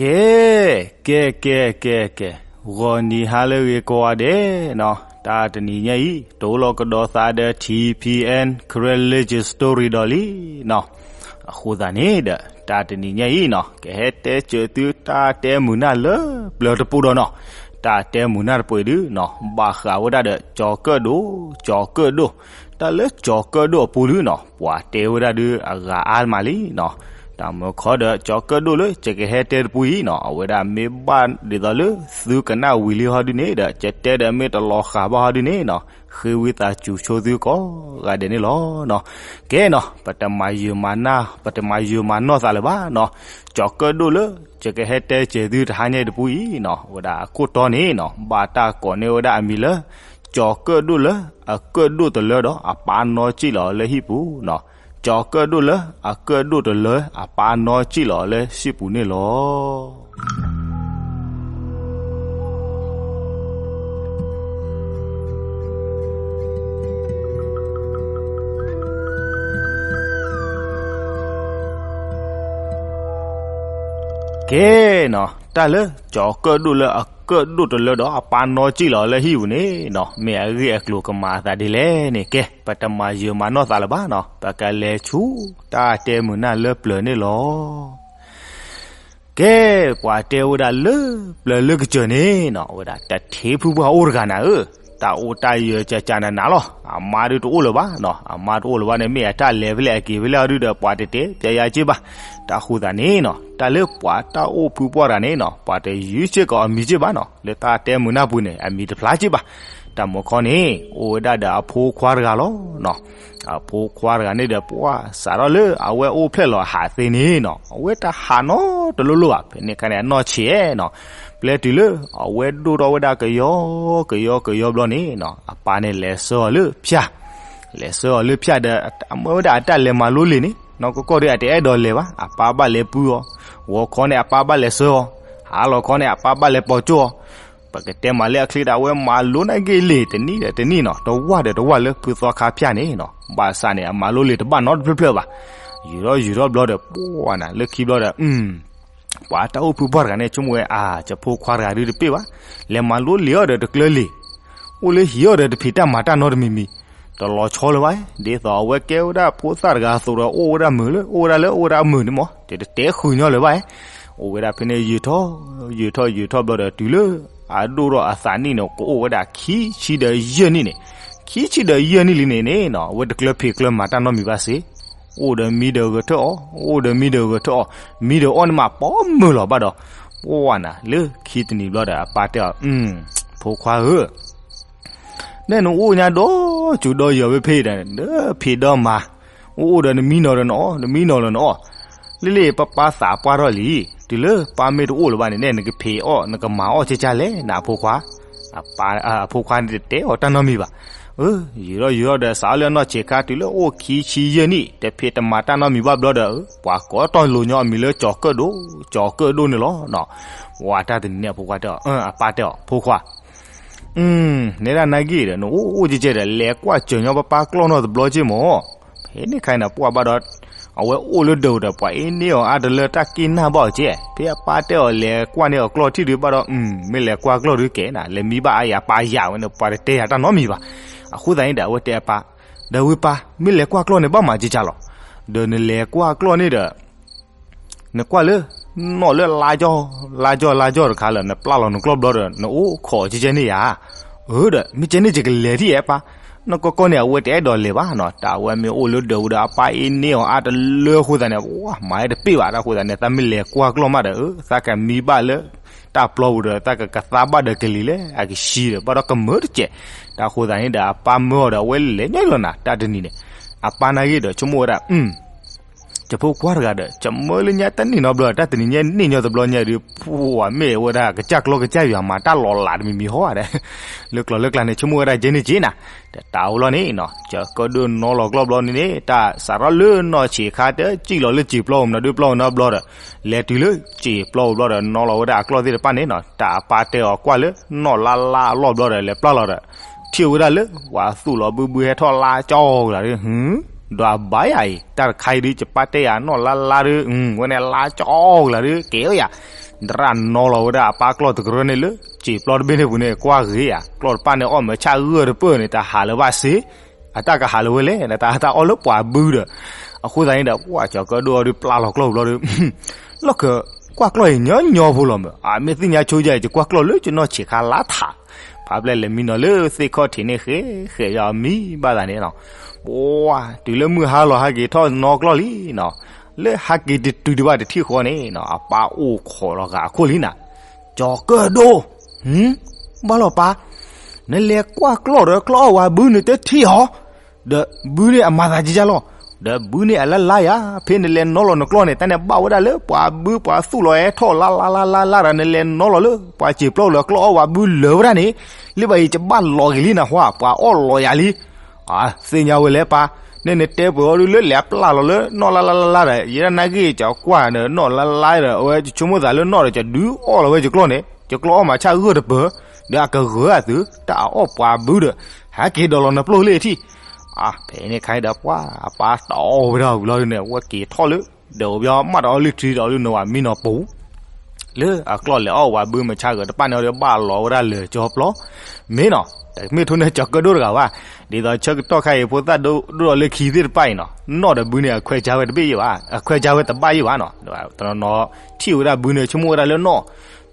ကဲ ကဲ ကဲ ကဲ ကဲ, ဂီၤနံၤဟါလၢအဂ့ၤကိးဂၤဒဲးနီၤ, တၢ်တနံၤညါအံၤ တအိၣ်လီၤကဒီးသးဒီး ထံဖံအဲၣ် Karen Legend Story ဒီးလံနီၤ. အဃိသတးန့ၣ်ဒီး တၢ်တနံၤညါအံၤနီၤ ကဟဲတဲစၢၤသုတၢ်တဲမုာ်နၢ်လၢပျၢၤတပူၤဒီးနီၤ, တၢ်တဲမုာ်နၢ်တပူၤဒုနီၤ ဘၣ်ဃးဝဲဒၣ်ဒီး ကၠီၤကၢၣ်ဒိၣ် ကၠီၤကၢၣ်ဒိၣ်, တၢ်လၢကၠီၤကၢၣ်ဒိၣ်အပူၤဒုနီၤ ပှၤတဲဝဲဒၣ်ဒုအဂၤအါမးလံနီၤ. တၢ်မုာ်ခီဒီး ကၠီၤကၢၣ်ဒိၣ်လၢ ယကဟဲတဲတပူၤအံၤနီၤ အဝဲဒၣ်မ့ၢ်ဘၣ်ဒ်သိးလၢ သုကနၣ်ဝံၤလံဟီဒုန့ၣ်ဒီး ကတဲဒီးမ့ၢ်တလီၤဃာ်ဘၣ်ဟီဒုန့ၣ်နီၤ ဃ့ဝံသးစူၤဆိသုကိးဂၤဒဲးန့ၣ်လီၤနီၤ. ကဲနီၤ ပတမၤယၢၤမၤနၢ် ပတမၤယၢၤမၤနီၢ်သးလၢၤဘၣ်နီၤ. ကၠီၤကၢၣ်ဒိၣ်လၢ ယကဟဲတဲစၢၤသုတဟါညါအံၤတပူၤအံၤနီၤ အဝဲဒၣ်အခိၣ်တီန့ၣ်နီၤ ဘၣ်တၢ်ကိးန့ၢ်ဝဲဒၣ်အမံၤလၢ ကၠီၤကၢၣ်ဒိၣ်လၢအကၢၣ်ဒိၣ်တလၢဒီးအပၢ်နီၢ်စံၣ်လီၤအီၤလၢဟံၣ်ပူၤနီၤ. ကၠီၤကၢၣ်ဒိၣ်လၢအကၢၣ်ဒိၣ်တလၢ အပၢ်နီၢ်စံၣ်လီၤအီၤလၢဟံၣ်ပူၤန့ၣ်လီၤ. ကဲနီၤ တၢ်လၢ ကၠီၤကၢၣ်ဒိၣ်လၢအကၢၣ်ဒိၣ်တလၢဒီးအပၢ်နီၢ်စံၣ်လီၤအီၤလၢဟံၣ်ပူၤန့ၣ်နီၤ မ့ၢ်အဂ့ၢ်အကျိၤကမၤအသးဒ်လဲၣ်န့ၣ် ကဲ ပတမၤယၢၤမၤနီၢ်သးလၢၤဘၣ်နီၤ ပကလဲၤဆူတၢ်တဲမုာ်နၢ်လၢပျၢၤန့ၣ်လီၤ. ကဲ ပှၤတဲဝဲဒၣ်လၢပျၢၤလၢကစၢၢ်န့ၣ်နီၤ အဝဲဒၣ်တထံဖုပှၢ်အိၣ်တဂၤနၤဧၢ, တၢ်အိၣ်တၢ်ယၢၤကကနးနးလီၤ. အမါဒုတအိၣ်လၢၤဘၣ်နီၤ, အမါတအိၣ်လၢၤဘၣ်န့ၣ် မ့ၢ်အတၢ်လဲၤဖဲလဲၣ်အက့ၤဖဲလဲၣ်အီၤဒုဒီး ပှၤတတဲပျဲယၤက့ၢ်ဘၣ်. တၢ်ဃိသတးန့ၣ်နီၤ တၢ်လၢပှၤတၢ်အိၣ်ဖုပှၢ်တဂၤန့ၣ်နီၤ ပှၤတယုၢ်စ့ၢ်ကီးအမံၤက့ၢ်ဘၣ်နီၤ, လၢတၢ်တဲမုာ်နၢ်ပူၤန့ၣ် အမံၤတဖျါက့ၢ်ဘၣ်. တၢ်မုာ်ခီန့ၣ် အိၣ်ဝဲဒၣ်ဒီးအဖိခွါတဂၤလီၤနီၤ. အဖိခွါတဂၤန့ၣ်ဒီး ပှၤစးထီၣ်လၢအဝဲအိၣ်ဖျဲၣ်လီၤဟးသ့န့ၣ်နီၤ အဝဲတဟးနီတလိၤလိၤဘၣ်. ဖဲန့ၣ်အခါန့ၣ် အနီၢ်ဆံးနီၤ ပျဲတုၤလၢ အဝဲဒိၣ်ထီၣ်ဝဲဒၣ်ကယီကယီကယီဘျီန့ၣ်နီၤ အပၢ်န့ၣ်လဲၤဆှၢအီၤလၢဖၠၣ်, လဲၤဆှၢအီၤလၢဖၠၣ်ဒီး အမၢဝဲဒၣ်အတၢ်လဲၤမၤလိလံာ်န့ၣ်နီၤ, ကီၢ်ကီၢ်ဒီးအတအဲၣ်ဒိးလဲၤဘၣ်, အပၢ်ဘၣ်လဲၤပုၢ်အီၤ, ဂီၤခီန့ၣ် အပၢ်ဘၣ်လဲၤဆှၢအီၤ, ဟါလီၤခီန့ၣ် အပၢ်ဘၣ်လဲၤပိာ်ကၠိအီၤ ပကတဲမးလၢအချ့ဒၣ် အဝဲမၤလိနာ်က့လံာ်တနံၣ်ဒီးတနံၣ်နီၤ, တဝၢ်ဒီးတဝၢ်လၢဖုသီခါဖၠၣ်န့ၣ်နီၤ, ဘၣ်ဆၣ်န့ၣ် အမၤလိလံာ်တဘၣ်နီတဖျၢၣ်ဖျၢၣ်ဘၣ်. ယုၤထီၣ်ယုၤထီၣ်ဘျီဒီး ပှၤနၤလၢခံဘျီဒီး ပှၤတၢ်အိၣ်ဖုပှၢ်တဂၤန့ၣ် ဆိကမိၣ်ဝဲ အါ ယဖိခွါတဂၤဒုတပ့ၢ်ဘၣ်, လဲၤမၤလိလံာ်အီၤဒီးတကျၢၤလံာ်, အိၣ်လၢဟံၣ်အီၤဒီးတဖံးတၢ်မၤတၢ်နီတမံၤမံၤ, တလီၤဆီလၢၤဘၣ်, ဒ်သိးအဝဲကဲဝဲဒၣ်ဖိသၣ်တဂၤအသိးဒီး အိၣ်ဝဲဒၣ်မုာ်လၢ အိၣ်ဝဲဒၣ်လၢအိၣ်ဝဲဒၣ်အမုာ်န့ၣ်မး တတတဲဃုာ်ညီလၢၤဘၣ်. အိၣ်ဝဲဒၣ်ဖဲန့ၣ် ယုၤထီၣ် ယုၤထီၣ်ယုၤထီၣ်ဘျီဒီး တုၤလၢအဒိၣ်ထီၣ်အသးနံၣ်န့ၣ် ကအိၣ်ဝဲဒၣ်ခံဆံဒီးယဲၢ်နံၣ်န့ၣ်, ခံဆံဒီးယဲၢ်နံၣ်လံန့ၣ်န့ၣ်နီၤ အဝဲတကျၢၤဖံးကျၢၤမၤတၢ်နီတမံၤဘၣ်စ့ၢ်, အိၣ်ဒီးမံဒီးဂဲၤထၢၣ်အီၣ်, အိၣ်ဒီးမံဒီးဂဲၤထၢၣ်အီၣ်, မံဒီးအီၣ်န့ၣ်မးပိာ်မုၢ်လီၤဘၣ်ဒီး, ပှၤနၤ လၢခံတနံၤဘျီဒီး အပၢ်တဲအီၤ, ဖိခွါဧၢ နဲနအိၣ်ညါဒီးစူၤဒီးယီၤဝဲဖဲဒီး ဒီးဖံးဒီးမၤ, အိၣ်အိၣ်ဒီးနမံနီၤဒီးနအီၣ်, နမံနီၤလီၤနအီၣ်, လ့လ့ ပပၢ်သးပှၢ်ထီၣ်လံ, တုၤလၢပၢ်မ့ၢ်တအိၣ်လၢၤဘၣ်န့ၣ် နဲနကဖံးအီၣ် နကမၤအီၣ်ကၠၢ်ကၠၢ်လဲၣ် နဖိခွါ, အဖိခွါန့ၣ်တတဲအီၤတၢ်နီတမံၤဘၣ်. ယုၤထီၣ်ယုၤထီၣ်ဒီး စးထီၣ်လၢအနီၢ်ဆံးခါ တုၤလၢအိၣ်ခံဆံယဲၢ်နံၣ် တဖံးတမၤတၢ်နီတမံၤဘၣ်ဘျီဒီး ပှၤကိးတီၢ်လိာ်ညီအမံၤလၢကၠီၤကၢၣ်ဒိၣ်, ကၠီၤကၢၣ်ဒိၣ်န့ၣ်လီၤ. ဝဲတၢ်တနံၤန့ၣ် အဖိခွါတဲအီၤ, အပၢ်တဲအီၤ, ဖိခွါ နဲဒၣ်နာ်က့ဒီး နအိၣ်အိၣ်ကဲကဲဒီး လဲၤကွၢ်စၢၤညီပပၢ်ကျီၢ်နီၢ်တဘျီက့ၢ်မး. ဖဲန့ၣ်ခါန့ၣ် ပှၢ်ဘၣ်ဒီး အဝဲအိၣ်လၢဒၢးဒီး ပှၤအ့န့ၢ်အီၤအါတလၢ တၢ်က့ၢ်နၢ်ဘၣ်အီၤကဲ, ဖဲအပၢ်တဲအီၤလဲၤကွၢ်န့ၢ်အီၤကျီၢ်ထံၣ်ဒုးဘၣ်ဒီး မ့ၢ်လဲၤကွၢ်ကျီၢ်ဒုးကဲနၤ လဲၤမံဘၣ်အါယၤပာ်ယၤဝဲန့ၣ် ပှၤတတဲယၤတၢ်နီတမံၤဘၣ်. အဃိသတးန့ၣ်ဒီး အဝဲတဲအပၢ်, ဒီးဝဲပၢ် မ့ၢ်လဲၤကွၢ်ကျီၢ်န့ၣ် ဘၣ်မၤကၠၢ်ကၠၢ်လီၤ. ဒီးနလဲၤကွၢ်ကျီၢ်န့ၣ်ဒီး နကွၢ်လၢ နီၣ်လၢလါကၠီ လါကၠီ လါကၠီတခါလၢ နပျၢ်လီၤနကျီၢ်ဘျီဒီး နအိၣ်ခိးကဲကဲန့ၢ်ယၤ. အၢဒီး မ့ၢ်ကဲန့ၣ် ယကလဲၤထံၣ်အဲပၢ်, နကီၢ်ကီၢ်န့ၣ် အဝဲတအဲၣ်ဒိးလဲၤဘၣ်နီၤ, တၢ်အဝဲမ့ၢ်အိၣ်လၢဒၢးဝဲဒီး အပၢ်အ့န့ၢ်အီၤအါတလၢအဃိသတးန့ၣ် မၤဝဲတပ့ၢ်ဘၣ်. တၢ်အဃိသတးန့ၣ် သးမ့ၢ်လဲၤကွၢ်ကျီၢ်မးဒီး သးကမံဘၣ်လၢ တၢ်ပျီပူၤဒီး သးကကသါဘၣ်ဒီးကလံၤလၢအကဆှီဒီး ဘၣ်ဒီးကမၢတစဲး. တၢ်အဃိသတးန့ၣ်ဒီး အပၢ်မၢအီၤဒီး အဝဲလဲၤညီလီၤနၤ တၢ်တနံၤန့ၣ်, အပၢ်နာ်က့ဒီး ဆိကမိၣ်ဝဲဒၣ် ယဖိခွါတဂၤဒီး ယမၢလၢညါတနံၣ်နီတဘျီ တၢ်တနံၤညါန့ၣ်န့ၢ်ညီတဘျီညါဒီး ပှၤမ့ၢ်ဝဲဒၣ်ကစၢ်ကျီကစၢ်ယွၤမၤတၢ်လီၤလးတမံၤမံၤဟီဒဲး, လၢကျီၢ်လၢကျါန့ၣ် ဆိကမိၣ်ဝဲဒၣ်ကဲန့ၣ်ကဲနၤ, တၢ်အိၣ်လီၤန့ၣ်နီၤ ကၠီၤကၢၣ်ဒိၣ်နီၤလီၤကျီၢ်ဘျီန့ၣ်န့ၣ် တၢ်စးထီၣ်လၢနီၢ်ဆံးခါ တစံၣ်လီၤလၢစံာ်ပျီပူၤနီၤ ဒုးပျီပူၤနီတဘျီဒီး လဲၤတုၤလၢစံာ်ပျီပူၤဘျီဒီး နီၤလီၤဝဲဒၣ်အကျီၢ်သ့ၣ်တဖၣ်န့ၣ်နီၤ တၢ်အပၢ်တဲအီၤကွၢ်လၢ နီၣ်လါလါအလီၢ်ဘျီဒီး လဲၤပျၢ်လီၤဒီး ထံၣ်ဝဲဒၣ်လၢ ပှၤသူၣ်လီၤဘုဘုဟဲထီၣ်လါကၠီကလၤဒုး, ဒီးအဘၣ်ယၤအံၤ တၢ်တခါအံၤဒုး ယပၢ်တဲယၤနီၣ်လါလါဒုး ဝဲန့ၣ်လါကၠီကလၤဒုး ကဲဝဲယၤ, တရၣ်နီလီၤဝဲဒၣ်အပၢ်ကျီၢ်တကရၢန့ၣ်လၢ စံာ်ပျီတဘ့ၣ်န့ၣ်ပူၤန့ၣ် ကွၢ်ဂ့ၤဧါ, ကျီၢ်တပၣ်န့ၣ်အီၣ်မၤဆၣ်ဂၢၢ်တပၢၢ်န့ၣ် တၢ်ဟးလၢၤဘၣ်စ့, အတၢ်ကဟးလၢၤဝဲလဲၣ်, တၢ်တၢ်အီၣ်လၢပှၤဘုဒီး, အဃိသတးန့ၣ်ဒီး ပှၢ်ကၠီၤကၢၣ်ဒိၣ်အီၤဒီးပျၢ်လီၤကျီၢ်ပူၤလီၤဒီး လီၢ်ခၢၣ်ကွၢ်ကျီၢ်အံၤညီညီဖိလီၤမး, အမ့ၢ်သ့ၣ်ညါဆိယၤအံၤ ယကွၢ်ကျီၢ်လၢယနီၢ်ဆံးခါလါထး, ဖးပျဲၢ်လဲၤမံနီၤလၢသ့ၣ်ခီၣ်ထံးန့ၣ် ဃဲဃဲယမံဘၣ်သးန့ၣ်နီၤ, ပှၢ်တုၤလၢမုၢ်ဟါလီၤ ဟဲက့ၤထီၣ်နီကျီၢ်လံနီၤ, လၢဟဲက့ၤတတုၤဒံးဘၣ်တထံၣ်ဃီန့ၣ်နီၤ အပၢ်အိၣ်ခိးလီၤဂာ်အခိၣ်လံနၤ, ကၠီၤကၢၣ်ဒိၣ်, ဘၣ်လီၤပၢ်, နလဲၤကွၢ်ကျီၢ်ဒီးကျီၢ်အီၣ်ဝဲဘုန့ၣ်တထံၣ်ဧါ, ဒီးဘုန့ၣ်အမၤသးကကၢ်လီၤ, ဒီးဘုန့ၣ်အလါလါယၤ, ဖဲနလဲၤနီလီၤနကျီၢ်န့ၣ် တၢ်န့ၣ်ဘၣ်ဝဲဒၣ်လၢပှၤဘုပှၤသူၣ်လီၤဟဲထီၣ်လါလါလါလါလါဒီး နလဲၤနီလီၤလၢပှၤစံာ်ပျီလၢကျီၢ်အီၣ်ဝဲဘုလၢာ်ဝဲဒၣ်န့ၣ်, လၢဘၣ်အံၤကဘၣ်လီၤက့ၤလံနဟါ, ပှၤအီၣ်လီၤယၤလံ, သ့ၣ်ညါဝဲလဲၣ်ပၢ်, နဲနတဲပှဲၤအီၤဒုးလၢလဲၤအပျၢ်လီၤလၢနီၢ်လါလါလါလါဒီး ယဲဒၣ်နာ်က့ၤကၠီၤကွၢ်ဒီးနီၢ်လါလါဒီး အဝဲဆိကမိၣ်သးလၢနီၢ်ဒီး ကဒုးအီၣ်လီၤဝဲယကျီၢ်န့ၣ် ယကျီၢ်အီၣ်မၤဆၣ်ဂၢၢ်တပၢၢ်, ဒီးအကဂၢၤအသုး တၢ်အီၣ်ပှၤဘုဒီး ဟဲက့ၤဒီးလီၤနပျိၢ်လၢထံၣ်, ဖဲန့ၣ်ခါဒီးပှၢ် အပၢ်တအီၣ်ဝဲဒၣ်ဝံၤလီၤဒုးန့ၣ် အဝဲက့ၤထီၣ်လၢ ဒီးအိၣ်ဘၣ်မၢ်ဒီးအီလုၢ်ထံဒီးအီလုၢ်နဝၤမံနီၤပူၤ လၢအကျီၢ်လဲၤအီၣ်ဝဲဘုမၤဆၣ်ဂၢၢ်တပၣ်န့ၣ်ဒီး ဘၣ်လီၤဝဲဒၣ်လၢာ်ကၠီပျီ, မ့ၢ်နီၤ, တမ့ၢ်ထိၣ်န့ၢ်ကၠီၤကၢၣ်ဒိၣ်တဂၤဘၣ်, ဒ်သိးဆၢကတီၢ်ခါအံၤ ဖိသၣ်ဒိၣ်ဒိၣ်ဒီးလၢခံသ့ၣ်တဖၣ်အံၤနီၤ နီၢ်ဒီးဘုန့ၣ် အခွဲးခြားဝဲတဘၣ်ယံၤဘၣ်, အခွဲးခြားဝဲတဘၣ်ယံၤဘၣ်နီၤ, တနီၤနီၤ ထံၣ်ဝဲဒၣ်ဘုန့ၣ် ဆိကမိၣ်ဝဲဒၣ်လၢနီၢ်,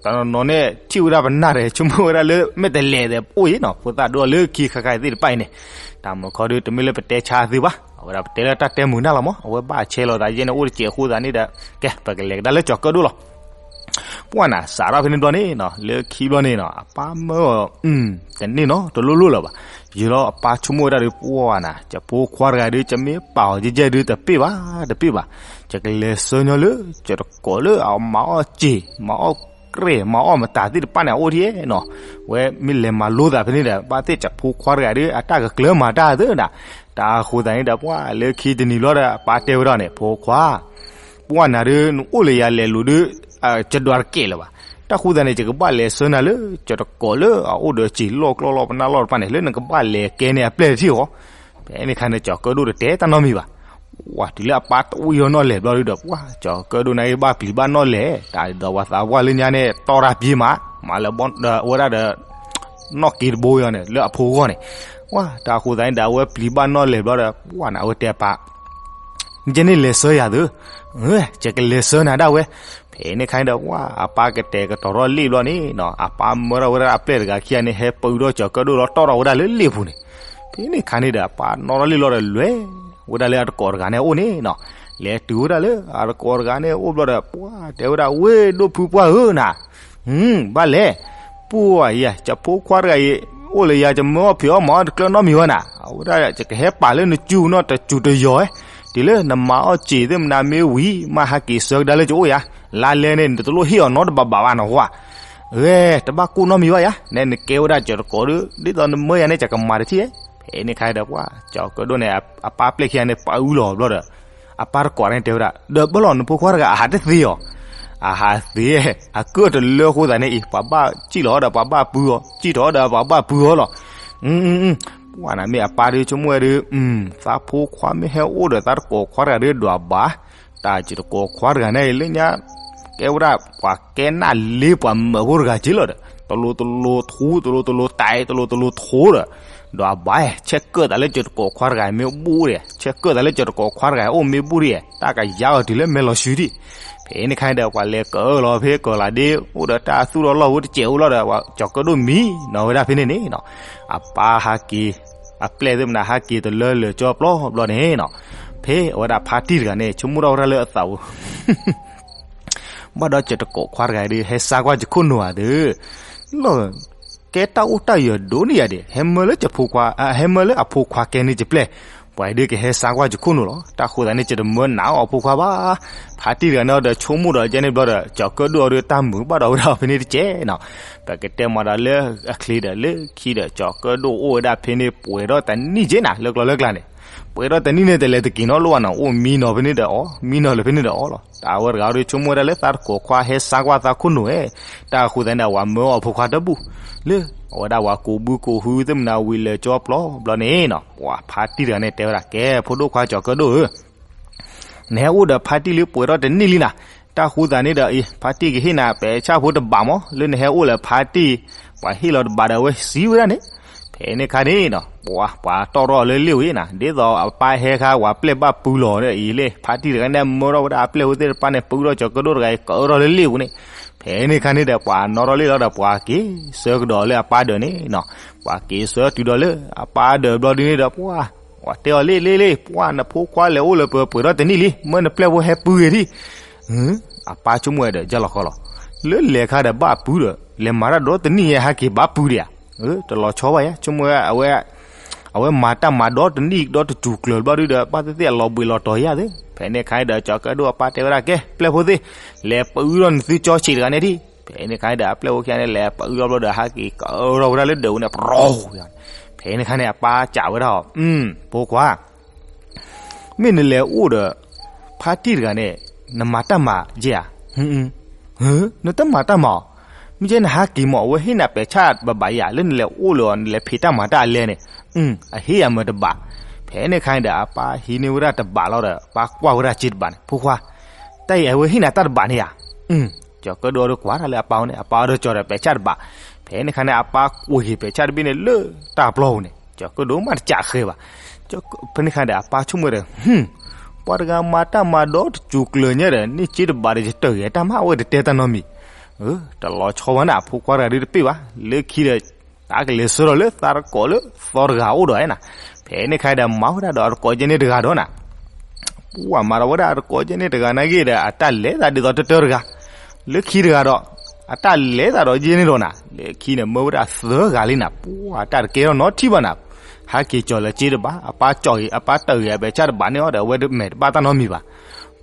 တနီၤနီၤန့ၣ် ထံၣ်ဝဲဒၣ်ပနၢ်ဒီး ဆိကမိၣ်ဝဲဒၣ်လၢမဲာ်တဲးလဲးဒီးအိၣ်အံၤနီၤ, ဖိသၣ်ဒိၣ်ဒီးလၢခံခါခါအံၤသ့ၣ်တဖၣ်အံၤန့ၣ်, တၢ်မုာ်ခီဒုး တမ့ၢ်လၢပတဲဆါသုဘၣ်, အဝဲဒၣ်ပတဲလၢတၢ်တဲမုာ်နၢ်လီၤမး, အဝဲဘၣ်ဆဲးလီၤသးယဲန့ၣ် အိၣ်တစဲးအဃိသတးန့ၣ်ဒီး ကဲ ပကလဲၤကဒါလၢကၠီၤကၢၣ်ဒိၣ်လီၤ. ပှၢ်နၤ စးထီၣ်ဖဲန့ၣ်ဘျီန့ၣ်နီၤ လၢခံဘျီန့ၣ်နီၤ အပၢ်မၢအီၤ တန့ၢ်နီတလိၣ်လိၣ်လၢၤဘၣ်, ယလီၤအပၢ်ဆိကမိၣ်ဝဲဒၣ်ဒီး ပှၢ်နၤ ယဖိခွါတဂၤဒီး ယမ့ၢ်ပာ်အီၤယဲၢ်ယဲၢ်ဒီး တပ့ၢ်ဘၣ် တပ့ၢ်ဘၣ်, ယကလဲၤဆှၢညီလၢ ယတကိးလၢအမၤအီၣ်စ့ၢ် မၤအီၣ်ကြဲး မၤအီၣ်မတၤသ့ၣ်တဖၣ်န့ၣ် အအိၣ်ထံၣ်နီၤ, ဝဲမ့ၢ်လဲၤမၤလိသးဖဲန့ၣ်ဒီး ဘၣ်သ့ၣ်ယဖိခွါတဂၤဒီး အတၢ်ကကျၢၤမၤတၢ်သ့နီၤ, တၢ်အဃိသတးန့ၣ်ဒီးပှၢ်လၢခံတနံၤလီၤဒီး အပၢ်တဲဝဲဒၣ်န့ၣ် ဖိခွါ ပှၢ်နၤဒီး နအိၣ်လၢယၤလဲၤလိၤဒီး ယဒွးတကဲးလၢၤဘၣ်, တၢ်ဃိသတးန့ၣ် ယကဘၣ်လဲၤဆှၢနၤလၢ ယတကိးလၢအအိၣ်ဒီးစံာ်လီၢ်ကျီၢ်လီၢ် ပနၢ်လီၢ်တဖၣ်န့ၣ် လၢနကဘၣ်လဲၤကဲန့ၢ်အပျဲၢ်တထံၣ်ဧါ, ဖဲန့ၣ်ခါန့ၣ် ကၠီၤကၢၣ်ဒိၣ်တတဲတၢ်နီတမံၤဘၣ်, ဝဲတုၤလၢအပၢ်တဝံၤအီၤနီၢ်လဲၢ်ဘျီဒီး ပှၢ် ကၠီၤကၢၣ်ဒိၣ်န့ၣ် ဘၣ်ပျံၤဘၣ်နီၢ်လဲၢ် တၢ်ဒီးပှၤသးပှၢ်လၢညါန့ၣ် တီတၢ်ပျံၤမး မၤလၢဝဲဒၣ်ဒီး နီၢ်က့တဘိအံၤန့ၣ် လၢအဖိဂီၢ်န့ၣ်, ဝဲတၢ်အဃိသတးန့ၣ်ဒီး အဝဲပျံၤဘၣ်နီၢ်လဲၢ်ဘျီဒီး ပှၢ်နၤ အဝဲတဲအပၢ် ယဲန့ၣ်လဲၤဆှၢယၤသု, ယကလဲၤဆှၢနၤဒၣ်ဝဲ, ဖဲန့ၣ်ခါန့ၣ်ဒီး ပှၢ်အပၢ်ကတဲာ်ကတီၤထီၣ်လံာ်ဘျီန့ၣ်နီၤ အပၢ်မၢထီၣ်ဝဲဒၣ်အပျဲၢ်တဂၤခံဂၤန့ၣ် ဟဲပၢထီၣ်ကၠီၤကၢၣ်ဒိၣ်လီၤတီၢ်ထီၣ်ဝဲဒၣ်လၢလံာ်ပူၤန့ၣ်, ဖဲန့ၣ်ခါန့ၣ်ဒီး အပၢ်နီၣ်ထီၣ်လံာ်လီၤဒီး လဲၤဝဲဒၣ်လၢအတကိးတဂၤန့ၣ်အအိၣ်န့ၣ်နီၤ, လဲၤတုၤဝဲဒၣ်လၢအတကိးတဂၤန့ၣ်အအိၣ်ဘျီဒီး ပှၢ်တဲဝဲဒၣ် ဝ့ၢ်ဒိၣ်ဖုပှၢ်ဧၢနၤ ဘၣ်လဲၣ်, ပှၢ်ယၤ ယဖိခွါတဂၤအံၤ အိၣ်လၢယၤ ယမၢအီၣ်ဖံးအီၣ်မၤအီၣ်တကျၢၤနီတမံၤဝဲနၤ, အဝဲဒၣ် ယကဟဲပာ်လၢနစုနီၤ တစူၤတယီၤဧဲ, တုၤလၢနမၤအီၣ်စ့ၢ်သ့ၣ်မနၤမ့ၢ်ဝံၤ မ့ၢ်ဟဲက့ၤဆှၢကဒါလၢယအိၣ်ယၤ, လါလဲန့ၣ် နတလိၣ်ဟ့ၣ်အီၤနီတဘးဘးဘၣ်နီၤဝဲ, ဂဲၤ တဘၣ်ကိၢ်နီတမံၤဘၣ်ယၤ, နဲနကဲဝဲဒၣ်ကၠီၤတကိးဒီး ဒ်သိးနမၢယၤန့ၣ် ယကမၤတထံၣ်ဧဲ, ဖဲန့ၣ်ခါဒီး ပှၢ်ကၠီၤကၢၣ်ဒိၣ်န့ၣ် အပၢ်ပျဲၢ်ခံဂၤန့ၣ် ပာ်အူလီၤဘျီဒီး အပၢ်တကိးန့ၣ်တဲဝဲဒၣ် ဒီးဘၣ်လီၤ နဖိခွါတဂၤအဟးတသ့အီၤ, အဟးသ့, အကၢၣ်တလၢအဃိသတးန့ၣ်အံၤ ပှၤဘၣ်စံၣ်လီၤဒီးပှၤဘၣ်ပုၢ်အီၤ, စံၣ်ထီၣ်ဒီးပှၤဘၣ်ပုၢ်အီၤလီၤ. ပှၢ်နၤမ့ၢ်အပၢ်ဒီးဆိကမိၣ်ဝဲဒီး သးဖိခွါမ့ၢ်ဟဲအိၣ်ဒီးသးတကိးခွါတဂၤဒီးဒွးဘၣ်, တၢ်စ့ၢ်တကိးခွါတဂၤန့ၣ်လၢညါ ကဲဝဲဒၣ်ပှၤကဲနၢ်လ့ပှၤမၢဖိတဂၤက့လီၤဒီး တလိၤတလိၤထူ တလိၤတလိၤတၢ် တလိၤတလိၤထူဒီး ဒွးဘၣ် ဆဲးကၢၣ်သးလၢစ့ၢ်တကိးခွါတဂၤမ့ၢ်ဘူၣ်ဒီး ဆဲးကၢၣ်သးလၢစ့ၢ်တကိးခွါတဂၤအိၣ်မ့ၢ်ဘူၣ်ဒီး တၢ်ကယါအီၤတုၤလၢမဲလီၤဆှုဒံး, ဖဲန့ၣ်ခါန့ၣ်ဒီး ပှၤလဲၤကၢၣ်လီၤဖဲကၢၣ်လးဒ့ အိၣ်ဒီးတၢ်သူၣ်ထီၣ်လီၢ်ဝဲတစဲးအိၣ်လီၤဒီး ကၠီၤကၢၣ်ဒိၣ်မံနီၤဝဲဒၣ်ဖဲန့ၣ်န့ၣ်နီၤ, အပၢ်ဟးက့ၤ အပျဲၢ်သ့ၣ်မနၤဟးက့ၤတလၢလၢာ်ကၠီပျီဘျီန့ၣ်နီၤ, ဖဲအဝဲဒၣ်ဖါတံၢ်တဂၤန့ၣ် ဆိကမိၣ်ထီၣ်ဝဲဒၣ်လၢအသးပူၤ ဘၣ်ဒီးစ့ၢ်တကိးခွါတဂၤဒီး ဟဲစါကွၢ်ယခိၣ်နူာ်ဧါသ့, လီၤ ကဲတၢ်အိၣ်တၢ်ယၢၤဒိၣ်န့ၢ်ယၤဒံး ဟဲမၢလၢယဖိခွါ ဟဲမၢလၢအဖိခွါကဲန့ၢ်ယပျဲၢ်, ပှၤအံၤဒုးကဟဲစါကွၢ်ယခိၣ်နူာ်လီၤ. တၢ်ဃိသတးန့ၣ် ယတမၢနးအီၣ်အဖိခွါဘၣ်. ဖါတံၢ်တဂၤန့ၣ်ဒီး ဆိကမိၣ်ဒီးယဲန့ၣ်ဘျီဒီး ကၠီၤကၢၣ်ဒိၣ်အီၤဒီးတၢ်မုာ်ဘၣ်ဒီးဝဲဒၣ်ဖဲန့ၣ်တကဲးနီၤ. ပကတဲမၤဒီးလၢအချ့ဒီးလၢခံဒီး ကၠီၤကၢၣ်ဒိၣ်အိၣ်ဝဲဒၣ်ဖဲန့ၣ် ပှဲၤထီၣ်တနံၣ်က့နၤ လၢကျီလၢကျါန့ၣ်, ပှဲၤထီၣ်တနံၣ်န့ၣ် တလဲၤတက့ၤနီတလိၣ်ဘၣ်နီၤ, အိၣ်မံနီၤဖဲန့ၣ်ဒီးအီၣ် မံနီၤလၢၤဖဲန့ၣ်ဒီးအီၣ်လီၤ. တၢ်ဝဲတဂၤဒီး ဆိကမိၣ်ဝဲဒၣ်လၢသးတကိးခွါဟဲစါကွၢ်သးခိၣ်နူာ်ဧဲ. တၢ်ဃိသတးန့ၣ် အဝၤမၢအီၣ်အဖိခွါတဘူၣ်, လၢအဝဲဒၣ်ဝၤကူးဘုကူးဟုသ့ၣ်မနၤဝံၤလၢာ်ကၠီပျီဘျီန့ၣ်နီၤ, ပှၤဖါတံၢ်တဂၤန့ၣ်တဲဝဲဒၣ် ကဲ ဖိဒိၣ်ခွါကၠီၤကၢၣ်ဒိၣ်ဧၢ, နဟဲအိၣ်ဒီးဖါတံၢ်လံပှဲၤထီၣ်တနံၣ်လံနၤ, တၢ်ဃူသးန့ၣ်ဒီးအံၤ ဖါတံၢ်ကဟ့ၣ်နၤပဲာ်ဆၣ်ဖိတဘးမး လၢနဟဲအိၣ်လၢဖါတံၢ်, ပှၤဟ့ၣ်လီၤတဘးဒီးအဝဲစံးဝဲဒၣ်န့ၣ်, ဖဲန့ၣ်ခါန့ၣ်နီၤ ပှၤတီၢ်ထီၣ်လၢလ့ၣ်ဝံၤနီၤ ဒ်သိးအပၢ်ဟဲခါ ပှၤပျဲၢ်ဘၣ်ပူၤလီၤဒီးအံၤလ့ၣ် ဖါတံၢ်တဂၤန့ၣ် မၢထီၣ်ဝဲဒၣ်အပျဲၢ်ဖိသ့ၣ်တဖၣ်န့ၣ် ပူထီၣ်ကၠီၤကၢၣ်ဒိၣ်တဂၤအံၤ ကၢထီၣ်လၢလ့ၣ်ပူၤန့ၣ်, ဖဲန့ၣ်ခါန့ၣ်ဒီး ပှၤနီၣ်ထီၣ်လ့ၣ်လီၤဒီး ပှၤက့ၤဆၢကဒီးလၢအပၢ်ဒၢးန့ၣ်နီၤ, ပှၤက့ၤဆၢတုၤဒီးလၢအပၢ်ဒၢးဘျီဒုန့ၣ်ဒီး ပှၤ ပှၤတဲအီၤလ့ၣ်လ့ၣ်လ့ၣ် ပှၤနဖိခွါလဲၤအိၣ်လၢပှဲၤပှဲၤထီၣ်တနံၣ်လံ မၢနပျဲၢ်ဖိဟဲပူဂ့ၤဒံး, အပၢ်ဆိကမိၣ်ဝဲဒီး ယလီၤဃီလီၤ, လၢလဲၤခါဒီးဘၣ်ပူဒီး လဲၤမၤတၢ်ဒီတနံၣ်ညါဟဲက့ၤဘၣ်ပူဒံးဧါ, တလီၤဆီဘၣ်ယါ ဆိကမိၣ်ဝဲ အဝဲမၤတၢ်မၤဒီတနံၣ်ဒီတစူၤကျၢၤဘျီဒုဒီး ဘၣ်သ့ၣ်သ့ၣ်အလီၤဘှံးလီၤတီၤယါသ့, ဖဲန့ၣ်ခါဒီး ကၠီၤကၢၣ်ဒိၣ်အပၢ်တဲဝဲဒၣ် ကဲ ပျဲၢ်ဖိသ့ၣ် လဲၤပူဒီးနသုကၠီဆံးတဂၤန့ၣ်ဒံး, ဖဲန့ၣ်ခါဒီး အပျဲၢ်ဖိခံဂၤန့ၣ် လဲၤပူဒီးဘျီဒီး ဟဲက့ၤကၢထီၣ်ဝဲဒၣ်လၢဒၢးပူၤန့ၣ် ပရီ ဖဲန့ၣ်ခါန့ၣ် အပၢ်စံးဝဲဒၣ်အီၤ, ဖိခွါ မ့ၢ်နလဲၤအိၣ်ဒီး ဖါတံၢ်တဂၤန့ၣ် နမၤတၢ်မၤယဲဧါ, နတမၤတၢ်မၤအီၤ, မ့ၢ်ကဲနဟးက့ၤမး အဝဲဟ့ၣ်နၤပဲာ်ဆၣ်ဘၣ်ဘၣ်ယၤ လၢနလဲၤအိၣ်လၢအီၤ နလဲၤဖံးတၢ်မၤတၢ်အလဲန့ၣ်, အဟ့ၣ်ယၤမ့ၢ်တဘး, ဖဲန့ၣ်ခါန့ၣ်ဒီး အပၢ်ဟံးန့ၢ်ဝဲဒၣ်တဘးလီၤဒီး အပၢ်ကွၢ်ဝဲဒၣ်စ့တဘးန့ၣ် ဖိခွါ တၢ်အံၤအဝဲဟ့ၣ်နၤတၢ်တဘးန့ၣ်ဧါ, ကၠီၤကၢၣ်ဒိၣ်ဒီးကွၢ်တၢ်လၢအပၢ်အအိၣ်န့ၣ် အပၢ်အီၤဒီးကၠီၤဒီးပဲာ်ဆၣ်တဘး, ဖဲန့ၣ်ခါန့ၣ် အပၢ်ကွံာ်က့ၤပဲာ်ဆၣ်တဘ့ၣ်န့ၣ်လၢတၢ်ပျီပူၤန့ၣ် ကၠီၤကၢၣ်ဒိၣ်မးတစးဃဲဘၣ်, ဖဲန့ၣ်ခါဒီး အပၢ်ဆိကမိၣ်ဒီး ပှၤတဂၤမၤတၢ်မၤဒီတစူၤကျၢၤညါဒီး န့ၢ်စ့တဘးဒီး ယတၢၢ်ဂဲၤတၢ်မး အဝဲတတဲတၢ်နီတမံၤ, တလီၤဆီဘၣ်န့ၣ် အဖိခွါတဂၤဒုတပ့ၢ်ဘၣ်, လၢခံဒီး အကလဲၤဆှၢဒီးလၢသးတကိးလၢသီတဂၤအိၣ်ဒီးနၤ, ဖဲန့ၣ်ခါဒီး မၤဝဲဒၣ်ဒီးအတကိးကဲန့ၣ်တဂၤဒီးနၤ ပှၤမၤဒီးဝဲဒၣ်အတကိးကဲန့ၣ်တဂၤနာ်က့ဒီး အတၢ်လဲၤသးဒ်သိးတတၢတဂၤ, လၢခံတဂၤဒီး အတၢ်လဲၤသးဒီးယဲန့ၣ်ဒီးနၤ လၢခံန့ၣ် မၢဝဲဒၣ်သၢဂၤလံနၤ ပှၤတၢ်တကဲထီၣ်နီတထံၣ်ဘၣ်နၤ, ဟဲက့ၤကၠီၤလၢစ့တဘး အပၢ်ကၠီၤအံၤ အပၢ်တၢၢ်ဂ့ၤအပဲာ်ဆၣ်တဘးန့ၣ်အီၤဒီး အဝဲမဲာ်တဘၣ်တၢ်နီတမံၤဘၣ်,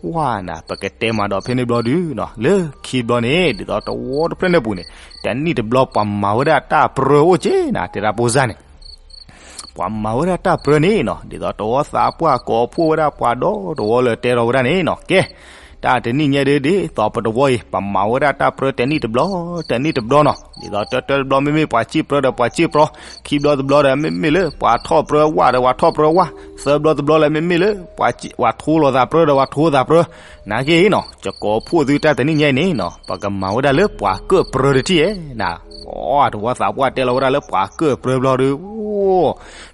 ပှၤနၤ ပကတဲမၤဒီးဖဲန့ၣ်ဘျီဒုနီၤ လၢခံဘျီန့ၣ် ဒ်သိးတဝီတဖျၢၣ်န့ၣ်ပူၤန့ၣ် တနံၣ်တဘျီပှၤမၤဝဲဒၣ်တၢ်ပြၢအိၣ်က့နၤ တဲဒၣ်ပိစၢ်န့ၣ် ပှၤမၤဝဲဒၣ်တၢ်ပြၢန့ၣ်နီၤ ဒ်သိးတဝီသးပှၢ်ကိးဖှိၣ်ဝဲဒၣ်ပှၤဒီတဝီလၢတဲထီၣ်ဝဲဒၣ်န့ၣ်နီၤ ကဲ တၢ်တနံၣ်ညါဒ်ဒ်သိးပတဝီအံၤ ပမၤဝဲဒၣ်တၢ်ပြၢတနံၣ်တဘျီ တနံၣ်တဘျီနီၤ ဒ်သိးတၢတၢတဘျီ မ့မ့ၢ်ပှၤစံၣ်ပြၢဒီးပှၤစံၣ်ပြၢ ခံဘျီတဘျီဒီး မ့မ့ၢ်လၢပှၤထီၣ်ပြၢဝၣ်ဒီးပှၤထီၣ်ပြၢဝၣ် သၢဘျီတဘျီလၢ မ့မ့ၢ်လၢ ပှၤထိလိာ်သးပြၢဒီးပှၤထိသးပြၢ နာ်က့နီၤ ကကိးဖှိၣ်သုတၢ်တနံၣ်ညါအံၤန့ၣ်နီၤ ပကမၤဝဲဒၣ်လၢပှၤကၢၣ်ပြၢတထံၣ်ဧါနၤ ပှၤတဝီသးပှၢ်တဲလီၤဝဲဒၣ်လၢပှၤကၢၣ်ပြၢဘျီဒီး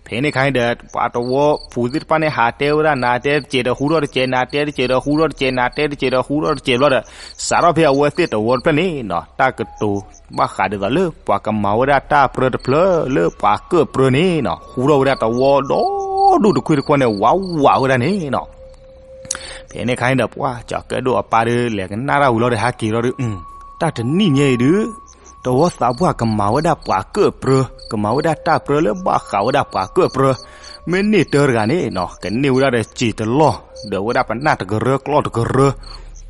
ဖဲန့ၣ်ခါန့ၣ်ဒီး ပှၤတဝီပူၤသ့ၣ်တဖၣ်န့ၣ် ဟးတဲဝဲဒၣ် နၤတဲတစဲးဒီးဟူထီၣ်တစဲး နၤတဲတစဲးဒီးဟူထီၣ်တစဲး နၤတဲတစဲးဒီးဟူထီၣ်တစဲးဘျီဒီး စးထီၣ်ဖဲအဝဲသ့ၣ်တဝီတဖျၢၣ်န့ၣ်နီၤ တၢ်ကတိၤဘၣ်ဃးဒ်သိးလၢ ပှၤကမၤဝဲဒၣ်တၢ်ပြၢတဖျၢၣ်လၢပှၤကၢၣ်ပြၢန့ၣ်နီၤ ဟူထီၣ်ဝဲဒၣ်တဝီဒီဒူၣ်တခွ့ၣ်တခွါန့ၣ် ဝးဝးဝဲဒၣ်န့ၣ်နီၤ ဖဲန့ၣ်ခါန့ၣ်ဒီး ပှၤကၠီၤကၢၣ်ဒိၣ်အပၢ်ဒီး လဲၤကနၣ်တၢ်ဝံၤလီၤဒီး ဟဲက့ၤလီၤဒီး တၢ်တနံၣ်ညါအံၤဒုး တဝီသးပှၢ်ကမၤဝဲဒၣ်ပှၤကၢၣ်ပြၢ ကမၤဝဲဒၣ်တၢ်ပြၢလၢဘၣ်ဃးဝဲဒၣ်ပှၤကၢၣ်ပြၢ မ့ၢ်န့ၢ်တၢတဂၤန့ၣ်နီၤ ကန့ၢ်ဝဲဒၣ်ဒီးစံာ်တလီၢ် ဒီးဝဲဒၣ်ပနၢ်တကရၢ ကျီၢ်တကရၢ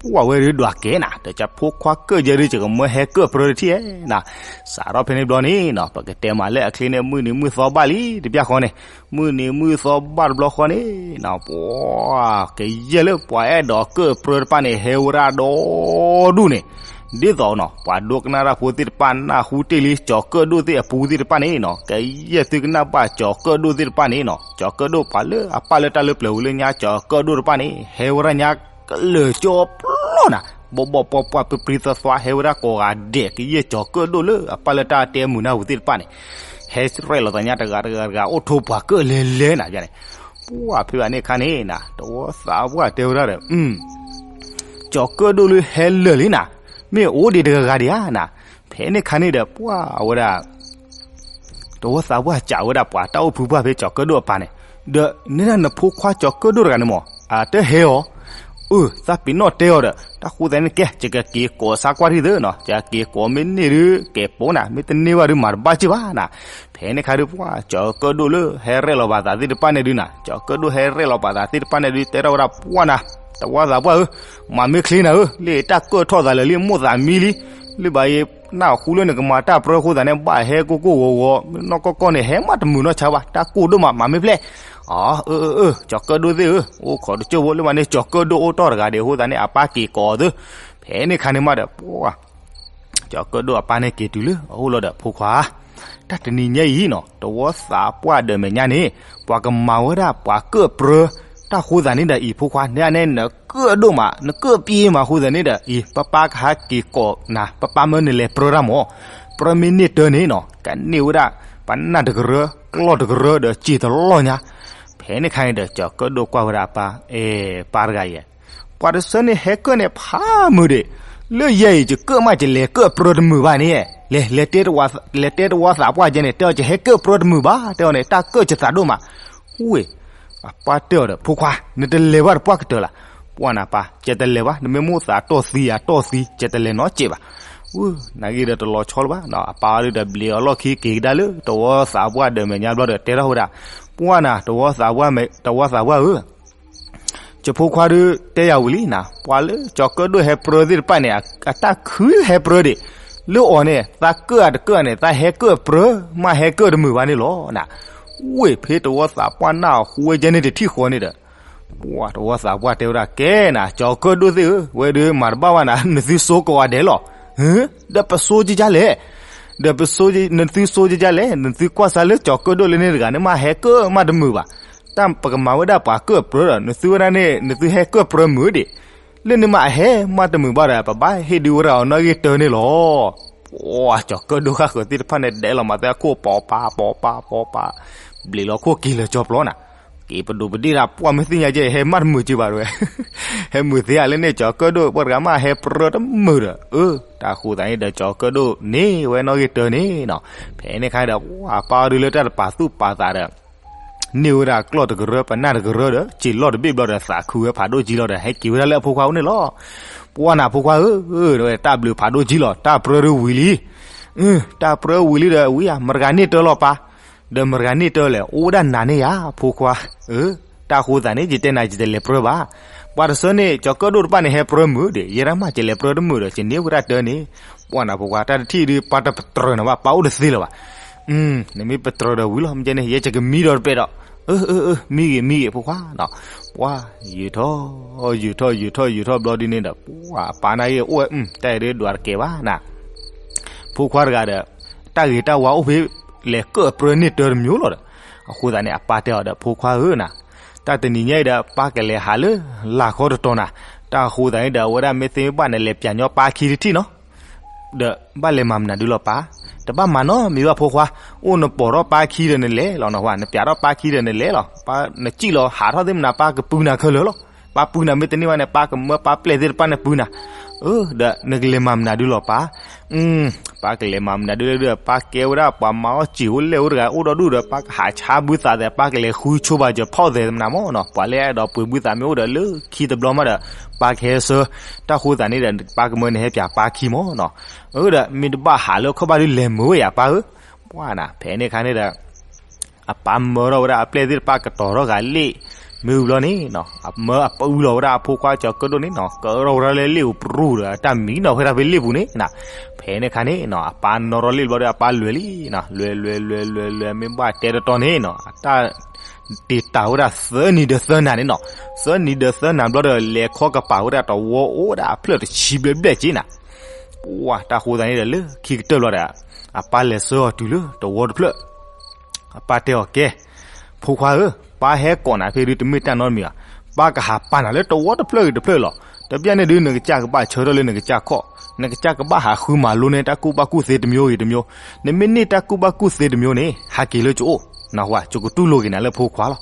ပှၤဝဲဒုးဒွးကဲနၤ ဒီးကၢ်ဖိခွါကၢၣ်ယဲဒုး ကမၢဟဲကၢၣ်ပြၢတထံၣ်ဧါနၤ စးထီၣ်ဖဲန့ၣ်ဘျီန့ၣ်နီၤ ပကတဲမးလၢအချ့န့ၣ် မုၢ်နံၤမုၢ်သီဘၣ်လံ တဘျီဃီန့ၣ် မုၢ်နံၤမုၢ်သီဘၣ်တဘျီဃီန့ၣ်နီၤ ပှၤ ကယဲၢ်လၢပှၤအဲၣ်ဒိးကၢၣ်ပြၢတဖၣ်န့ၣ် ဟဲဝဲဒၣ်ဒီဒူၣ်န့ၣ် ဒ်သိးနီၤ ပှၤဒိကနၣ်တၢ်ဖိသ့ၣ်တဖၣ် နၢ်ဟူတ့ၢ်လံ ကၠီၤကၢၣ်ဒိၣ်သ့ၣ်အပူၤသ့ၣ်တဖၣ်န့ၣ်နီၤ ကယဲၢ်သုကနၣ်ဘၣ်ကၠီၤကၢၣ်ဒိၣ်သ့ၣ်တဖၣ်န့ၣ်နီၤ ကၠီၤကၢၣ်ဒိၣ်ပှၤလၢအပၢ်လၢတၢ်လၢပျၢၤဝံၤလၢညါ ကၠီၤကၢၣ်ဒိၣ်တဖၣ်န့ၣ် ဟဲဝဲဒၣ်ညါကလၢာ်ကၠီပျီနၤ ဘီဘီပှၤပှၢ်ပျံၤပျံၤသွါသွါ ဟဲဝဲဒၣ်ကိးဂၤဒဲး ကယဲၢ်ကၠီၤကၢၣ်ဒိၣ်လၢအပၢ်လၢတၢ်တဲမုာ်နၢ်ဟူသ့ၣ်တဖၣ်န့ၣ် ဟဲရဲၣ်လီၤသးညါတဂၤတဂၤတဂၤ အိၣ်ထိးပှၤကၢၣ်လဲၤလဲၤနၤန့ၣ် ပှၤဖဲဘၣ်န့ၣ်ခါန့ၣ်နၤ တဝီသးပှၢ်တဲဝဲဒၣ်ဒီး ကၠီၤကၢၣ်ဒိၣ်လၢဟဲလၢာ်လံနၤ မ့ၢ်အိၣ်ဒံးတဂၤဂၤဒံးဧါနၤ ဖဲန့ၣ်ခါန့ၣ်ဒီး ပှၤဝဲဒၣ် တဝီသးပှၢ်စံးဝဲဒၣ်ပှၤတၢ်အိၣ်ဖုပှၢ်ဖဲကၠီၤကၢၣ်ဒိၣ်အပၢ်န့ၣ် ဒီးနဲဒၣ်နဖိခွါကၠီၤကၢၣ်ဒိၣ်တဂၤန့ၣ်မး အတဟဲအီၤ အၢ သးပ့ၤနီၣ်တဲအီၤဒီး တၢ်ဃိသတးန့ၣ် ကဲ ယကက့ၤကိးစါကွၢ်ထံၣ်သုနီၤ ယကက့ၤကိးမ့ၢ်န့ၢ်ဒုး ကဲးပိာ်နၤ မ့ၢ်တန့ၢ်ဘၣ်ဒုး မၤတဘၣ်စ့ၢ်ဘၣ်နၤ ဖဲန့ၣ်ခါဒုး ပှၤကၠီၤကၢၣ်ဒိၣ်လၢဟဲရဲၣ်လီၤပာ်သးသ့ၣ်တဖၣ်န့ၣ်ဒုးနၤ ကၠီၤကၢၣ်ဒိၣ်ဟဲရဲၣ်လီၤပာ်သးသ့ၣ်တဖၣ်န့ၣ်ဒုး တဲထီၣ်ဝဲဒၣ်ပှၤနၤ တဝီသးပှၢ်ဧၢ မၤမ့ၢ်ချ့နၤဧၢ လၢတၢ်ကၢၣ်ထီၣ်သးလၢာ်လံ မိၣ်သးမံလံ လၢဘၣ်ယဲ နၢ်ဟူလၢနကမၤတၢ်ပြၢဃိသတးန့ၣ် ဘၣ်ဟဲကိၢ်ကိၢ်ဂီၤဂီၤ နီၢ်ကီၢ်ကီၢ်န့ၣ် ဟဲမးတမုာ်နီၢ်ဆါဘၣ် တၢ်ကိၢ်ဒိၣ်မး မၤမ့ၢ်ဖျဲၣ် အၢ အၢ အၢ ကၠီၤကၢၣ်ဒိၣ်သ့ၣ်ဧၢ အိၣ်ခိးတစိၢ်ဖိ လၢမၤန့ၢ်ကၠီၤကၢၣ်ဒိၣ်အိၣ်တီၢ်တဂၤဒဲးအဃိသတးန့ၣ် အပၢ်က့ၤကိးအီၤသု ဖဲန့ၣ်ခါန့ၣ်မးဒီး ပှၤ ကၠီၤကၢၣ်ဒိၣ်အပၢ်န့ၣ်က့ၤတုၤလၢအအိၣ်လီၤဒီး ဖိခွါ တၢ်တနံၤညါအံၤနီၤ တဝီသးပှၢ်ဒၢးမဲာ်ညါန့ၣ် ပှၤကမၤဝဲဒၣ်ပှၤကၢၣ်ပြၢ တၢ်ဃိသးန့ၣ်ဒီးအံၤ ဖိခွါ နဲန့ၣ် နကၢၣ်အဒိၣ်မး နကၢၣ်ပံမးအဃိသတးန့ၣ်ဒီး အံၤ ပပၢ်ကဟးက့ၤကိးနၤ ပပၢ်မၢနလဲၤပြၢတၢ်မး, ပြၢမ့ၢ်န့ၢ်တၢန့ၣ်နီၤ ကန့ၢ်ဝဲဒၣ် ပနၢ်တကရၢ ကျီၢ်တကရၢဒီးစံာ်တလီၢ်ညါ. ဖဲန့ၣ်ခါန့ၣ်ဒီး ကၠီၤကၢၣ်ဒိၣ်ကွၢ်ဝဲဒၣ်အပၢ်, အဲ ပၢ်တဂၤအံၤ ပှၤတဆၢန့ၣ်ဟဲကၢၣ်န့ၣ်ဖးမုာ်ဒံး, လၢယဲအံၤ ယကၢၣ်မးယလဲၤကၢၣ်ပြၢတမုာ်ဘၣ်န့ၣ်, လဲၤ လဲၤတဲတဝီသးပှၢ်ကဲန့ၣ် တဲအီၤယဟဲကၢၣ်ပြၢတမုာ်ဘၣ် တဲအီၤန့ၣ် တၢ်ကၢၣ်ယသးဒိၣ်မး. ဝ့ၢ် အပၢ်တဲအီၤဒီး ဖိခွါ နတလဲၤဘၣ်တပှၢ်ကတၢၢ်လၢၤ. ပှၢ်နၤပၢ် ယတလဲၤဘၣ်, နမ့ၢ်မိၣ်သးတီၢ်သံယၤတီၢ်သံ ယတလဲၤနီတစဲးဘၣ်. ဝ့ၢ် နာ်က့ဒီးတလီၤဆီလၢၤဘၣ်နီၤ, အပၢ်အီၤဒုးဒီးဘျံးအီၤလီၢ်ခံက့ၤကဒါလၢ တဝီသးပှၢ်ဒၢးမဲာ်ညါဘျီဒီး တဲထီၣ်ဝဲဒၣ်, ပှၢ်နၤ တဝီသးပှၢ် တဝီသးပှၢ်ဧၢ ယဖိခွါဒုးတဲယၤဝံၤလံနၤ, ပှၤလၢကၠီၤကၢၣ်ဒိၣ်ဟဲပြၢသ့ၣ်တဖၣ်န့ၣ် အတၢ်ခုဟဲပြၢဒံး, လၢအီၤန့ၣ် သးကၢၣ်အတကၢၣ်န့ၣ် သးဟဲကၢၣ်ပြၢ မးဟဲကၢၣ်တမုာ်ဘၣ်န့ၣ်လီၤနၤ. ဝ့ၢ်ဖဲတဝီသးပှၢ်နၢ်အဃိဝဲကဲန့ၣ်တထံၣ်ဃီန့ၣ်ဒီး ပှၢ်တဝီသးပှၢ်တဲဝဲဒၣ် ကဲနၤ ကၠီၤကၢၣ်ဒိၣ်သ့ၣ်ဧၢ, ဝဲဒုးမၤတဘၣ်ဝဲနၤ နသုစိကဝၤဒဲးလီၤ. ဒီးပစိကကလဲၣ်, ဒီးပစိ နသုစိကကလဲၣ်, နသုကွၢ်စၢ်လၢကၠီၤကၢၣ်ဒိၣ်လၢန့ၣ်တဂၤန့ၣ် မးဟဲကၢၣ်မးတမုာ်ဘၣ်. တၢ်ပကမၤဝဲဒၣ်ပှၤကၢၣ်ပြၢဒီး နသုဝဲဒၣ်န့ၣ် နသုဟဲကၢၣ်ပြၢမုာ်ဒံး, လၢန့ၣ်မးအဟဲမးတမုာ်ဘၣ်ဒီး ပဘၣ်ဟ့ၣ်ဒုးဝဲဒၣ်အီၤနီၣ်ဂံၢ်တၢန့ၣ်လီၤ. ပှၢ် ကၠီၤကၢၣ်ဒိၣ်ဃၣ်ဃၢၤသ့ၣ်တဖၣ်န့ၣ် ဒဲးလီၤမးသဲခိၣ် ပိာ်ပာ်ပိာ်ပာ်ပိာ်ပာ်, ဘျံးလီၤခိၣ်က့ၤလၢာ်ကၠီၤပျီနၤ, က့ၤပဒိးပဒ့ၣ်တၢ် ပှၢ်မ့ၢ်သ့ၣ်ညါကဲ ဟဲမးတမုာ်က့ဘၣ်တဝဲ, ဟဲမုာ်သ့ဧါလၢန့ၣ် ကၠီၤကၢၣ်ဒိၣ် ပှၤတဂၤမးဟဲပြၢတမုာ်ဒီး, အၢ တၢ်ဃိသးန့ၣ်ဒီး ကၠီၤကၢၣ်ဒိၣ်န့ၣ်ဝဲနီၣ်ဂံၢ်တၢန့ၣ်နီၤ. ဖဲန့ၣ်ခါဒီး ပှၢ်အပၢ်အီၤဒုးလၢတၢ်တပာ်သူၣ်ပာ်သးဒီး န့ၢ်ဝဲဒၣ်ကျီၢ်တကရၢ ပနၢ်တကရၢဒီး စံာ်လီၢ်တဘ့ၣ်ဘျီဒီး သးခုဝဲဖးဒိၣ်ကံလီၤဒီး ဟဲက့ၤဝဲဒၣ်လၢအဖိခွါအိၣ်န့ၣ်လီၤ. ပှၢ်နၤဖိခွါဧၢ, တၢ်ဘျုးဖးဒိၣ်ကံလီၤ တၢ်ပြၢဒုးဝံၤလံ, တၢ်ပြၢဝံၤလံဒီး ဝံၤဧါ မတၤတဂၤန့ၢ်တၢလီၤပၢ်, ဒီးမတၤတဂၤန့ၢ်တၢလဲၣ် အိၣ်ဝဲဒၣ်နၤန့ၣ်ဧါ ဖိခွါ, အၢ တၢ်ဃိသးန့ၣ် ယတဲနၤ ယတလဲၤပြၢဘၣ်. ပှၤတဆၢန့ၣ် ကၠီၤကၢၣ်ဒိၣ်တဖၣ်န့ၣ် ဟဲပြၢမုာ်ဒီး ယဲဒၣ်မး ယလဲၤပြၢတမုာ်ဒီး ယန့ၢ်ဝဲဒၣ်တၢန့ၣ်. ပှၢ်နၤဖိခွါ တၢ်တထံၣ်ဒုး ပၢ်တပတြၢၤနၤဘၣ် ပၢ်အိၣ်တသ့လၢၤဘၣ်. နမ့ၢ်ပတြၢၤဒီးဝံၤလီၤ မ့ၢ်ကဲန့ၣ် ယဲယကမံဒီးတပဲာ်ဒီး, အၢ အၢ အၢ မံဂ့ၤ မံဂ့ၤ ဖိခွါနီၤ. ပှၢ် ယုာ်ထီၣ် ယုာ်ထီၣ် ယုာ်ထီၣ် ယုာ်ထီၣ်ဘျီဒ်န့ၣ်ဒီး ပှၢ်အပၢ်နၢ်ဂ့ၢ်အိၣ်ဝဲ တၢ်အံၤဒုးဒွးတကဲဘၣ်နၤ. ဖိခွါတဂၤဒီး တၢ်ဂ့ၤတၢ်ဝါအိၣ်ဖဲ လဲၤကၢၣ်ပြၢန့ၢ်တၢတမံၤလီၤဒီး, အဃိသတးန့ၣ် အပၢ်တဲအီၤဒီး ဖိခွါဧၢနၤ, တၢ်တနံၤညါအံၤဒီး ပၢ်ကလဲၤဟးလၢ လၢ်ခီတတီၤနၤ, တၢ်အဃိသတးန့ၣ်ဒီး အဝဲဒၣ်မ့ၢ်သ့မ့ၢ်ဘၣ် နလဲၤပျးညီပၢ်ခံတထံၣ်နီၤ ဒီးဘၣ်လဲၤမၤမနုၤဒုလီၤပၢ်, တဘၣ်မၤနီတမံၤဘၣ်ဖိခွါ, အိၣ်နပိာ်ထီၣ်ပၢ်ခံဒီးနလဲၤလီၤ နဟါ နပျးထီၣ်ပၢ်ခံဒီးနလဲၤလီၤ, နစံၣ်လီၤဟးထီၣ်သ့ၣ်မနၤ ပၢ်ကပုၢ်နၤခဲလၢာ်လီၤ, ပၢ်ပုၢ်နၤမ့ၢ်တန့ၢ်ဘၣ်န့ၣ် ပၢ်ကမၢပၢ်ပျဲၢ်သ့ၣ်တဖၣ်န့ၣ်ပုၢ်နၤ, အၢ ဒီးနကလဲၤမၤမနုၤဒုလီၤပၢ်, ပၢ်ကလဲၤမၤမနုၤဒုလီၤဒီး ပၢ်ကဲဝဲဒၣ်ပှၤမၤအီၣ်စံာ်အိၣ်လဲၣ်အိၣ်တဂၤအိၣ်ဒီဒူၣ်ဒီး ပၢ်ကဟးဆါဘုသးသဲး ပၢ်ကလဲၤဃုဆိဘၣ်စၢၤဖီၣ်သဲးမနၤမးနီၤ, ပှၤလၢအဲၣ်ဒိးပှ့ၤဘုသးမ့ၢ်အိၣ်ဒီးလၢခံတဘျီမးဒီး ပၢ်ကဟဲဆှၢ, တၢ်ဃိသတးန့ၣ်ဒီး ပၢ်ကမၢနဟဲပျးပၢ်ခံမးနီၤ, အၢ ဒီးမ့ၢ်တဘၣ်ဟးလၢခီၣ်ဘၣ်ဒုလဲၤမုာ်ဝဲယၤပၢ်ဧၢ, ပှၢ်နၤ ဖဲန့ၣ်ခါန့ၣ်ဒီး အပၢ်မၢထီၣ်ဝဲဒၣ်အပျဲၢ်သ့ၣ်တဖၣ်ကတီၤထီၣ်ဂၤလ့ၣ်, မ့ၢ်ဝံၤဘျီန့ၣ်နီၤ အမၢအပုလီၤဝဲဒၣ်အဖိခွါကၠီၤကၢၣ်ဒိၣ်န့ၣ်နီၤ ကရီၣ်ဝဲဒၣ်လၢလ့ၣ်ပူၤပြူၢ်ဒီး တၢ်မံနီၤဖဲဒၣ်ဖဲလ့ၣ်ပူၤန့ၣ်နၤ, ဖဲန့ၣ်ခါန့ၣ်နီၤ အပၢ်နီၣ်ထီၣ်လ့ၣ်ဘျီဒီး အပၢ်လဲၤလံနီၤ လဲၤလဲၤလဲၤလဲၤလဲၤ မ့ၢ်ဘၣ်တဲတတီၤန့ၣ်နီၤ တၢ်တ့ၢ်တၢ်ဝဲဒၣ်သၢနံၤဒီးသၢနၤန့ၣ်နီၤ, သၢနံၤဒီးသၢနၤဘျီဒီး လဲၤခီကပၤဝဲဒၣ်တဝီအိၣ်ဝဲဒၣ်အဖျၢၣ်တဆံဘျဲၣ်ဘျဲၣ်က့နၤ, ပှၢ် တၢ်ဃိသတးန့ၣ်ဒီး လၢခံကတၢၢ်ဘျီဒီး အပၢ်လဲၤဆှၢအီၤတုၤလၢတဝီတဖျၢၣ် အပၢ်တဲအီၤ ကဲ, ဖိခွါဧၢ, ပၢ်ဟဲကိးနၤဖဲဒုးတမ့ၢ်တၢ်နီတမံၤဘၣ်, ပၢ်ကဟးပာ်နၤလၢတဝီတဖျၢၣ်ဂ့ၤတဖျၢၣ်လီၤ, တဘျီန့ၣ်ဒုး နကစၢ်ကဘၣ်ဆၢထၢၣ်လၢနကစၢ်ခီၣ်, နကစၢ်ကဘၣ်ဟးဃုမၤလိန့ၢ်တၢ်ကူၣ်ဘၣ်ကူၣ်သ့တမျိုးဂ့ၤတမျိုး, နမ့ၢ်န့ၢ်တၢ်ကူၣ်ဘၣ်ကူၣ်သ့တမျိုးန့ၣ် ဟးက့ၤလၢကအိၣ်, နၢ်ဟူဧါ ကကတူၢ်လိာ်က့ၤနၤလၢဖိခွါလီၤ.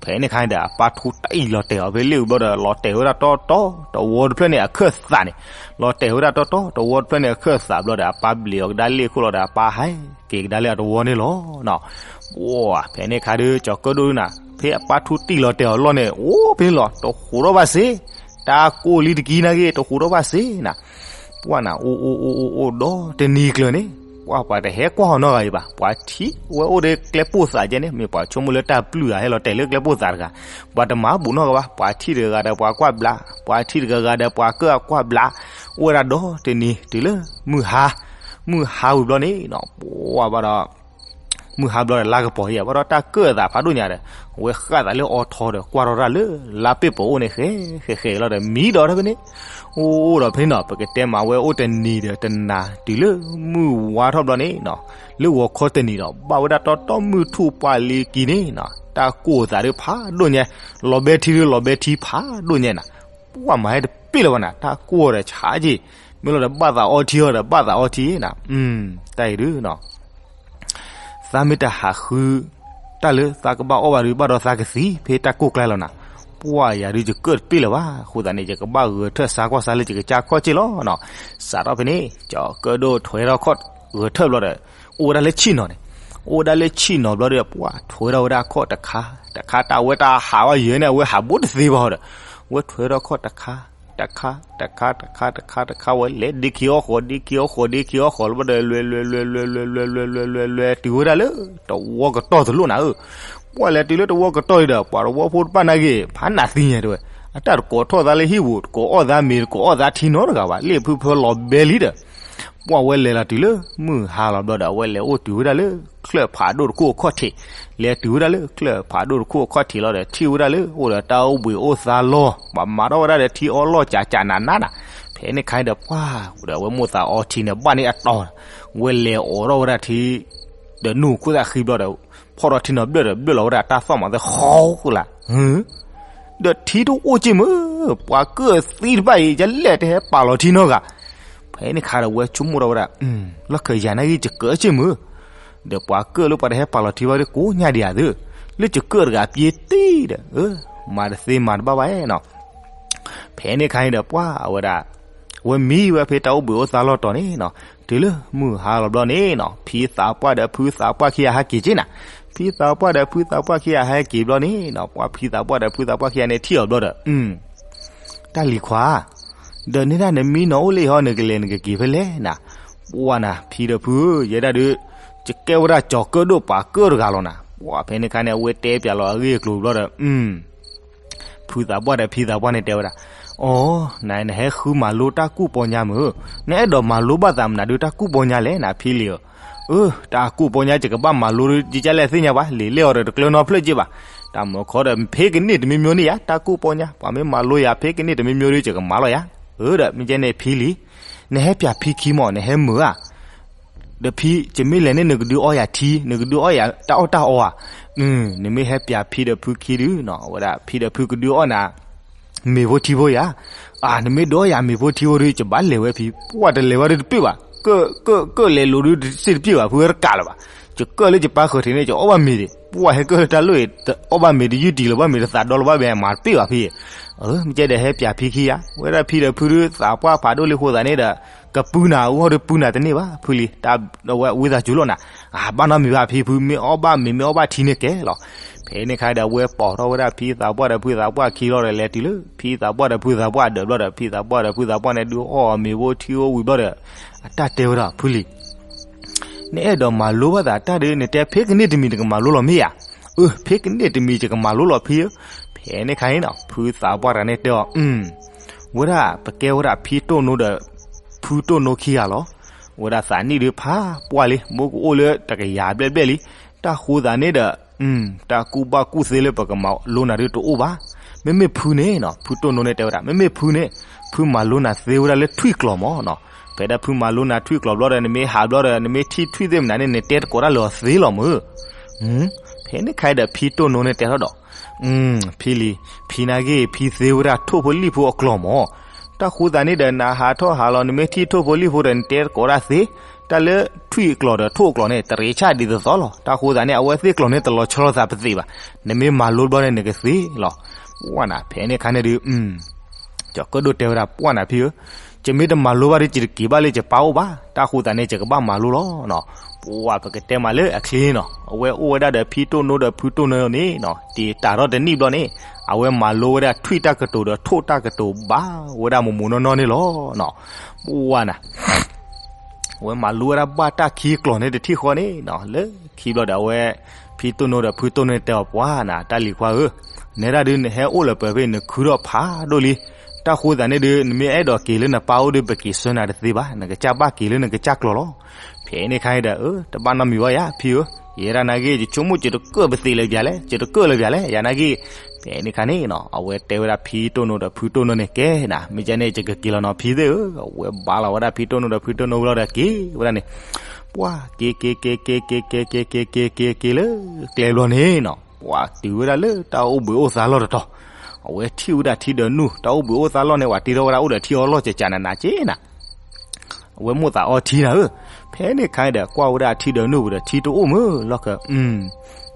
ဖဲန့ၣ်ခါန့ၣ်ဒီး အပၢ်ထူတၢ်အံၤလီၤတဲာ်အီၤဖဲလ့ၣ်အူဘျီဒီး လီၤတဲာ်ဝဲဒၣ်တီတီ တဝီတဖျၢၣ်န့ၣ်အခၢၣ်သးန့ၣ်, လီၤတဲာ်ဝဲဒၣ်တီတီ တဝီတဖျၢၣ်န့ၣ်အခၢၣ်သးဘျီဒီး အပၢ်ဘျံးအီၤကဒါလ့ၣ်အခိၣ်လီၤဒီး အပၢ်ဟဲက့ၤကဒါလၢအတဝီန့ၣ်လီၤ. ပှၢ်ဖဲန့ၣ်ခါဒုး ကၠီၤကၢၣ်ဒိၣ်နၤ ဖဲအပၢ်ထူတၢ်အံၤလီၤတဲာ်အီၤလီၢ်န့ၣ် အိၣ်ဖဲန့ၣ်လီၤ တဟူးထီၣ်ဘၣ်စ့, တၢ်ကိၢ်လံတကံနၤဂ့ၤ တဟူးထီၣ်ဘၣ်စ့နၤ, ပှၢ်နၤ အိၣ်အိၣ်အိၣ်အိၣ်ဒီတနံၤကျၢၤန့ၣ်, ပှၢ်ပှၤတဟဲကွၢ်အီၤနီတဂၤအံၤဘၣ်, ပှၤထံၣ်ဝဲအိၣ်ဒီးကျဲပိၢ်သးကဲန့ၣ် မ့ၢ်ပှၤဆိကမိၣ်လၢတၢ်ပျုၢ်ဧါ ဟဲလီၤတဲာ်လၢကျဲပိၢ်သးတဂၤ, ပှၤတမၤဘူၣ်နီတဂၤဘၣ်, ပှၤထံၣ်တဂၤဂၤဒီးပှၤကွၢ်ဘျး, ပှၤထံၣ်တဂၤဂၤဒီးပှၤကၢၣ်အကွၢ်ဘျး, အိၣ်ဝဲဒၣ်ဒီတနံၤတုၤလၢ မုၢ်ဟါ, မုၢ်ဟါဝံၤဘျီန့ၣ်နီၤ ပှၢ်ဘၣ်ဒီး မုၢ်ဟါဘျီဒီးလါကပီၤယဲၢ် ဘၣ်ဒီးတၢ်ကၢၣ်အသးဖးဒိၣ်ညါဒီး အဝဲဃၣ်သးလၢအီထီဒီး ကွၢ်ထီၣ်တၢ်လၢ လါပ့ၢ်ပိာ်အိၣ်န့ၣ် ဃဲဃဲဃဲလီၤဒီး မံဒီးတဖဲန့ၣ်, အိၣ်ဒီးဖဲန့ၣ်နီၤ ပကတဲမးဝဲအိၣ်တနံၤဒီးတနၤတုၤလၢမုၢ်ဝါထီၣ်ဘျီန့ၣ်နီၤ လၢဂီၤခီတနံၤဒီး ဘၣ်ဝဲဒၣ်တီတီမုၢ်ထူၣ်ပှၢ်လံကံန့ၣ်နီၤ တၢ်ကိၢ်အသးဒုးဖးဒိၣ်ညါ, လီၤဘဲထံဒုးလီၤဘဲထံဖးဒိၣ်ညါနၤ ပှၢ်မၤဟဲတပ့ၢ်လၢၤဘၣ်နၤ, တၢ်ကိၢ်ဒီးဆါက့ၤ, မ့ၢ်လီၤဒီးဘၣ်သးအီထံအီဒီးဘၣ်သးအီထံနၤ, တၢ်အံၤဒုး သးမ့ၢ်တဟးဃုတၢ်လၢသးကဘၣ်အီၣ်ဘၣ်ဒုး ဘၣ်ဒီးသးကသံ ဖဲတၢ်ကိၢ်ကျါလီၤနၤ, ပှၢ်ယၤဒုးယကၢၣ်တပ့ၢ်လၢၤဘၣ်, အဃိသတးန့ၣ် ယကဘၣ်ဂဲၤထၢၣ်ဆါကွၢ်ဆါလၢယကစၢ်ခီၣ်က့ၢ်လီၤနီၤ, စးထီၣ်ဖဲန့ၣ် ကၠီၤကၢၣ်ဒိၣ်ထွဲထီၣ်ခီၣ်ဂဲၤထၢၣ်ဘျီဒီး အိၣ်ဝဲဒၣ်လၢဆံၣ်နီၤန့ၣ်, အိၣ်ဝဲဒၣ်လၢဆံၣ်နီၤဘျီဒီး ပှၢ်ထွဲထီၣ်ဝဲဒၣ်ခီၣ်တခါ, တခါတၢ်ဝဲတၢ်ဟးဘၣ်ယဲၢ်န့ၣ် အဝဲဟးဘူးတသ့ဘၣ်ဒီး, ဝဲထွဲထီၣ်ခီၣ်တခါ, တခါ, တခါ, တခါ, တခါ, တခါ, ဝဲလဲၤဒ့ခံအီၣ်ဃီၤ ဒ့ခံအီၣ်ဃီၤ ဒ့ခံအီၣ်ဃီၤလၢဘျီဒီး လွဲ လွဲ လွဲ လွဲ လွဲ လွဲ လွဲ လွဲ လွဲ တုၤဝဲဒၣ်လၢ တဝီကတီၢ်တလိၣ်နၤဧၢ, ပှၢ်လဲၤတုၤလၢတဝီကတီၢ်လံဒီး ပှၤတဝီဖိတဖၣ်နာ်က့ၤ ဖးနးသံညါတဲဝဲ, အတၢ်တကိးထီၣ်သးလၢဟံၣ်ပူၤ တကိးအီၣ်သးမ့ၤ တကိးအီၣ်သးထံနီတဂၤဘၣ် လ့ၣ်ဖုဖၢလီၤဘဲလံဒီး ပှၢ်ဝဲလဲၤလီၤတုၤလၢမုၢ်ဟါလီၤဘျီဒီး အဝဲလဲၤအိၣ်တုၤဝဲဒၣ်လၢ ချၢၣ်ဖးဒိၣ်တခိၣ်အခီၣ်ထံး, လဲၤတုၤဝဲဒၣ်လၢချၢၣ်ဖးဒိၣ်တခိၣ်အခီၣ်ထံးလီၤဒီး ထံၣ်ဝဲဒၣ်လၢအိၣ်ဒီးတၢ်အိၣ်ဘှံးအိၣ်သါလီၤ, ပှၤမၤထီၣ်ဝဲဒၣ်ဒီးထံအီလီၢ်ကၠးကၠးနးနးနၤ, ဖဲန့ၣ်ခါဒီးပှၢ်ဒီး အဝဲမိၢ်သးအီထံန့ၣ် ဘၣ်န့ၢ်အတီၤ, ဝဲလဲၤအိးထီၣ်ဝဲဒၣ်ထံ ဒီးနူၢ်ခိၣ်သၣ်ဃံဘျီဒီး ဖီၣ်ထီၣ်ထံနီၤဘျၢၣ်ဒီး ဘျၢၣ်လီၤဝဲဒၣ်တၢ်သီၣ်မးသဲဃီလၢ် ဒီးထံတအိၣ်က့ၢ်မုၢ်, ပှၤကၢၣ်သံတဖၣ်အံၤ ယလဲၣ်တဟဲပာ်လီၤထံနီတဂၤ, ဖဲန့ၣ်ခါဒီးဝဲဆိကမိၣ်ထီၣ်ဝဲဒၣ်, လီၢ်ခၢၣ်ယၤနာ်က့ၤ ယကၢၣ်က့ၢ်မုၢ်, ဒီးပှၤကၢၣ်လၢပှၤတဟဲပာ်လီၤထံဘၣ်ဒီး ကိးညါဒံးဧါသ့, လၢယကၢၣ်တဂၤပျ့ၤတံၢ်ဒီး, မၤတသ့မၤတဘၣ်ဘၣ်နီၤ ဖဲန့ၣ်ခါန့ၣ်ဒီးပှၢ်အဝဲဒၣ်, ဝဲမံဝဲဖဲတၢ်အိၣ်ဘှံးအိၣ်သါလီၢ်တီၤန့ၣ်နီၤ, တုၤလၢမုၢ်ဟါလီၤဘျီန့ၣ်နီၤ ဖံသးပှၢ်ဒီးဖုသးပှၢ်ခံဂၤဟဲက့ၤက့ၢ်နၤ, ဖံသးပှၢ်ဒီးဖုသးပှၢ်ခံဂၤဟဲက့ၤဘျီန့ၣ်နီၤ ပှၢ်ဖံသးပှၢ်ဒီးဖုသးပှၢ်ခံဂၤန့ၣ်ထံၣ်အီၤဘျီဒီး, တၢ်လံၤခွါ ဒီးန့ၢ်ဒၣ်နမံနီၤအိၣ်လၢဟီ နကလဲၤနကက့ၤဖဲလဲၣ်နၤ, ပှၢ်နၤ ဖံဒီးဖုဧၢ ယဲဒၣ်ဒီး, ယကဲဝဲဒၣ်ကၠီၤကၢၣ်ဒိၣ်ပှၤကၢၣ်တဂၤလီၤနၤ, ပှၢ်ဖဲန့ၣ်ခါန့ၣ် အဝဲတဲပၠးလီၤအဂ့ၢ်အကျိၤဘျီဒီး, ဖုသးပှၢ်ဒီးဖံသးပှၢ်န့ၣ်တဲဝဲဒၣ်, အိ, နဟဲဃုမၤလိတၢ်ကူၣ်ပီညါမုၢ်, နအဲၣ်ဒိးမၤလိဘၣ်သးမနုၤဒုးတၢ်ကူၣ်ပီညါလဲၣ်နဖံလံၤဧၢ, အၢ, တၢ်ကူၣ်ပီညါယကဘၣ်မၤလိဒုး ယကလဲၣ်သ့ၣ်ညါဘၣ် လံာ်လဲၢ်အီၤဒီးတကျၢၤနီတဖျၢၣ်က့ၢ်ဘၣ်, တၢ်မၤခီဒီးဖဲကန့ၢ်တမံၤမံၤန့ၣ်ယါ တၢ်ကူၣ်ပီညါ ပှၤမ့ၢ်မၤလိယၤဖဲကန့ၢ်တမံၤမံၤဒီး ယကမၤလီၤယၤ, အၢဒီး မ့ၢ်ကဲန့ၣ်ဖံလံၤ, နဟဲပၠးဖံခံမး နဟဲမုာ်ဧါ ဒီးဖံ ယမ့ၢ်လဲၤန့ၣ် နကဒုးအီယၤထံ နကဒုးအီယၤတၢ်အီၣ်တၢ်အီဧါ, နမ့ၢ်ဟဲပၠးဖံဒီးဖုခံဒုးနီၤ အဝဲဒၣ်ဖံဒီးဖုကဒုးအီနၤ မ့ၤဖိထံဖိယၤ, အၢ နမ့ၢ်ဒုးအီယၤမ့ၤဖိထံဖိဒုး ယဘၣ်လဲၤဝဲဖံ ပှၢ်တလဲၤဝဲဒုးတပ့ၢ်ဘၣ်, ကၢၣ်လဲၤလိၤဒုးတစ့ၢ်တပ့ၢ်ဘၣ် ဖုဝဲတကးလၢၤဘၣ်, ယကၢၣ်လၢယပၢ်ဃၢၤထံးန့ၣ် ယအီၣ်ဘၣ်မ့ၤဒံး ပှၢ်ဟဲကၢၣ်လၢတၢ်လိၣ်အံၤ အီၣ်ဘၣ်မ့ၤတယုၢ်တံၢ်လၢၤဘၣ် မ့ၤတသးဒီလၢၤဘၣ် မ့ၢ်မၤတပ့ၢ်ဘၣ်ဖံ, အၢ မ့ၢ်ကဲဒီးဟဲပၠးဖံခံယၤ ဝဲဒၣ်ဖံဒီးဖုဒုးသးပှၢ်ဖးဒိၣ်လံအဃိသတးန့ၣ်ဒီး ကပုၢ်နၤ အူဟီၣ်ဒုးပုၢ်နၤတန့ၢ်ဘၣ် ဖုလံၤ တၢ်ဝဲဝံသးစူၤလီၤနၤ, အၢ ဘၣ်နီတမံၤဘၣ်ဖံဖု မ့ၢ်အီၣ်ဘၣ်မ့ၤမ့ၢ်အီၣ်ဘၣ်ထံန့ၣ်ကဲလီၤ, ဖဲန့ၣ်ခါဒီးအဝဲပိာ်ထီၣ်ဝဲဒၣ်ဖံသးပှၢ်ဒီးဖုသးပှၢ်ခံလီၤဒီး လဲၤတုၤလၢ ဖံသးပှၢ်ဒီးဖုသးပှၢ်ဒၢးဘျီဒီး ဖံသးပှၢ်ဒီးဖုသးပှၢ်န့ၣ်ဒုးအီၣ်မ့ၤဖိထံဖိဝံၤဘျီဒီး အတၢ်တဲဝဲဒၣ်ဖုလံၤ နအဲၣ်ဒိးမၤလိဘၣ်သးတၢ်ဒီး နတဲဖဲကန့ၢ်တမံၤနကမၤလိလီၤမ့ၢ်ဧါ, အၢ ဖဲကန့ၢ်တမံၤယကမၤလိလီၤဖံဧၢ, ဖဲန့ၣ်ခါန့ၣ်နီၤ ဖုသးပှၢ်တဂၤန့ၣ်တဲအီၤ ဝဲဒၣ်ပကဲဝဲဒၣ်ဖံတိၢ်နိဒီး ဖုတိၢ်နိခံဂၤလီၤ, ဝဲဒၣ်သးနံၣ်ဒုးဖးပှၢ်လံ မ့ၢ်ကအိၣ်လၢတကယၤဘျဲၣ်ဘျဲၣ်လံ, တၢ်ဃိသးန့ၣ်ဒီး တၢ်ကူၣ်ဘၣ်ကူၣ်သ့လၢပကမၤလိနၤဒုးတအိၣ်ဘၣ်, မ့မ့ၢ်ဖုန့ၣ်နီၤ ဖုတိၢ်နိန့ၣ်တဲဝဲဒၣ် မ့မ့ၢ်ဖုန့ၣ် ဖုမၤလိနၤသ့ဝဲဒၣ်လၢထွံၣ်ကျိာ်မးနီၤ, ဖဲဒၣ်ဖုမၤလိနၤထွံၣ်ကျိာ်ဘျီဒီး နမ့ၢ်ဟးဘျီဒီး နမ့ၢ်ထံၣ်ထွံၣ်သ့ၣ်မနုၤန့ၣ် နတဲတကိးတၢ်လၢအီၤသ့လီၤမုၢ် ဖဲန့ၣ်ခါဒီးဖံတိၢ်နိန့ၣ်တဲထီၣ်ဒီး ဖံလံၤ ဖံနာ်က့ ဖံသ့ဝဲဒၣ်ထိၣ်ဖိလံၣ်ဖိအကျိာ်မး, တၢ်ဃိသးန့ၣ်ဒီး နဟးထီၣ်ဟးလီၤ နမ့ၢ်ထံၣ်ထိၣ်ဖိလံၣ်ဖိဒီး နတဲတကိးတၢ်သ့, တၢ်လၢထွံၣ်အကျိာ်ဒီးထိၣ်အကျိာ်န့ၣ် တရ့ဆၣ်ဒ်သိးသိးလီၤ, တၢ်ဃိသးန့ၣ် အဝဲသ့ၣ်ကျိာ်န့ၣ် တလီၤဆီလိာ်သးပသ့ၣ်ဘၣ်, နမ့ၢ်မၤလိဘျီန့ၣ် နကသ့လီၤ, ပှၢ်နၤ ဖဲန့ၣ်ခါန့ၣ်ဒုး ကၠီၤကၢၣ်ဒိၣ်တဲဝဲဒၣ် ပှၢ်နၤဖံဧၢ, ယမ့ၢ်တမၤလိဘၣ်ဒီး ယတက့ၤဘၣ်လၢယပၢ်အိၣ်ဘၣ်, တၢ်ဃိသးန့ၣ် ယကဘၣ်မၤလိလီၤနီၤ, ပှၢ်ပကတဲမးလၢအချ့နီၤ, အဝဲအိၣ်ဝဲဒၣ်ဒီးဖံတိၢ်နိဒီးဖုတိၢ်နိန့ၣ်နီၤ, တ့ၢ်တၢ်ထီၣ်တနံၣ်ဘျီန့ၣ်, အဝဲမၤလိဝဲဒၣ်ထွံၣ်တၢ်ကတိၤဒီးထိၣ်တၢ်ကတိၤဘၣ်ဝဲဒၣ်မိၢ်မိၢ်နီၢ်နီၢ်န့ၣ်လီၤနီၤ, ပှၢ်နၤ အဝဲမၤလိဝဲဒၣ်ဘၣ်တၢ်ခံကျိာ်န့ၣ်တထံၣ်ဃီန့ၣ်နီၤ, လၢခံဘျီဒီးအဝဲ ဖံတိၢ်နိဒီးဖုတိၢ်နိန့ၣ်တဲအီၤ ပှၢ်နၤ တၢ်လံၤခွါဧၢ, နဲဒၣ်ဒုးနဟဲအိၣ်လၢပှဲၤဖဲ နခုထီၣ်ဖးဒိၣ်လံ, တၢ်ဃိသးန့ၣ်ဒုး နမ့ၢ်အဲၣ်ဒိးက့ၤလၢနပၢ်အိၣ်ဒီး ပက့ၤဆှၢနၤတသ့ဘၣ်, နကစၢ်ဘၣ်က့ၤလၢနကစၢ်ကျိာ်လီၤ, ဖဲန့ၣ်ခါန့ၣ်ဒီး တဘၣ်နီတမံၤဘၣ်ယၤ ဖံဧၢ, ယဲဒၣ်နာ်က့ ယဆိကမိၣ်ယတကၢၣ်ပသ့ၣ်လၢၤဘၣ်လဲၣ်, ယတကၢၣ်လၢၤဘၣ်လဲၣ်, ယၤနာ်က့, ဖဲန့ၣ်ခါန့ၣ်နီၤ အဝဲတဲဝဲဒၣ်ဖံတိၢ်နိဒီးဖုတိၢ်နိန့ၣ် ကဲနၤ မ့ၢ်ကဲန့ၣ် ယကက့ၤလီၤနီၤဖံသ့ၣ်ဧၢ, အဝဲဘါလီၤဝဲဒၣ်ဖံတိၢ်နိဒီးဖုတိၢ်နိဝံၤလီၤဒီးက့ၤဝဲဒၣ်န့ၣ်, ပှၢ်က့ၤက့ၤက့ၤက့ၤက့ၤက့ၤက့ၤက့ၤက့ၤက့ၤက့ၤလၢ ကျဲဘျီန့ၣ်နီၤ, ပှၢ်တုၤဝဲဒၣ်လၢတၢ်အိၣ်ဘှံးအိၣ်သါလီၢ်တတီၤ, အဝဲထံၣ်ဝဲဒၣ်ထံဒၢးနုၢ် တၢ်အိၣ်ဘှံးအိၣ်သါလီၢ်န့ၣ် ပှၤတ့ထီၣ်ဝဲဒၣ်အိၣ်ဒီးထံအီလီၢ်ကကးနးနးက့နၤ. အဝဲမိၣ်သးအီထံနၤဧၢ. ဖဲန့ၣ်ခါဒီး ကွၢ်ဝဲဒၣ်ထံဒၢးနုၢ်ပူၤဒီး ထံတအိၣ်မုၢ်လီၢ်ခၢၣ်,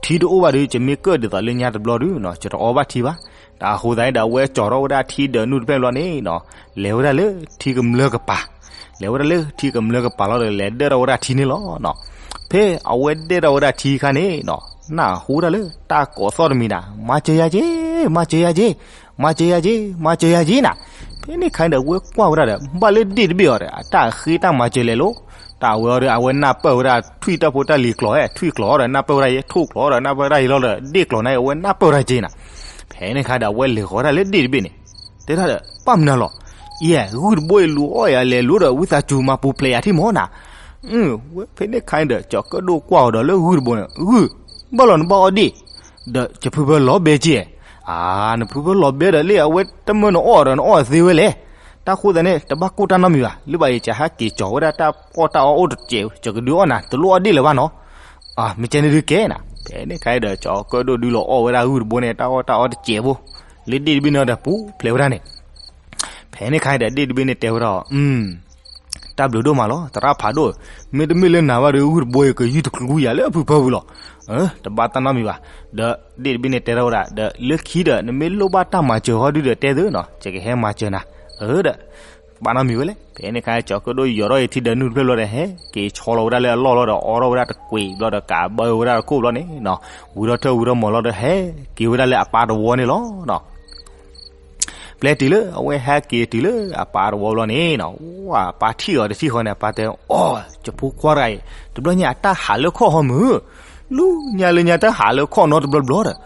ထံတအိၣ်ဘၣ်ဒီး ယမ့ၢ်ကၢၣ်ဒ်သိးလၢညါတဘျီဒုနီၤ ယတအီဘၣ်ထံဘၣ်. တၢ်အဃိသတးန့ၣ်ဒီး အဝဲကၠီထီၣ်ဝဲဒၣ်ထံဒၢးနုၢ်တဖျၢၣ်ဘျီန့ၣ်နီၤ, လဲၤဝဲဒၣ်လၢထံကမျၢၢ်ကပၤ, လဲၤဝဲဒၣ်လၢထံကမျၢၢ်ကပၤလီၤဒီး လဲၤဒၢၣ်ထီၣ်ဝဲဒၣ်ထံန့ၣ်လီၤနီၤ. ဖဲအဝဲဒၢၣ်ထီၣ်ဝဲဒၣ်ထံခါန့ၣ်နီၤ, နၢ်ဟူတၢ်လၢတၢ်ကိးသီၣ်တမံၤနၤ, မၤစၢၤယၤက့, မၤစၢၤယၤက့, မၤစၢၤယၤက့, မၤစၢၤယၤက့နၤ. ဖဲန့ၣ်ခါန့ၣ်ဒီး အဝဲကွၢ်ဝဲဒၣ်ဒီး ဘၣ်လၢဒ့ၣ်တဘ့ၣ်အီၤဒီး အတၢ်ဃ့တၢ်မၤစၢၤလဲၤလိၤ. တၢ်ဝဲအီၤဒီး အဝဲနၢ်ပၢၢ်ဝဲဒၣ်ထွံၣ်တၢ်ဖိတၢ်လံၤကျိာ်, ထွံၣ်ကျိာ်အီၤဒီး နၢ်ပၢၢ်ဝဲဒၣ်ယဲ, ထိၣ်ကျိာ်အီၤဒီး နၢ်ပၢၢ်ဝဲဒၣ်ယဲလီၤဒီး ဒ့ၣ်ကျိာ်န့ၣ် အဝဲနၢ်ပၢၢ်ဝဲဒၣ်က့နၤ. ဖဲန့ၣ်ခါဒီး အဝဲလဲၤဃီၤဝဲဒၣ်လၢဒ့ၣ်တဘ့ၣ်န့ၣ်, တဲဒၣ်ဒီး ပၢ်မနုၤလီၤ. ယဲ ဂုၢ်တဘိအံၤ လူၤအီၣ်ယၤလဲၤလိၤဒီး ဝံသးစူၤမၤပူၤဖျဲးယၤထံၣ်မၢ်နၤ. ဖဲန့ၣ်ခါန့ၣ်ဒီး ကၠီၤကၢၣ်ဒိၣ်ကွၢ်အီၤဒီးလၢဂုၢ်တဘိန့ၣ်, ဂုၢ်, ဘၣ်လီၤနဘၣ်အီၣ်ဒ့ၣ်, ဒီးယဖုဖၢလီၤဘဲက့. အါ, နဖုဖၢလီၤဘဲဒီး လၢအဝဲတမၢနအီၣ်ဒီး နအီၣ်သ့ဝဲလဲၣ်. တၢ်ဃိသတးန့ၣ် တဘၣ်ကိၢ်တၢ်နီတမံၤဘၣ်. လၢဘၣ်အံၤ ယဟဲက့ၤကၠီၤဝဲဒၣ်တၢ်အီၣ်တၢ်အီအိၣ်တစဲး, ယကဒုးအီၣ်နၤ, တလိၣ်အီၣ်ဒ့ၣ်လၢၤဘၣ်နီၤ. မ့ၢ်ကဲန့ၣ်ဒုးကဲနၤ. ဖဲန့ၣ်ခါဒီး ကၠီၤကၢၣ်ဒိၣ်ဒုးလီၤအီၣ်ဝဲဒၣ်ဂုၢ်တဘိန့ၣ် တၢ်အီၣ်တၢ်အီတစဲးဖိ လၢဒ့ၣ်တဘ့ၣ်န့ၣ်ဒီး ပူၤဖျဲးဝဲဒၣ်န့ၣ်. ဖဲန့ၣ်ခါဒီး ဒ့ၣ်တဘ့ၣ်န့ၣ်တဲဝဲဒၣ်, တၢ်ဘျုးဒိၣ်မးလီၤ သရၣ်ဖးဒိၣ်, မ့တမ့ၢ်လၢနၤဘၣ်ဒီး ဂုၢ်တဘိအံၤ ကယူၢ်တကျူယၤလၢအဖုဖၢပူၤလီၤ. တဘၣ်တၢ်နီတမံၤဘၣ်. ဒီးဒ့ၣ်တဘ့ၣ်န့ၣ်တဲထီၣ်ဝဲဒၣ်ဒီး လၢခံဒီး နမ့ၢ်လိၣ်ဘၣ်တၢ်မၤစၢၤဟီဒုဒီး တဲသုနီၤ, ယကဟဲမၤစၢၤနၤ. အၢဒီး ဘၣ်နီတမံၤဝဲလဲၣ်. ဖဲန့ၣ်ခါ ကၠီၤကၢၣ်ဒိၣ်ယီၤထီၣ်အံၤထံဒၢးနုၢ်တဖျၢၣ်ဘျီဒီး ဟဲက့ၤဆီလီၤဝဲဒၣ်လၢအလီၢ်လီၤဒီး အီထီၣ်ဝဲဒၣ်တကွံာ်ဘျီဒီး ကးဘၢဝဲဒၣ်တခိၣ်ဘျီန့ၣ်နီၤ, ဝံၤထီၣ်ထၢၣ်ဝံၤထီၣ်မီၤလီၤဒီး ဟဲက့ၤဝဲဒၣ်လၢအပၢ်တဝီန့ၣ်လီၤ. ပျဲတုၤလၢအဝဲဟဲက့ၤတုၤလၢအပၢ်တဝီဘျီန့ၣ်နီၤ, ဝဲအပၢ်ထံၣ်အီၤတထံၣ်ဃီန့ၣ် အပၢ်တဲ, အိ, ယဖိခွါတဂၤအံၤ တဘျီညါအတၢ်ဟးလၢခီၣ်ဟီမုၢ်, လူညါလၢညါတၢ်ဟးလၢခီၣ်နီတဘျီဘျီဒီး,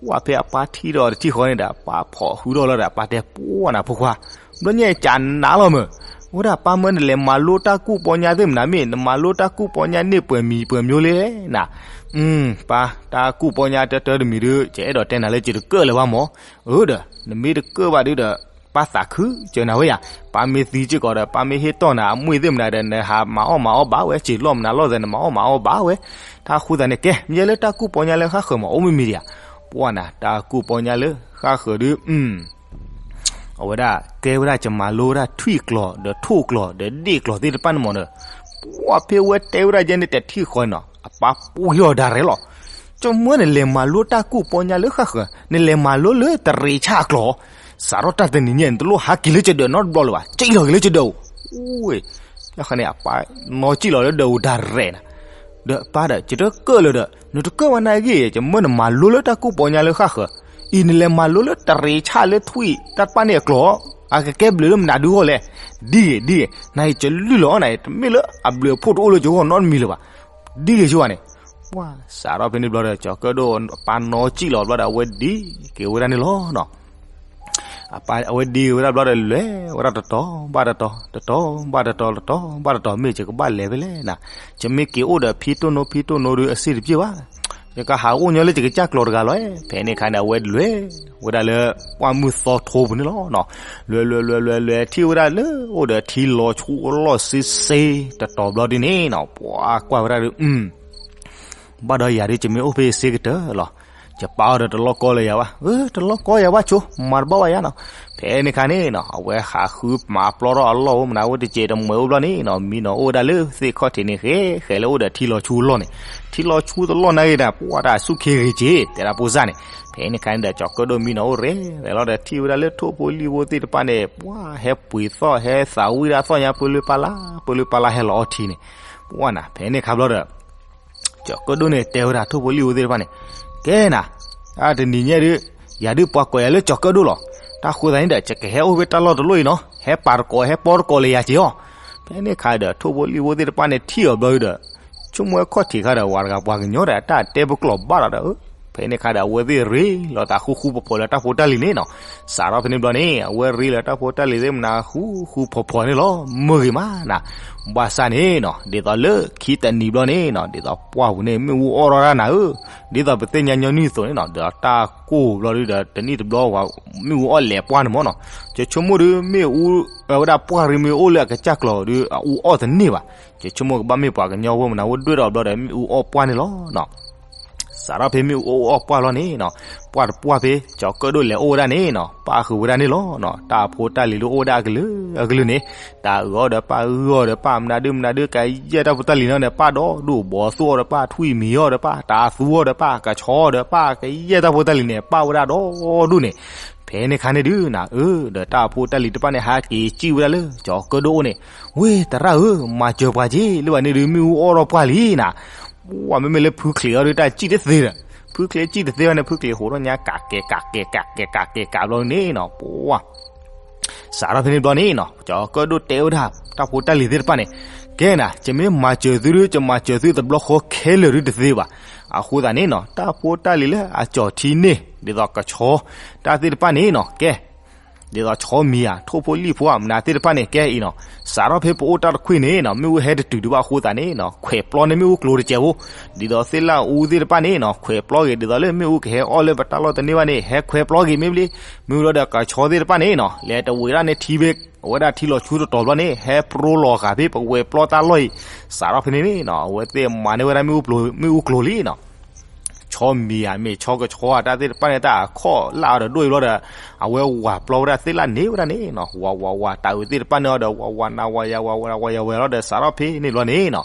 ဝဲဖဲအပၢ်ထံၣ်ဒီးတထံၣ်ဃီန့ၣ်ဒီး အပၢ်ဖီၣ်ဃုထီၣ်လီၤဒီး အပၢ်တဲ, ပှၢ်နၤဖိခွါ, တဘျီညါအံၤကနးလီၤမုၢ်, ဝဲဒၣ်ပၢ်မၢနလဲၤမၤလိတၢ်ကူၣ်ပီညါသ့ၣ်မနၤမ့ၢ် နမၤလိတၢ်ကူၣ်ပီညါန့ၢ်ပှဲၤမံၤပှဲၤမျိၤလံနၤ. ပၢ်, တၢ်ကူၣ်ပီညါတၢတၢတမံၤဒုး ယအဲၣ်ဒိးတဲနၤလၢယတကၢၣ်လၢၤဘၣ်မၢ်. အၢဒီး နမ့ၢ်တကၢၣ်ဘၣ်ဒုဒီး ပၢ်သးခုစၢၤနၤဝဲယၤ, ပၢ်မ့ၢ်သံစ့ၢ်ကီးဒီး ပၢ်မ့ၢ်ဟ့ၣ်တီၢ်နၤအမွေ့သ့ၣ်မနၤဒီး နဟးမၤအီၣ်မၤအီဘၣ်ဝဲ, စံာ်လီၢ်မနၤလီၢ်သဲး နမၤအီၣ်မၤအီဘၣ်ဝဲ. တၢ်ဃိသတးန့ၣ် ကဲ မ့ၢ်လၢတၢ်ကူၣ်ပီညါလၢဃၣ်ဃၢၤမး အိၣ်မ့ၢ်မံၤဒံးဧါ. ပှၢ်နၤ တၢ်ကူၣ်ပီညါလၢဃၣ်ဃၢၤဒု အဝဲဒၣ်တဲဝဲဒၣ် ယမၤလိဝဲဒၣ်ထွံၣ်ကျိာ်ဒီးထိၣ်ကျိာ်ဒီးဒ့ၣ်ကျိာ်သ့ၣ်တဖၣ်န့ၣ်မးဒီး, ပှၢ်ဖဲဝဲတဲဝဲဒၣ်ယဲန့ၣ်တထံၣ်ဃီန့ၣ်နီၤ အပၢ်ပှ့ၤအီၤဒၣ်ရဲၣ်လီၤ. ကမၢနလဲၤမၤလိတၢ်ကူၣ်ပီညါလၢဃၣ်ဃၢၤ, နလဲၤမၤလိလၢတရံးဆၣ်အကျိာ်, စးထီၣ်တၢ်တနံၤညါ နတလိၣ်ဟးက့ၤလၢယဒၢးနီတဘျီလၢၤဘၣ်, က့ၤလီၤက့ၤလၢယဒၢးအိၣ်. အဃိန့ၣ် အပၢ်နီၢ်ကံၣ်လီၤလၢဒၢးအိၣ်ဒၣ်ရဲၣ်နၤ. ဒီးပၢ်ဒီး ယတကၢၣ်လၢၤဒီး နတကၢၣ်ဘၣ်နာ်ဂ့ၢ် ယမၢနမၤလိလၢတၢ်ကူၣ်ပီညါလၢဃၣ်ဃၢၤ, အံၤ နလဲၤမၤလိလၢတရံးဆၣ်လၢထွံၣ်တၢ်တဖၣ်န့ၣ်အကျိာ်, အကကဲဘျုးလၢမနုၤဒုးအဂီၢ်လဲၣ်. ဒ်ဂ့ၤဒ်ဂ့ၤ, နၤအံၤ ယလုၢ်လီၤအီၣ်နၤအံၤ တမ့ၢ်လၢအဘျုးအဖှိၣ်တအိၣ်လၢယဂီၢ်နီတမံၤလၢၤဘၣ်. ဒ်ဂ့ၤဆိန့ၣ်, ပှၢ်စးထီၣ်ဖဲန့ၣ်ဘျီဒီး ကၠီၤကၢၣ်ဒိၣ်အပၢ်နီၢ်ကံၣ်လီၤဘျီဒီး အဝဲဒံက့ၤဝဲဒၣ်န့ၣ်လီၤနီၤ. အဝဲဒံဝဲဒၣ်ဘျီဒီး လဲၤဝဲဒၣ်တတီၤဘၣ်တတီၤ, တတီၤဘၣ်တတီၤ, တတီၤဘၣ်တတီၤ, မ့ၢ်ယကဘၣ်လဲၤဖဲလဲၣ်နၤ, ယမ့ၢ်က့ၤအိၣ်ဒီးဖံတိၢ်နိဖံတိၢ်နိဒုးအစ့ၣ်တပျ့ၢ်ဘၣ်, ယကဟးအိၣ်ညီလၢယကစၢ်ကျိာ်တဂၤလီၤ. ဖဲန့ၣ်အခါန့ၣ် အဝဲလဲၤဝဲဒၣ်လၢ ပှၢ်မုၢ်သီထိပူၤန့ၣ်လီၤ. လဲၤလဲၤလဲၤလဲၤလဲၤထံၣ်ဝဲဒၣ်လၢအိၣ်ဒီးထံလီၤဆူအလီၢ်စ့စ့ တတီၤဘျီဒ်န့ၣ်နီၤ, ပှၢ်ကွၢ်ဝဲဒၣ်ဒီး ဘၣ်ဒီးယၤဒုး ယမ့ၢ်အိၣ်ဖဲအံၤစ့ကတၢၢ်လီၤ. ယပၢ်အီၤဒီးတလီၢ်ကီလၢၤယၤဘၣ်, အၢ တလီၢ်ကီယၤဘၣ်ဆိ, မၤတဘၣ်ဘၣ်ယၤနီၤ. ဖဲန့ၣ်အခါန့ၣ်နီၤ အဝဲဟးဃုမၤပျီထီၣ်အလီၢ်အိၣ်မနုၤ အဝဲတစဲးတမှဲၤအိၣ်ဘျီန့ၣ်နီၤ, မံနီၤအိၣ်ဝဲဒၣ်လၢသ့ၣ်ခီၣ်ထံးန့ၣ် ဃဲဃဲလၢအိၣ်ဒီးထံလီၤဆူအလီၢ်န့ၣ်, ထံလီၤဆူတလီၢ်နာ်ဂ့ၤဒၣ် ပှၢ်တၢ်ဆူၣ်ခ့ဂ့ၤက့ၤ တဲဒၣ်ဖိစၢ်န့ၣ်. ဖဲန့ၣ်အခါန့ၣ်ဒီး ကၠီၤကၢၣ်ဒိၣ်မံနီၤအိၣ်ရဲၣ် ရဲၣ်လီၤဒီးထံၣ်ဝဲဒၣ်လၢထိၣ်ဖိလံၣ်ဖိသ့ၣ်တဖၣ်န့ၣ် ပှၢ်ဟဲပှ့ၤသီၣ် ဟဲသးဝံၣ်ဒၣ်သီၣ်ညါ ပၢလုၢ်ပၢ်လၢ် ပၢလုၢ်ပၢ်လၢ်ဟဲလီၤအီထံန့ၣ်, ပှၢ်နၤ ဖဲန့ၣ်အခါဘျီဒီး ကၠီၤကၢၣ်ဒိၣ်န့ၣ် တဲဝဲဒၣ်ထိၣ်ဖိလံၣ်ဖိသ့ၣ်တဖၣ်န့ၣ်, ကဲနၤ, တနံၤညါဒုး ယၤဒုးပှၤကိးယၤလၢကၠီၤကၢၣ်ဒိၣ်လီၤ. တၢ်ဃိသတးန့ၣ်ဒီး ယကဟဲအိၣ်ဖဲတၢ်လီၢ်တလီၢ်အံၤနီၤ, ဟဲပာ်တကိး ဟဲပီတကိးလၢယၤက့ၤအီၤ. ဖဲန့ၣ်အခါဒီး ထိၣ်ဖိလံၣ်ဖိသ့ၣ်တဖၣ်န့ၣ် ထံၣ်အီၤဘျီဒီး ဆိကမိၣ်ဝဲခီၣ်ထံးခါဒီး ဝၤတဂၤပှၤကညီဒီး တၢ်တဲပကျိာ်ဘၣ်ဒီးဒီး ဖဲန့ၣ်အခါဒီး အဝဲသ့ၣ်ရ့လီၤသးဃူဃူဖိးဖိးလၢတၢ်ဖိတၢ်လံၤန့ၣ်နီၤ, စးထီၣ်ဖဲန့ၣ်ဘျီန့ၣ် အဝဲရ့လီၤတၢ်ဖိတၢ်လံၤသ့ၣ်မနၤဃူဃူဖိးဖိးန့ၣ်လီၤ. မုာ်ဂ့ၤမးနၤ, ဘၣ်ဆၣ်န့ၣ်နီၤ ဒ်သိးလၢခံတနံၤဘျီန့ၣ်နီၤ ဒ်သိးပှၢ်ပူၤန့ၣ် မ့ၣ်အူအီၣ်ထီၣ်ဒၣ်နၤဧၢ, ဒ်သိးပသ့ၣ်ညါညီနုၢ်အသိးန့ၣ်နီၤ ဒီးတၢ်ကိၢ်ဘျီဒုးဒီး တနံၣ်တဘျီဝဲ မ့ၣ်အူအီၣ်လဲၤပှၢ်န့ၣ်မ့ၢ်နီၤ, ယဆိကမိၣ်ဒုး မ့ၣ်အူ ဝဲဒၣ်ပှၢ်ရ့မ့ၣ်အူအိၣ်လၢအကစၢ်ကျိာ်ဒုး အအူအီၣ်တန့ၢ်ဘၣ်. ယဆိကမိၣ်ကဘၣ်မ့ၢ်ပှၤကညီဖိမနၤ ဝဲဒွဲၣ်ထီၣ်ဘျီဒီး မ့ၣ်အူအီၣ်ပှၢ်န့ၣ်လီၤနီၤ. စးထီၣ်ဖဲမ့ၣ်အူအီၣ်အီၣ်ပှၢ်လီၤန့ၣ်နီၤ, ပှၢ်တပှၢ်ဖဲ ကၠီၤကၢၣ်ဒိၣ်လဲၤအိၣ်ဝဲဒၣ်န့ၣ်နီၤ, ပၣ်ဃုာ်ဝဲဒၣ်န့ၣ်လီၤနီၤ. တၢ်ဖိတၢ်လံၤဒုးအိၣ်ဝဲဒၣ်အကလုာ်အကလုာ်န့ၣ်, တၢ်အုးအီၣ်ဒီးပၣ်, အုးအီၣ်ဒီးပၣ်, မနုၤဒုမနုၤဒု ကယဲၢ်တၢ်ဖိတၢ်လံၤန့ၣ်န့ၣ် ပၣ်ဒီဒူၣ်, ဘီသူအီၣ်ဒီးပၣ်, ထွံၣ်မံၤအီၣ်ဒီးပၣ်, တၢ်သူအီၣ်ဒီးပၣ်, ကဆီအီၣ်ဒီးပၣ်, ကယဲၢ်တၢ်ဖိတၢ်လံၤန့ၣ် ပၣ်ဝဲဒၣ်ဒီဒူၣ်န့ၣ်. ဖဲန့ၣ်ခါန့ၣ်ဒုးနၤ, အၢ ဒီးတၢ်ဖိတၢ်လံၤတဖၣ်န့ၣ် ဟဲက့ၤစံၣ်ဝဲဒၣ်လၢ ကၠီၤကၢၣ်ဒိၣ်အအိၣ်န့ၣ်, ဝ့ၢ် သရၣ်ဧၢ, မၤစၢၤပှၤက့ၤလၢဘၣ်န့ၣ်ဒုး မ့ၣ်အူအီၣ်ထီၣ်ပှၢ်လံနၤ. ပှၢ် မ့မ့ၢ်လၢဖုချံးအီၤဒုး တၢ်စံၣ်တသ့ဒီး, ဖုချံးစံၣ်တသ့ဘၣ်န့ၣ် ဖုချံးဟိးထီၣ်ညါ ကးကဲး ကးကဲး ကးကဲး ကးကဲး ကးဘျီန့ၣ်နီၤ, ပှၢ် စးထီၣ်ဖဲန့ၣ်ဘျီန့ၣ်နီၤ, ကၠီၤကၢၣ်ဒိၣ်တဲဝဲဒၣ် တၢ်ဖိတၢ်လံၤသ့ၣ်တဖၣ်န့ၣ်, ကဲနၤ, ယမ့ၢ်မၤစၢၤသုဒုး ယမၤစၢၤသုတဘျီဃီခဲလၢာ်ဒုးတသ့ဘၣ်. အဃိသတးန့ၣ်နီၤ, တၢ်ဖိတၢ်လံၤလၢအကၠီၤထံန့ၣ် ဒ်သိးကဆီ တၢ်သ့ၣ်တဖၣ်န့ၣ်နီၤ, ကဲ ဒ်သိးဆီမံၤဧါ, ထိၣ်ဖိလံၣ်ဖိဧါ, မနုၤသ့ၣ်တဖၣ်န့ၣ် ကဲအံၤနီၤ, စးထီၣ်ဖဲပအိၣ်တၢ်တခွံၣ်န့ၣ်နီၤ, မ့ၣ်အူဟဲတတုၤဒံးဘၣ်အဃိသတးန့ၣ်နီၤ, ခွဲးပျီန့ၢ်မ့ၣ်အူကျိၤတစဲးဖိ, ဒ်သိးသ့ၣ်လၣ်အူသ့ၣ်တဖၣ်န့ၣ်နီၤ, ခွဲးပျီက့ၤ ဒ်သိးလၢမ့ၣ်အူကဟဲအီၣ်လၢပတၢ်လီၢ်တန့ၢ်ဘၣ်န့ၣ် ဟဲခွဲးပျီက့ၤမ့ၢ်ဘျီ, မ့ၢ်ဘျီဒီးကဆီသ့ၣ်တဖၣ်န့ၣ်နီၤ, လဲၤတဝံးဒၣ်န့ၢ်ထံဖဲ အဝဲဒၣ်ထံလီၤဆူတတီၤဘျီန့ၣ် ဟဲပရိလီၤဃာ်ဖဲပဝဲၤပျီတၢ်လီၢ်အံၤ, စးထီၣ်ဖဲန့ၣ်န့ၣ်နီၤ, အဝဲသ့ၣ်မၤန့ၢ်ဝဲဒၣ်မ့ၣ်အူကျိၤလံနီၤ. ဆီမံၤဧါ, မ့ၢ်ဆီကဆီဧါ, တၢ်သ့ၣ်တဖၣ်န့ၣ် တၢ်အခီၣ်လၢအီၤဒီးဒိၣ်အံၤဘျီဒီး အဝဲဝၤပျီဝဲဒၣ်သ့ၣ်လၣ်န့ၢ်ဝဲဒၣ်န့ၣ်နီၤ, ဝၤဝၤဝၤ တၢ်အုးသ့ၣ်တဖၣ်န့ၣ်အီၤဒီး ဝၤဝၤနၤဝၤယၤဝၤဝၤဝၤယၤဝဲလီၤဒီး စးထီၣ်ဖဲန့ၣ်ဘျီန့ၣ်နီၤ,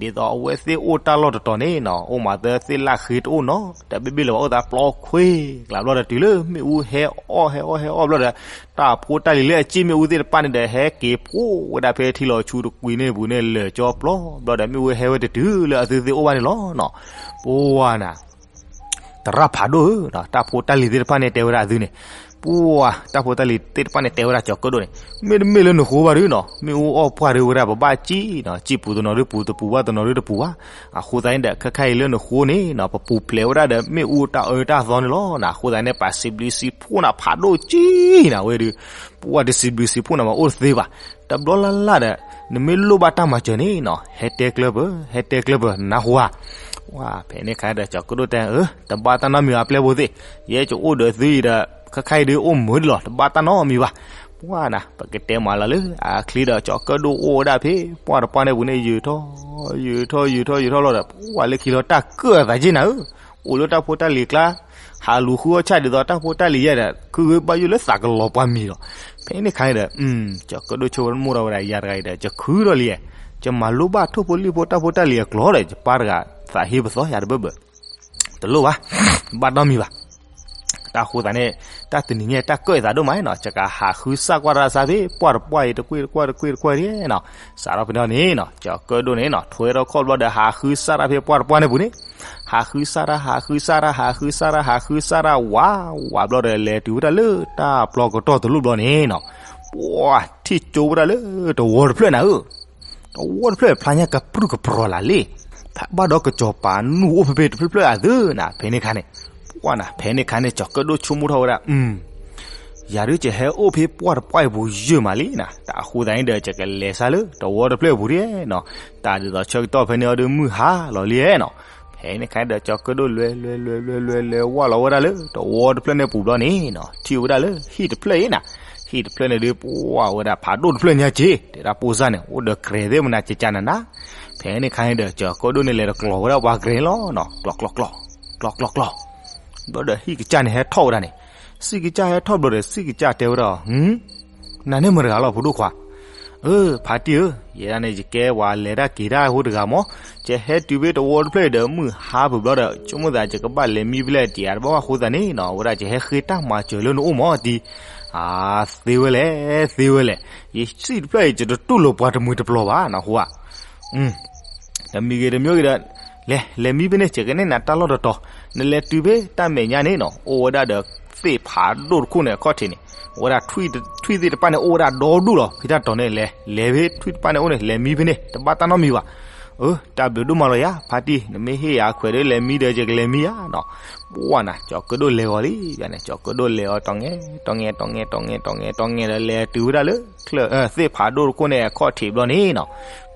ဒ်သိးအဝဲသ့ၣ်အိၣ်တၢ်လီၢ်တတီၤန့ၣ်နီၤ, အိၣ်မးသၢသ့ၣ်လၣ်ဃ့တအိၣ်နီၤ, တၢ်ဘ့ၣ်ဘ့ၣ်လၢၤဘၣ် အိၣ်သးပျီခွ့ကျးဘျီဒီး တုၤလၢမ့ၣ်အူဟဲအီၣ်ဟဲအီၣ်ဟဲအီၣ်ဘျီဒီး တၢ်ဖိတၢ်လံၤလၢအစ့ၣ်မ့ၣ်အူသ့ၣ်တဖၣ်န့ၣ်ဒီး ဟဲက့ၤဖှိၣ်ဝဲဒၣ်ဖဲထံလီၤဆူတကွံာ်န့ၣ်ပူၤန့ၣ် လၢာ်ကၠီပျီဘျီဒီး မ့ၣ်အူဟဲဝဲတတုၤလၢအသုသ့ၣ်အိၣ်ဘၣ်န့ၣ်လီၤနီၤ. ပှၢ်နၤ, သရၣ်ဖးဒိၣ်ဧၢ, တၢ်ဖိတၢ်လံၤသ့ၣ်တဖၣ်န့ၣ် တဲဝဲဒၣ်အသုန့ၣ်, ပှၢ် တၢ်ဖိတၢ်လံၤသ့ၣ်တဖၣ်န့ၣ် တဲဝဲဒၣ်ကၠီၤကၢၣ်ဒိၣ်န့ၣ်, မ့တမ့ၢ်လၢနဃိဘၣ်ဒုးနီၤ, မ့ၣ်အူအီၣ်ပှၢ်ဒုးဝဲဒၣ် ပဘၣ်စံၣ်နီၤ, စံၣ်ပူၤတနီၤဒုးပူၤ တပူၤဘၣ်တနီၤဒုးတပူၤဘၣ်. အဃိသတးန့ၣ်ဒီး ခဲခါအံၤလၢနဃိန့ၣ်နီၤ, ပပူၤဖျဲးဝဲဒၣ်ဒီး မ့ၣ်အူတၢ်အၢတၢ်သီန့ၣ်လီၤနၤ. အဃိသတးန့ၣ် ပှၤစံးဘျုးစံးဖှိၣ်နၤဖးဒိၣ်ကံနၤဝဲဒုး, ပှၢ် တစံးဘျုးစံးဖှိၣ်နၤမးအိၣ်တသ့ဘၣ်. တဘျီလၢ်လၢ်ဒီး နမ့ၢ်လိၣ်ဘၣ်တၢ်မၤစၢၤန့ၣ်နီၤ, ဟဲတဲကျၢၢ်ပၢၤ ဟဲတဲကျၢၢ်ပၢၤ နၢ်ဟူဧါ. ပှၢ် ဖဲန့ၣ်ခါဒီး ကၠီၤကၢၣ်ဒိၣ်တဲ အၢ တဘၣ်တၢ်နီတမံၤဘၣ် ပျဲၢ်ဖိသ့ၣ်, ယဲယအိၣ်ဒီးသုအံၤဒီး ခဲခါအံၤဒုးအိၣ်မုာ်ဒံးလီၤ, တဘၣ်တၢ်နီတမံၤဘၣ်. ပှၢ်နၤ, ပကတဲမးလီၤလၢအချံဒီး ကၠီၤကၢၣ်ဒိၣ်အိၣ်ဝဲဒၣ်ဖဲပှၢ်တပှၢ်န့ၣ်ပူၤန့ၣ် ယုာ်ထီၣ် ယုာ်ထီၣ် ယုာ်ထီၣ် ယုာ်ထီၣ်လီၤဒီး ပှၢ်လၢခံလီၤ တၢ်ကၢၣ်အသးက့နၤဧၢ, အိၣ်လၢတၢ်ဖိတၢ်လံၤကျါ, ဟးလူၤဃုအီၣ်ဆၣ်ဒ်သိးတၢ်ဖိတၢ်လံၤယဲဒီး ခုဂ့ၤဘၣ်ယိၣ်လၢသးကလီၤပှၢ်မံၤလီၤ. ဖဲန့ၣ်ခါန့ၣ်ဒီး ကၠီၤကၢၣ်ဒိၣ်ဆိကမိၣ်ထီၣ်ဝဲဒၣ် ယၤတဂၤအံၤဒီး ယခုဒီးလံ, ယမၤလိဘၣ်ထိၣ်ဖိလံၣ်ဖိတၢ်ဖိတၢ်လံၤအကျိၤဒီး ယပၢ်တဂၤသးဟ့ပသီယၤတဘၢဘၢ တလိၣ်ဘၣ်, ဘၣ်နီတမံၤဘၣ်. တၢ်ဃိသးန့ၣ် တၢ်တနံၤညါ တၢ်ကၢၣ်အသးဒိၣ်မးနီၤ, ယကဟးဃုစၢ်ကွၢ်တၢ်သးဖဲပှၢ်တပှၢ်အံၤ တကွ့ၢ်တကွ့ၢ်တကွ့ၢ်တကွ့ၢ်န့ၣ်နီၤ. စးထီၣ်ဖဲန့ၣ်နီၤ ကၠီၤကၢၣ်ဒိၣ်န့ၣ်နီၤ ထွဲထီၣ်ခီၣ်ဘျီဒီး ဟးဃုစၢ်တၢ်ဖဲပှၢ်တပှၢ်န့ၣ်ပူၤန့ၣ်, ဟးဃုစၢ်တၢ် ဟးဃုစၢ်တၢ် ဟးဃုစၢ်တၢ် ဟးဃုစၢ်တၢ် ဝးဝးဘျီဒီး လဲၤတုၤဝဲဒၣ်လၢတၢ်ပျီကတီၢ်တလိၣ်ဘျီန့ၣ်နီၤ, ပှၢ် ထံၣ်ကၠိဝဲဒၣ်လၢတဝီတဖျၢၣ်နၤဧၢ. တဝီတဖျၢၣ်ဖျါညါကပြုၢ်ကပြီၤလၢ်လံ, ဖဲဘၣ်ဒီးကစီၤပၤနူၢ်အိၣ်ဖဲဖဲတဖျၢၣ်ဖျၢၣ်အသၢနၤ, ဖဲန့ၣ်ခါန့ၣ်, ပှၢ်နၤ ဖဲန့ၣ်ခါန့ၣ် ကၠီၤကၢၣ်ဒိၣ်ဆိကမိၣ်ထီၣ်ဝဲဒၣ်, ယၤဒုးယဟဲအိၣ်ဖဲပှၢ်တပှၢ်အံၤပူၤယဲၢ်မးလံနၤ, တၢ်အဃိသတးန့ၣ်ဒီး ယကလဲၤစၢ်လၢတဝီတဖျၢၣ်အပူၤဒ်နီၤ, တၢ်ဒ်သိးဆၢကတီၢ်ဖဲန့ၣ်အီၤဒုးမုၢ်ဟါလီၤလံနီၤ. ဖဲန့ၣ်ခါန့ၣ်ဒီး ကၠီၤကၢၣ်ဒိၣ်လဲၤလဲၤလဲၤလဲၤလဲၤလဲၤဝဲလီၤဝဲဒၣ်လၢတဝီတဖျၢၣ်န့ၣ်ပူၤဘျီန့ၣ်နီၤ, ထံၣ်ဝဲဒၣ်လၢဟံၣ်တဖျၢၣ်အံၤနၤ, ဟံၣ်တဖျၢၣ်န့ၣ်ဒုး ပှၢ်ဝဲဒၣ်ဖးဒိၣ်တဖျၢၣ်ညါက့ၤ တဲဒၣ်ပိၢ်စၢ်န့ၣ် အိၣ်ဒီးကြဲးသ့ၣ်မနၤကကနၤနၤ. ဖဲန့ၣ်ခါန့ၣ်ဒီး ကၠီၤကၢၣ်ဒိၣ်န့ၣ်လဲၤတကျီၤဝဲဒၣ်ပှၤကြဲးန့ၣ်လီၤနီၤ, ကျီၤကျီၤကျီၤ ကျီၤကျီၤကျီၤ ဘျီဒီးဟံၣ်ကစၢ်န့ၣ်ဟဲထီၣ်ဝဲဒၣ်န့ၣ်, ဟံၣ်ကစၢ်ဟဲထီၣ်ဘျီဒီး ဟံၣ်ကစၢ်တဲဝဲဒၣ်, နၤန့ၣ်မတၤတဂၤလီၤ ဖိဒိၣ်ခွါ. အၢ ဖါတံၢ်ဧၢ, ယဲဒၣ်န့ၣ် ယကဲပှၤလဲၤတၢ်က့ၤတၢ်အဃိတဂၤမး, ယဟဲတုၤဖဲတဝီတဖျၢၣ်အံၤဒီး မုၢ်ဟါဖုးဘျီဒီး ဆိကမိၣ်သး ယကဘၣ်လဲၤမံဖဲလဲၣ် တယၤတဘၣ်ဘၣ်အဃိသတးန့ၣ်နီၤ, အဝဲဒၣ်ယဟဲဃ့တၢ်မၤစၢၤလၢနအိၣ်မးတံၢ်. အါ သ့ဝဲလဲၣ် သ့ဝဲလဲၣ်, ယဟံၣ်တဖျၢၣ်အံၤ ယတတူၢ်လိာ်ပှၤတမှံၤတပျီၤဘၣ် နၢ်ဟူဧါ. တမံၤဂ့ၤတမံၤဂ့ၤဒီး လဲၤ လဲၤမံဖဲန့ၣ် ယကနဲၣ်နၤတၢ်လီၢ်တတီၤ, နလဲၤတုၤဖဲတၢ်မဲာ်ညါန့ၣ်နီၤ အိၣ်ဝဲဒၣ်ဒီး သ့ၣ်ဖးဒိၣ်တခိၣ်န့ၣ်အခီၣ်ထံးန့ၣ်, အဝဲဒၣ်ထွံၣ်သ့ၣ်တဖၣ်န့ၣ် အိၣ်ဝဲဒၣ်ဒီဒူၣ်လီၤ ဖဲတၢ်တီၤန့ၣ် လဲၤ လဲၤဖဲထွံၣ်တဖၣ်န့ၣ်အိၣ်န့ၣ် လဲၤမံဖဲန့ၣ် တဘၣ်တၢ်နီတမံၤဘၣ်. အၢ တၢ်ဘျုးဒိၣ်မးလီၤယၤ ဖါတံၢ်, နမ့ၢ်ဟ့ၣ်ယၤအခွဲးဒီး လဲၤမံဒီး ယကလဲၤမံယၤနီၤ. ပှၢ်နၤ ကၠီၤကၢၣ်ဒိၣ်လဲၤဂီၤလံ ယၤန့ၣ် ကၠီၤကၢၣ်ဒိၣ်လဲၤအီၤ တီၤငဲ တီၤငဲ တီၤငဲ တီၤငဲ တီၤငဲ တီၤငဲဒီး လဲၤတုၤဝဲဒၣ်လၢ သ့ၣ်ဖးဒိၣ်တခိၣ်န့ၣ်အခီၣ်ထံးဘျီန့ၣ်နီၤ,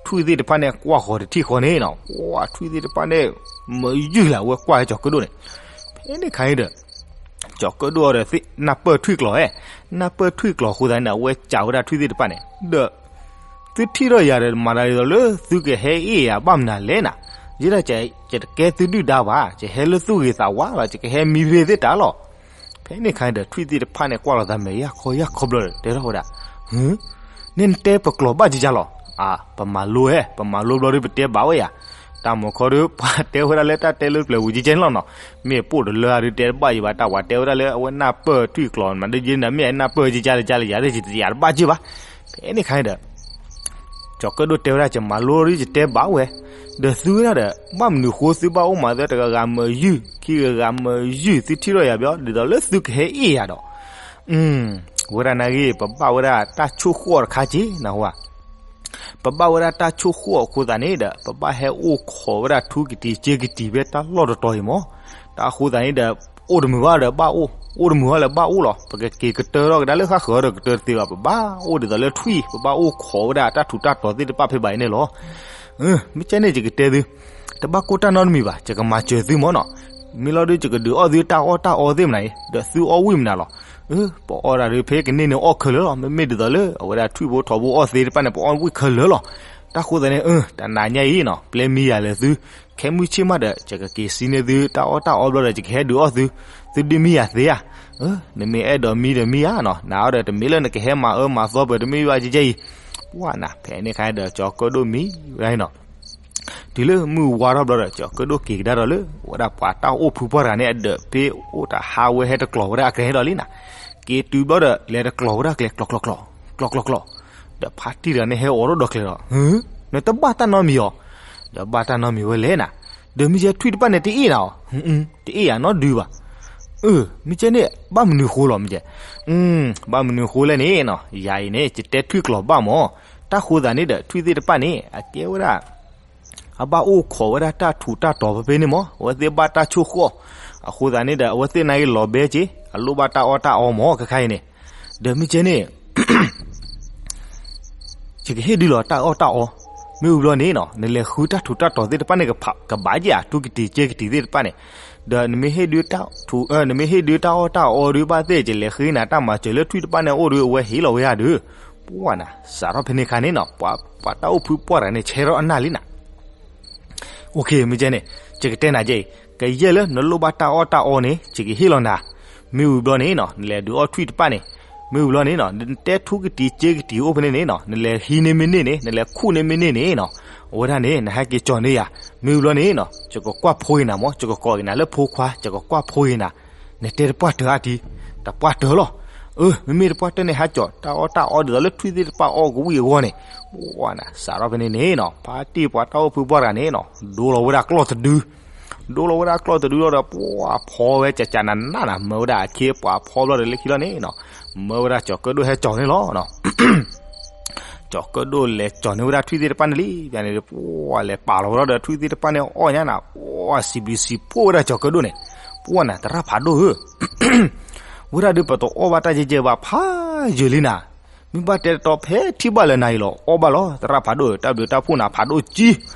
ထွံၣ်သ့ၣ်တဖၣ်န့ၣ် ကွၢ်ဃီၤတထံၣ်ဃီန့ၣ်နီၤ, ပှၢ်ထွံၣ်သ့ၣ်တဖၣ်န့ၣ် မ့ၢ်ယုၢ်လၢအဝဲကွၢ်ကၠီၤကၢၣ်ဒိၣ်န့ၣ်. ဖဲန့ၣ်ခါအံၤဒီး ကၠီၤကၢၣ်ဒိၣ်အီၤဒီး နၢ်ပၢၢ်ထွံၣ်ကျိၤဧဲ, နၢ်ပၢၢ်ထွံၣ်ကျိၤအဃိသတးန့ၣ် အဝဲစံးဝဲဒၣ်ထွံၣ်သ့ၣ်တဖၣ်န့ၣ် ဒီး သုထံၣ်ထီၣ်ယၤဒီး မၤသးဒ်သိးလၢ သုကဟဲအ့ၣ်ယၤဘၣ်မနုၤလဲၣ်နၤ, ယဲဒၣ် ယတကဲသုဒုၣ်ဒါဘၣ်, ယဟဲလၢသူၣ်ဂ့ၤသးဝါလီၤ, ယကဟဲမံဘ့ၣ်သ့ၣ်တၢ်လီၤ. ဖဲန့ၣ်အခါဒီး ထွံၣ်သ့ၣ်တဖၣ်န့ၣ် ကွၢ်လီၤသးမဲာ်ယၢ်ခီယၢ်ခီဘျီဒီး တဲထီၣ်ဝဲဒၣ်, နတဲပကျိာ်ဘၣ်ကကလီၤ, အ ပမၤလိဝဲ, ပမၤလိဘျီဒီး ပတဲဘၣ်ဝဲယၤ. တၢ်မုၢ်ခီဒီး ပှၤတဲဝဲဒၣ်လၢတၢ်တဲလၢပျၢၤဝံၤကကဲန့ၣ်လီၤနီၤ, မ့ၢ်ပိၢ်တလၢအဒုးတဲတဘၣ်ယံၤဘၣ်, တၢ်ပှၤတဲဝဲဒၣ်လၢအဝဲနၢ်ပၢၢ်ထွံၣ်ကျိာ်မး ဒ်ယဲန့ၣ် မ့ၢ်အနၢ်ပၢၢ်ကကလီၤယၤ တယၤတဘၣ်က့ၤဘၣ်. ဖဲန့ၣ်အခါဒီး ကၠီၤကၢၣ်ဒိၣ်တဲဝဲဒၣ် ယမၤလိဒီးယတဲဘၣ်ဝဲ, ဒီးသုဝဲဒၣ်ဒီး ဘၣ်မနုၤဃိသုဘၣ်အိၣ်မးသၢတဂၤဂၤမၢယုၢ် ခံဂၤဂၤမၢယုၢ် သုထံၣ်ထီၣ်ယၤဘျီ ဒ်သိးလၢသုကဟဲအ့ၣ်ယၤဒီး, ဝဲဒၣ်နာ်ဂ့ၤ ပဘၣ်ဝဲဒၣ်တၢ်ဆိၣ်ဃီၣ်တခါက့ၤနဟါ, ပဘၣ်ဝဲဒၣ်တၢ်ဆိၣ်ဃီၣ်အဃိသတးန့ၣ်ဒီး ပဘၣ်ဟဲအိၣ်ခိးဝဲဒၣ်ထူကတံၤစ့ကတံၤဖဲတၢ်လီၢ်တတီၤအံၤမး, တၢ်အဃိသတးန့ၣ်ဒီး အိၣ်တမုာ်ဘၣ်ဒီးဘၣ်အိၣ်, အိၣ်တမုာ်ဘၣ်လၢဘၣ်အိၣ်လီၤ, ပကက့ၤကတၢၢ်ထီၣ်ကဒါလၢဃၣ်ဃၢၤဒီးကတၢၢ်တသ့ဘၣ်, ပဘၣ်အိၣ်ဒ်သိးလၢထွံၣ် ပဘၣ်အိၣ်ခိးဝဲဒၣ်တၢ်ထူးတၢ်တီၤသ့ၣ်တဖၣ်ဖဲဘၣ်အံၤန့ၣ်လီၤ. မ့ၢ်ကဲန့ၣ် ယကတဲသု, တဘၣ်ကိၢ်တၢ်နီတမံၤဘၣ်, ယကမၤစၢၤသုမးနီၤ, မ့ၢ်လီၤဒုး ယကဒုးအီၣ်သုတၢ်အီၣ်တၢ်အီသ့ၣ်မနၤအံၤ ဒီးသုအီၣ်ဝံၣ်မနၤလီၤ. ပအီၣ်ဒၣ်ဒုး ဖဲကန့ၢ်န့ၣ်အီၣ်ခဲလၢာ်လီၤ, မ့မ့ၢ်ဒ်သိးလၢအဝဲဒၣ်ထွံၣ်ဖိထိးဖိအီၣ်သ့ၣ်တဖၣ်န့ၣ် ပအီၣ်ဝံၣ်ခဲလၢာ်လီၤ. တၢ်ဃိသတးန့ၣ် တနၤညါအံၤနီၤ ပျဲမံယၤလၢသု, ခဲမုၢ်ဆ့ၣ်မးဒီး ယကက့ၤစံးန့ၢ်သုတၢ်အီၣ်တၢ်အီဘျီဒီး ယကဟဲဒုးအီၣ်သု, သုဒုးမံယၤသ့ဧါ. နမ့ၢ်အဲၣ်ဒိးမံဒီးမံဧါနီၤ, နၤအီၤဒီးတမ့ၢ်လၢနကဟဲမၤအၢမၤသီပှၤတမ့ၢ်ဘၣ်ကကဲအံၤ. ပှၢ်နၤ ဖဲန့ၣ်အခါဒီး ကၠီၤကၢၣ်ဒိၣ်မံဝဲဒၣ်နီၤ တုၤလၢမုၢ်ဝါထီၣ်ဘျီဒီး ကၠီၤကၢၣ်ဒိၣ်က့ၤကဒါဒီးလၢ ဝဲဒၣ်ပှၤတၢ်အိၣ်ဖုပှၢ်တဂၤန့ၣ်အဒၢး ဖဲအိၣ်တဟါဝဲဟဲတကျိၤဝဲဒၣ်အကျဲဒီးလံနၤ, က့ၤတုၤဘျီဒီး လဲၤတကျိၤဝဲဒၣ်ကျဲ ကျီကျီကျီ, ကျီကျီကျီ, ဒီးဖါတံၢ်တဂၤန့ၣ်ဟဲအိးထီၣ်ဒီးကျဲဒီး, နတဘၣ်တၢ်နီတမံၤအီၤ, ဒီးဘၣ်တၢ်နီတမံၤဝဲလဲၣ်နၤ, ဒီးမ့ၢ်ကဲထွံၣ်တဖၣ်န့ၣ်တအ့ၣ်နၤအီၤ, တအ့ၣ်ယၤနီတဒုဘၣ်. မ့ၢ်ကဲန့ၣ် ဘၣ်မနုၤဃိလီၤမ့ၢ်ကဲ, ဘၣ်မနုၤဃိလဲၣ်န့ၣ်နီၤ, ယၤအံၤန့ၣ် ယတဲထွံၣ်ကျိာ်ဘၣ်မး, တၢ်ဃိသတးန့ၣ်ဒီး ထွံၣ်သ့ၣ်တဖၣ်န့ၣ် အကဲဝဲဒၣ် အဘၣ်အိၣ်ခိးဝဲဒၣ်တၢ်ထူးတၢ်တီၤဖဲဖဲန့ၣ်မး, အဝဲသ့ၣ်ဘၣ်တၢ်ဆိၣ်ဃီၣ်, အဃိသတးန့ၣ်ဒီး အဝဲသ့ၣ်နာ်ဂ့ၤလီၤဘဲက့ၤ, အလိၣ်ဘၣ်တၢ်အီၣ်တၢ်အီမး ခဲခါအံၤန့ၣ်, ဒီးမ့ၢ်ကဲန့ၣ် ယကဟ့ၣ်ဒုးလီၤတၢ်အီၣ်တၢ်အီ, မ့ၢ်ဝံၤဘျီန့ၣ်နီၤ နလဲၤဃုတၢ်ထူးတၢ်တီၤသ့ၣ်တဖၣ်န့ၣ် ကဘၣ်က့ၤဧါ, ထူကတံၤစ့ကတံၤသ့ၣ်တဖၣ်န့ၣ်, ဒီးနမ့ၢ်ဟ့ၣ်ဒုးတၢ်ထူး, နမ့ၢ်ဟ့ၣ်ဒုးတၢ်အီၣ်တၢ်အီဒုးဘၣ်သ့ၣ် ယလဲၤဃ့နၤတၢ်မၤစၢၤလၢထွံၣ်တဖၣ်န့ၣ်အိၣ်ဒုး အဝဲဟ့ၣ်လီၤဝဲဧါဒုး, ပှၢ်နၤ စးထီၣ်ဖဲန့ၣ်အခါန့ၣ်နီၤ ပှၤတၢ်အိၣ်ဖုပှၢ်တဂၤန့ၣ် ဆဲထီၣ်အနၢ်လံနၤ မ့ၢ်ကဲန့ၣ် ယကတဲနၤကဲအံၤ, ကယဲၢ်လၢနလိၣ်ဘၣ်တၢ်အီၣ်တၢ်အီန့ၣ် ယကဟ့ၣ်လီၤနၤ, မ့ၢ်ဝံၤဘျီန့ၣ်နီၤ နလဲၤဒုးအီၣ်ထွံၣ်တဖၣ်န့ၣ်, မ့ၢ်ဝံၤဘျီန့ၣ်နီၤ နတဲထူကတံၤစ့ကတံၤအိၣ်ဖဲန့ၣ်န့ၣ်နီၤ နလဲၤဟံးန့ၢ်မ့ၢ်န့ၢ်န့ၣ် နလဲၤခူၣ်န့ၢ်မ့ၢ်န့ၢ်န့ၣ်နီၤ, အဝဲဒၣ်န့ၣ် နဟဲက့ၤကၠီၤန့ၢ်ယၤ, မ့ၢ်ဝံၤဘျီန့ၣ်နီၤ ယကကွၢ်ဖိဂ့ၤနၤမး ယကကိးက့ၤနၤလၢဖိခွါ ယကကွၢ်ဖိဂ့ၤနၤ, နတဲတပှၢ်တၢၢ်အါတံၢ်, တပှၢ်တၢၢ်လီၤ. အၢ မ့မ့ၢ်တပှၢ်တၢၢ်န့ၣ် ဟးကၠီၤတၢ်အီၣ်တၢ်အီဒ်သိးလၢထွံၣ်သ့ၣ်တဖၣ်အီၣ်ကဝံၣ်အဂီၢ်န့ၣ်, ပှၢ်နၤ စးထီၣ်ဖဲန့ၣ်န့ၣ်နီၤ ဖါတံၢ်ပှၤတၢ်အိၣ်ဖုပှၢ်တဂၤန့ၣ်နီၤ ဒိလီၤဝဲဒၣ်ကျီၢ်တဒု, ဒိလီၤဝဲဒၣ်ကျီၢ်တဒုလီၤဒီး ပှၢ်ဖီဝဲကကနနနၤ မၢဝဲဒၣ်အခ့ပှၤဖီဘျီဒီးလၢခံလီၤန့ၣ်နီၤ, မၢဝဲဒၣ်ကၠီၤကၢၣ်ဒိၣ်ဟဲကၠီၤန့ၣ်လီၤ. ကၠီၤကၢၣ်ဒိၣ်လဲၤကၠီၤန့ၢ်ဝဲဒၣ်ထွံၣ်သ့ၣ်တဖၣ်န့ၣ်လံ, ပှၢ်လဲၤပာ်လီၤဝဲဒၣ်ဒီးထွံၣ်သ့ၣ်တဖၣ်န့ၣ်အီၣ်ညါနၤ, ပှၢ်စံးဘျုးစံးဖှိၣ်ဝဲဒၣ်ကၠီၤကၢၣ်ဒိၣ်န့ၣ်, ပှၢ်နၤ သရၣ်ဖးဒိၣ်ဧၢ ဝဲဒၣ်ဒုးပတအီၣ်ဘၣ်တၢ်ယဲၢ်ယဲၢ်ဘၣ်ဖးယံာ်လံနၤ, မ့ၢ်ဘၣ်တဲတတီၤဖဲထံၣ်ဘၣ်လၢနၤအံၤလီၤ အီၣ်ဘၣ်လီၤ သရၣ်ဖးဒိၣ်ဧၢ တၢ်ဘျုးတၢ်ဖှိၣ်နၤဖးဒိၣ်ကံ,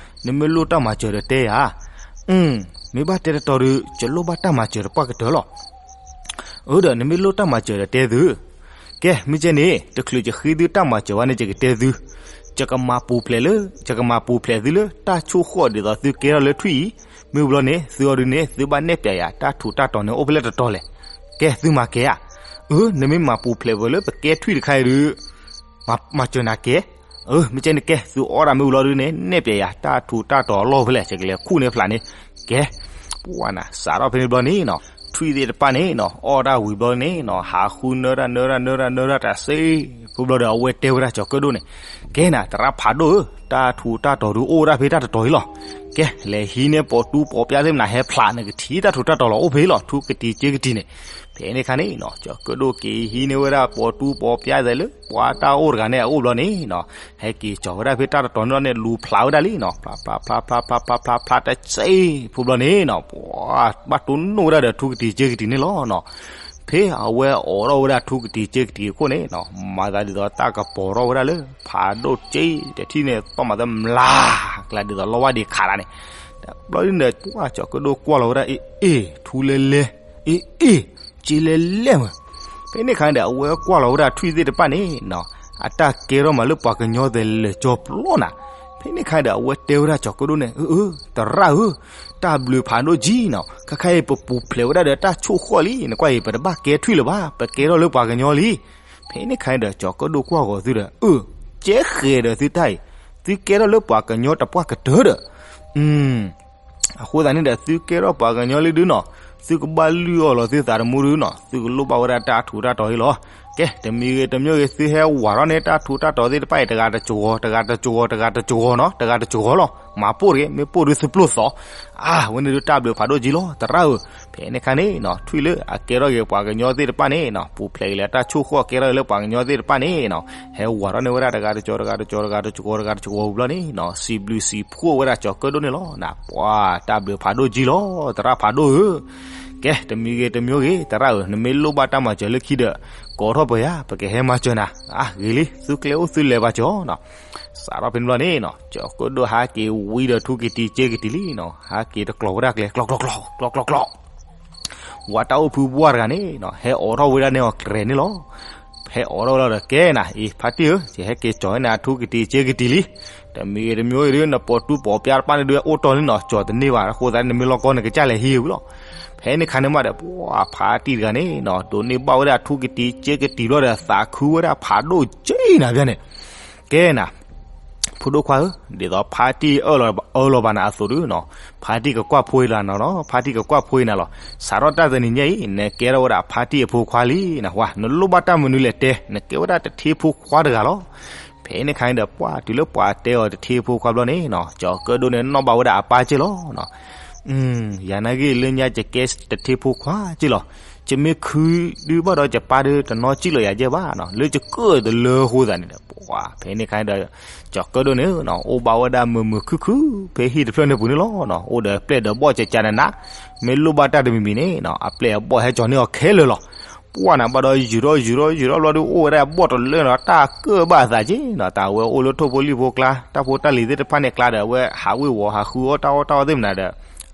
နမ့ၢ်လိၣ်တၢ်မၤစၢၤဒီးတဲယၤ, မ့ၢ်ဘၣ်တဲတတီၤဒုး ယလိၣ်ဘၣ်တၢ်မၤစၢၤတပှၢ်ကတၢၢ်လီၤ. အၢ ဒီးနမ့ၢ်လိၣ်တၢ်မၤစၢၤဒီးတဲသု, ကဲ မ့ၢ်ကဲန့ၣ် တချုးယဃ့သုတၢ်မၤစၢၤဘၣ်န့ၣ် ယကတဲသု, ယကမၤပူၤဖျဲးလၢ ယကမၤပူၤဖျဲးသုလၢတၢ်ဆိၣ်ဃီၣ်ဒ်သိးသုကဲထီၣ်လၢထွံၣ်အံၤ, မ့ၢ်ဝံၤဘျီန့ၣ် သုအီၤဒုးန့ၣ် သုဘၣ်နဲၣ်ပျဲယၤ တၢ်ထူးတၢ်တီၤန့ၣ်အိၣ်ဖဲလဲၣ်တတီၤလဲၣ်, ကဲသုမၤကဲဧါ, အၢ နမ့ၢ်မၤပူၤဖျဲးဝဲလၢပကဲထွံၣ်တခါအံၤဒုး မၤစၢၤနၤကဲ, အၢ မ့ၢ်ကဲန့ၣ်ကဲ သုအီၣ်ဒၣ်မ့ၢ်ဝံၤလီၤဒုးန့ၣ် နဲၣ်ပျဲယၤ တၢ်ထူးတၢ်တီၤအလီၢ်ဖဲလဲၣ် ယကလဲၤခူၣ်န့ၢ်ဖျးန့ၣ်, ကဲ ပှၢ်နၤ စးထီၣ်ဖဲန့ၣ်ဘျီန့ၣ်နီၤ ထွံၣ်သ့ၣ်တဖၣ်န့ၣ်နီၤ အီၣ်ဒၣ်ဝံၤဘျီန့ၣ်နီၤ ဟးဃုနၢတၢ်နၢတၢ်နၢတၢ်နၢတၢ်တစဲးဖိဘျီဒီး အဝဲတဲဝဲဒၣ်ကၠီၤကၢၣ်ဒိၣ်န့ၣ်, ကဲနၤ သရၣ်ဖးဒိၣ်ဧၢ, တၢ်ထူးတၢ်တီၤဒုးအိၣ်ဝဲဒၣ်ဖဲတၢ်တတီၤအံၤလီၤ. ကဲ လဲၤဟံးန့ၢ်ပိာ်တူပိာ်ပျါသ့ၣ်မနၤ ဟဲဖျးနကထံၣ်တၢ်ထူးတၢ်တီၤလီၤ အိၣ်ဖဲအံၤလီၤ ထူကတံၤစ့ကတံၤန့ၣ်. ဖဲန့ၣ်အခါန့ၣ်နီၤ ကၠီၤကၢၣ်ဒိၣ်က့ၤဟံးန့ၢ်ဝဲဒၣ်ပိာ်တူပိာ်ပျါသ့ၣ်လၢ ပှၤတၢ်အိၣ်တဂၤန့ၣ်အအိၣ်ဘျီန့ၣ်နီၤ ဟဲက့ၤကၠီၤဝဲဒၣ်ဖဲတၢ်တတီၤန့ၣ်လီၤန့ၣ် လူၤဖျးဝဲဒၣ်လံနီၤ ဖျးဖျးဖျးဖျးဖျးဖျးတစဲးဖိဘျီန့ၣ်နီၤ ပှၤဘၣ်တိၢ်နီၣ်ဝဲဒၣ်ဒီးထူကတံၤစ့ကတံၤန့ၣ်လီၤနီၤ. ဖဲအဝဲအိးထီၣ်ဝဲဒၣ်ထူကတံၤစ့ကတံၤအခိၣ်န့ၣ်နီၤ မၤသးဒ်သိးတၢ်ကပီၤထီၣ်ဝဲဒၣ်လၢ ဖးဒိၣ်စ့တထံၣ်န့ၣ် သီၣ်မၤသးမျး ကျါဒ်သိးလီဝါဒံးခးတၢ်န့ၣ်. တဘျီဒ်န့ၣ် ပှၤကၠီၤကၢၣ်ဒိၣ်ကွၢ်လီၤဝဲဒၣ် အ့ၣ်အ့ၣ် ထူလဲလဲ အ့ၣ်အ့ၣ် စ့လဲလဲမး. ဖဲန့ၣ်အခါန့ၣ်ဒီး အဝဲကွၢ်လီၤဝဲဒၣ်ထွံၣ်သ့ၣ်တဖၣ်န့ၣ်နီၤ အတၢ်ကဲထီၣ်မးလၢပှၤကညီသ့ၣ်လဲၤကၠီပျီနၤ. ဖ ဖဲန့ၣ်ခါဒီး အဝဲတဲဝဲဒၣ်ကၠီၤကၢၣ်ဒိၣ်န့ၣ်, အၢ အၢ သရၣ်ဧၢ, တၢ်ဘျုးဖးဒိၣ်ကံနီၤ, ခဲခါအံၤပပူၤဖျဲးဝဲဒၣ်ဒီးတၢ်ဆိၣ်ဃီၣ်လံ, နကွၢ်အံၤ ပတဘၣ်ကဲထွံၣ်လၢၤဘၣ်, ပကဲထီၣ်လၢပှၤကညီလံ. ဖဲန့ၣ်ခါန့ၣ်ဒီး ကၠီၤကၢၣ်ဒိၣ်ကွၢ်ဂီၤသုဒီး, အၢ ကဲဃဲၤဒီးသုတၢ်အံၤ, သုကဲထီၣ်လၢပှၤကညီတပှၢ်ကတၢၢ်ဒီး အဃိသတးန့ၣ်ဒီး သုကဲထီၣ်ပှၤကညီလံဒုနီၤ, သုကဘၣ်လုၢ်အီၣ်လီၤသုသးတမူဒုနီၤ, သုကလိၣ်ဘၣ်ဝဲဒၣ်တၢ်ထူးတၢ်တီၤအံၤလီၤ. ကဲ တမံၤဂ့ၤတမံၤဂ့ၤ သုဟဲဝၤထီၣ်န့ၢ်တၢ်ထူးတၢ်တီၤသ့ၣ်တဖၣ်အံၤ တဂၤတကဝီၤ တဂၤတကဝီၤ တဂၤတကဝီၤနီၤ, တဂၤတကဝီၤလီၤ, မၤပိၢ်တဂ့ၤ, မ့ၢ်ပိၢ်ဒုသုပျိၢ်သီ, အါ ဝဲန့ၣ်ဒုတၢ်ဘျုးဖးဒိၣ်ကံလီၤ သရၣ်ဧၢ. ဖဲန့ၣ်ခါန့ၣ်နီၤ ထွံၣ်လၢအကဲထီၣ်က့ၤပှၤကညီသ့ၣ်တဖၣ်န့ၣ်နီၤ ပူၤဖျဲးက့ၤလၢတၢ်ဆိၣ်ဃီၣ်ကဲထီၣ်လၢပှၤကညီသ့ၣ်တဖၣ်န့ၣ်နီၤ ဟဲဝၤထီၣ်န့ၢ်ဝဲဒၣ်တဂၤတကဝီၤ တဂၤတကဝီၤ တဂၤတကဝီၤ တဂၤတကဝီၤဘျီန့ၣ်နီၤ စံးဘျုးစံးဖှိၣ်ဝဲဒၣ်ကၠီၤကၢၣ်ဒိၣ်န့ၣ်လီၤ. နပှၤတၢ်ဘျုးဖးဒိၣ်ကံလီၤ သရၣ်ဖးဒိၣ်ဧၢ. ကဲ တမံၤဂ့ၤတမံၤဂ့ၤ သရၣ်ဧၢ နမ့ၢ်လိၣ်ဘၣ်တၢ်မၤစၢၤလၢခံဒီး ကိးထီၣ်ပှၤယၤ ပကဟဲမၤစၢၤနၤ. အါ ဂ့ၤလံ သုကျဲအိၣ်သုလဲၤဘၣ်ကၠီနီၤ. စးထီၣ်ဖဲန့ၣ်ဘျီန့ၣ်နီၤ ကၠီၤကၢၣ်ဒိၣ်ဟးက့ၤဝံဒီးထူကတံၤစ့ကတံၤလံနီၤ ဟးက့ၤတကျိၤဝဲဒၣ်ကျဲ ကျီကျီကျီ ကျီကျီကျီ ဝၤတၢ်အိၣ်ဖုဘှၢ်တဂၤန့ၣ်နီၤ ဟဲအိးထီၣ်ဝဲဒၣ်န့ၢ်အီၤတြဲၤန့ၣ်လီၤ. ဟဲအိးထီၣ်ဝဲလီၤဒီး ကဲနၤ အံၤ ဖါတံၢ်ဧၢ ယဟဲက့ၤကၠီၤန့ၢ်နၤထူကတံၤစ့ကတံၤလံ. တမံၤဂ့ၤတမံၤဂ့ၤဒီး နပိာ်တူၢ်ပိာ်ပျါတဖၣ်န့ၣ်ဒုး အိၣ်တီၢ်လံနီၤ ကၠီၤတန့ၢ်ဘၣ် အဃိသတးန့ၣ် နမ့ၢ်လီၢ်ကီၢ်န့ၣ်ကစၢ်လဲၤဟံးဝံၤလီၤ. ဖဲန့ၣ်ခါန့ၣ်မးဒီး ပှၤဖါတံၢ်တဂၤန့ၣ်နီၤ ဒိးန့ၢ်ဘၣ်ဝဲဒၣ်ထူကတံၤစ့ကတံၤဘျီဒီး သးခုဝဲဒၣ်ဖးဒိၣ်ကံနၤဘၣ်န့ၣ် ကဲနၤ ဖိဒိၣ်ခွါဧၢ ဒ်သိးဖါတံၢ်အၢၣ်လီၤဘၣ်နၤအသိးဒုနီၤ ဖါတံၢ်ကကွၢ်ဖိအံၤလီၤနီၤ ဖါတံၢ်ကကွၢ်ဖိအံၤနၤလီၤ. စးထီၣ်တၢ်တနံၤညါအံၤ နကဲထီၣ်ဝဲဒၣ်ဖါတံၢ်အဖိခွါလံနဟါ နလိၣ်ဘၣ်တၢ်မနုၤလဲၣ်တဲ နကဲဝဲဒၣ်တထ့ဖိခွါတဂၤလီၤ. ဖဲန့ၣ်ခါန့ၣ်ဒီး ပှၤတုၤလၢပှၤတဲအီၤတထ့ဖိခွါဘျီန့ၣ်နီၤ ကၠီၤကၢၣ်ဒိၣ်န့ၣ် နီၣ်ဘၣ်ဝဲဒၣ်အပၢ်က့ၢ်လီၤ. ယၤနာ်က့ၤလၢညါယကဲတထ့ဖိခွါက့ၢ်လီၤ. ယမ့ၢ်ခုဒုဘၣ်ဒီးယပၢ်ဒီးတနီၣ်စံၣ်လီၤယၤယဲၢ်ဘၣ်နီၤ လၢယကၢၣ်တလၢအဃိသတးန့ၣ်ဒီး ပှၤဖဲန့ၣ်ခါန့ၣ်ဒီး ကၠီၤကၢၣ်ဒိၣ်န့ၣ် အိၣ်ဘၣ်ဝဲဒၣ်မုာ်မုာ်ခုၣ်ခုၣ် ဖဲဟံၣ်တဖျၢၣ်န့ၣ်ပူၤန့ၣ်လီၤ. အိၣ်ဒီးပျဲၢ်ဒီးဘီၣ်ကကနးနး မ့ၢ်လိၣ်ဘၣ်တၢ်တမံၤမံၤန့ၣ်နီၤ အပျဲၢ်အဘီၣ်ဟဲကၠီၤန့ၢ်အီၤခဲလၢာ်လီၤ. ပှၢ်နၤဘၣ်ဒီး ယူၤထီၣ်ယူၤထီၣ်ယူၤထီၣ်ဘျီဒီး အိၣ်ဝဲဒၣ်ဘီၣ်တလၢနီၤ တၢ်ကၢၣ်ဘၣ်အသးက့ၢ်နီၤ တၢ်ဝဲအိၣ်လၢထိၣ်ဖိလံၣ်ဖိကျါ တၢ်ဖိတၢ်လံၤသ့ၣ်တဖၣ်န့ၣ်ကျါဒီး အဝဲဟးဝ့ၤဝီၤဟးဃုအီၣ်တၢ်အီၣ်တၢ်အီသ့ၣ်မနၤဒီး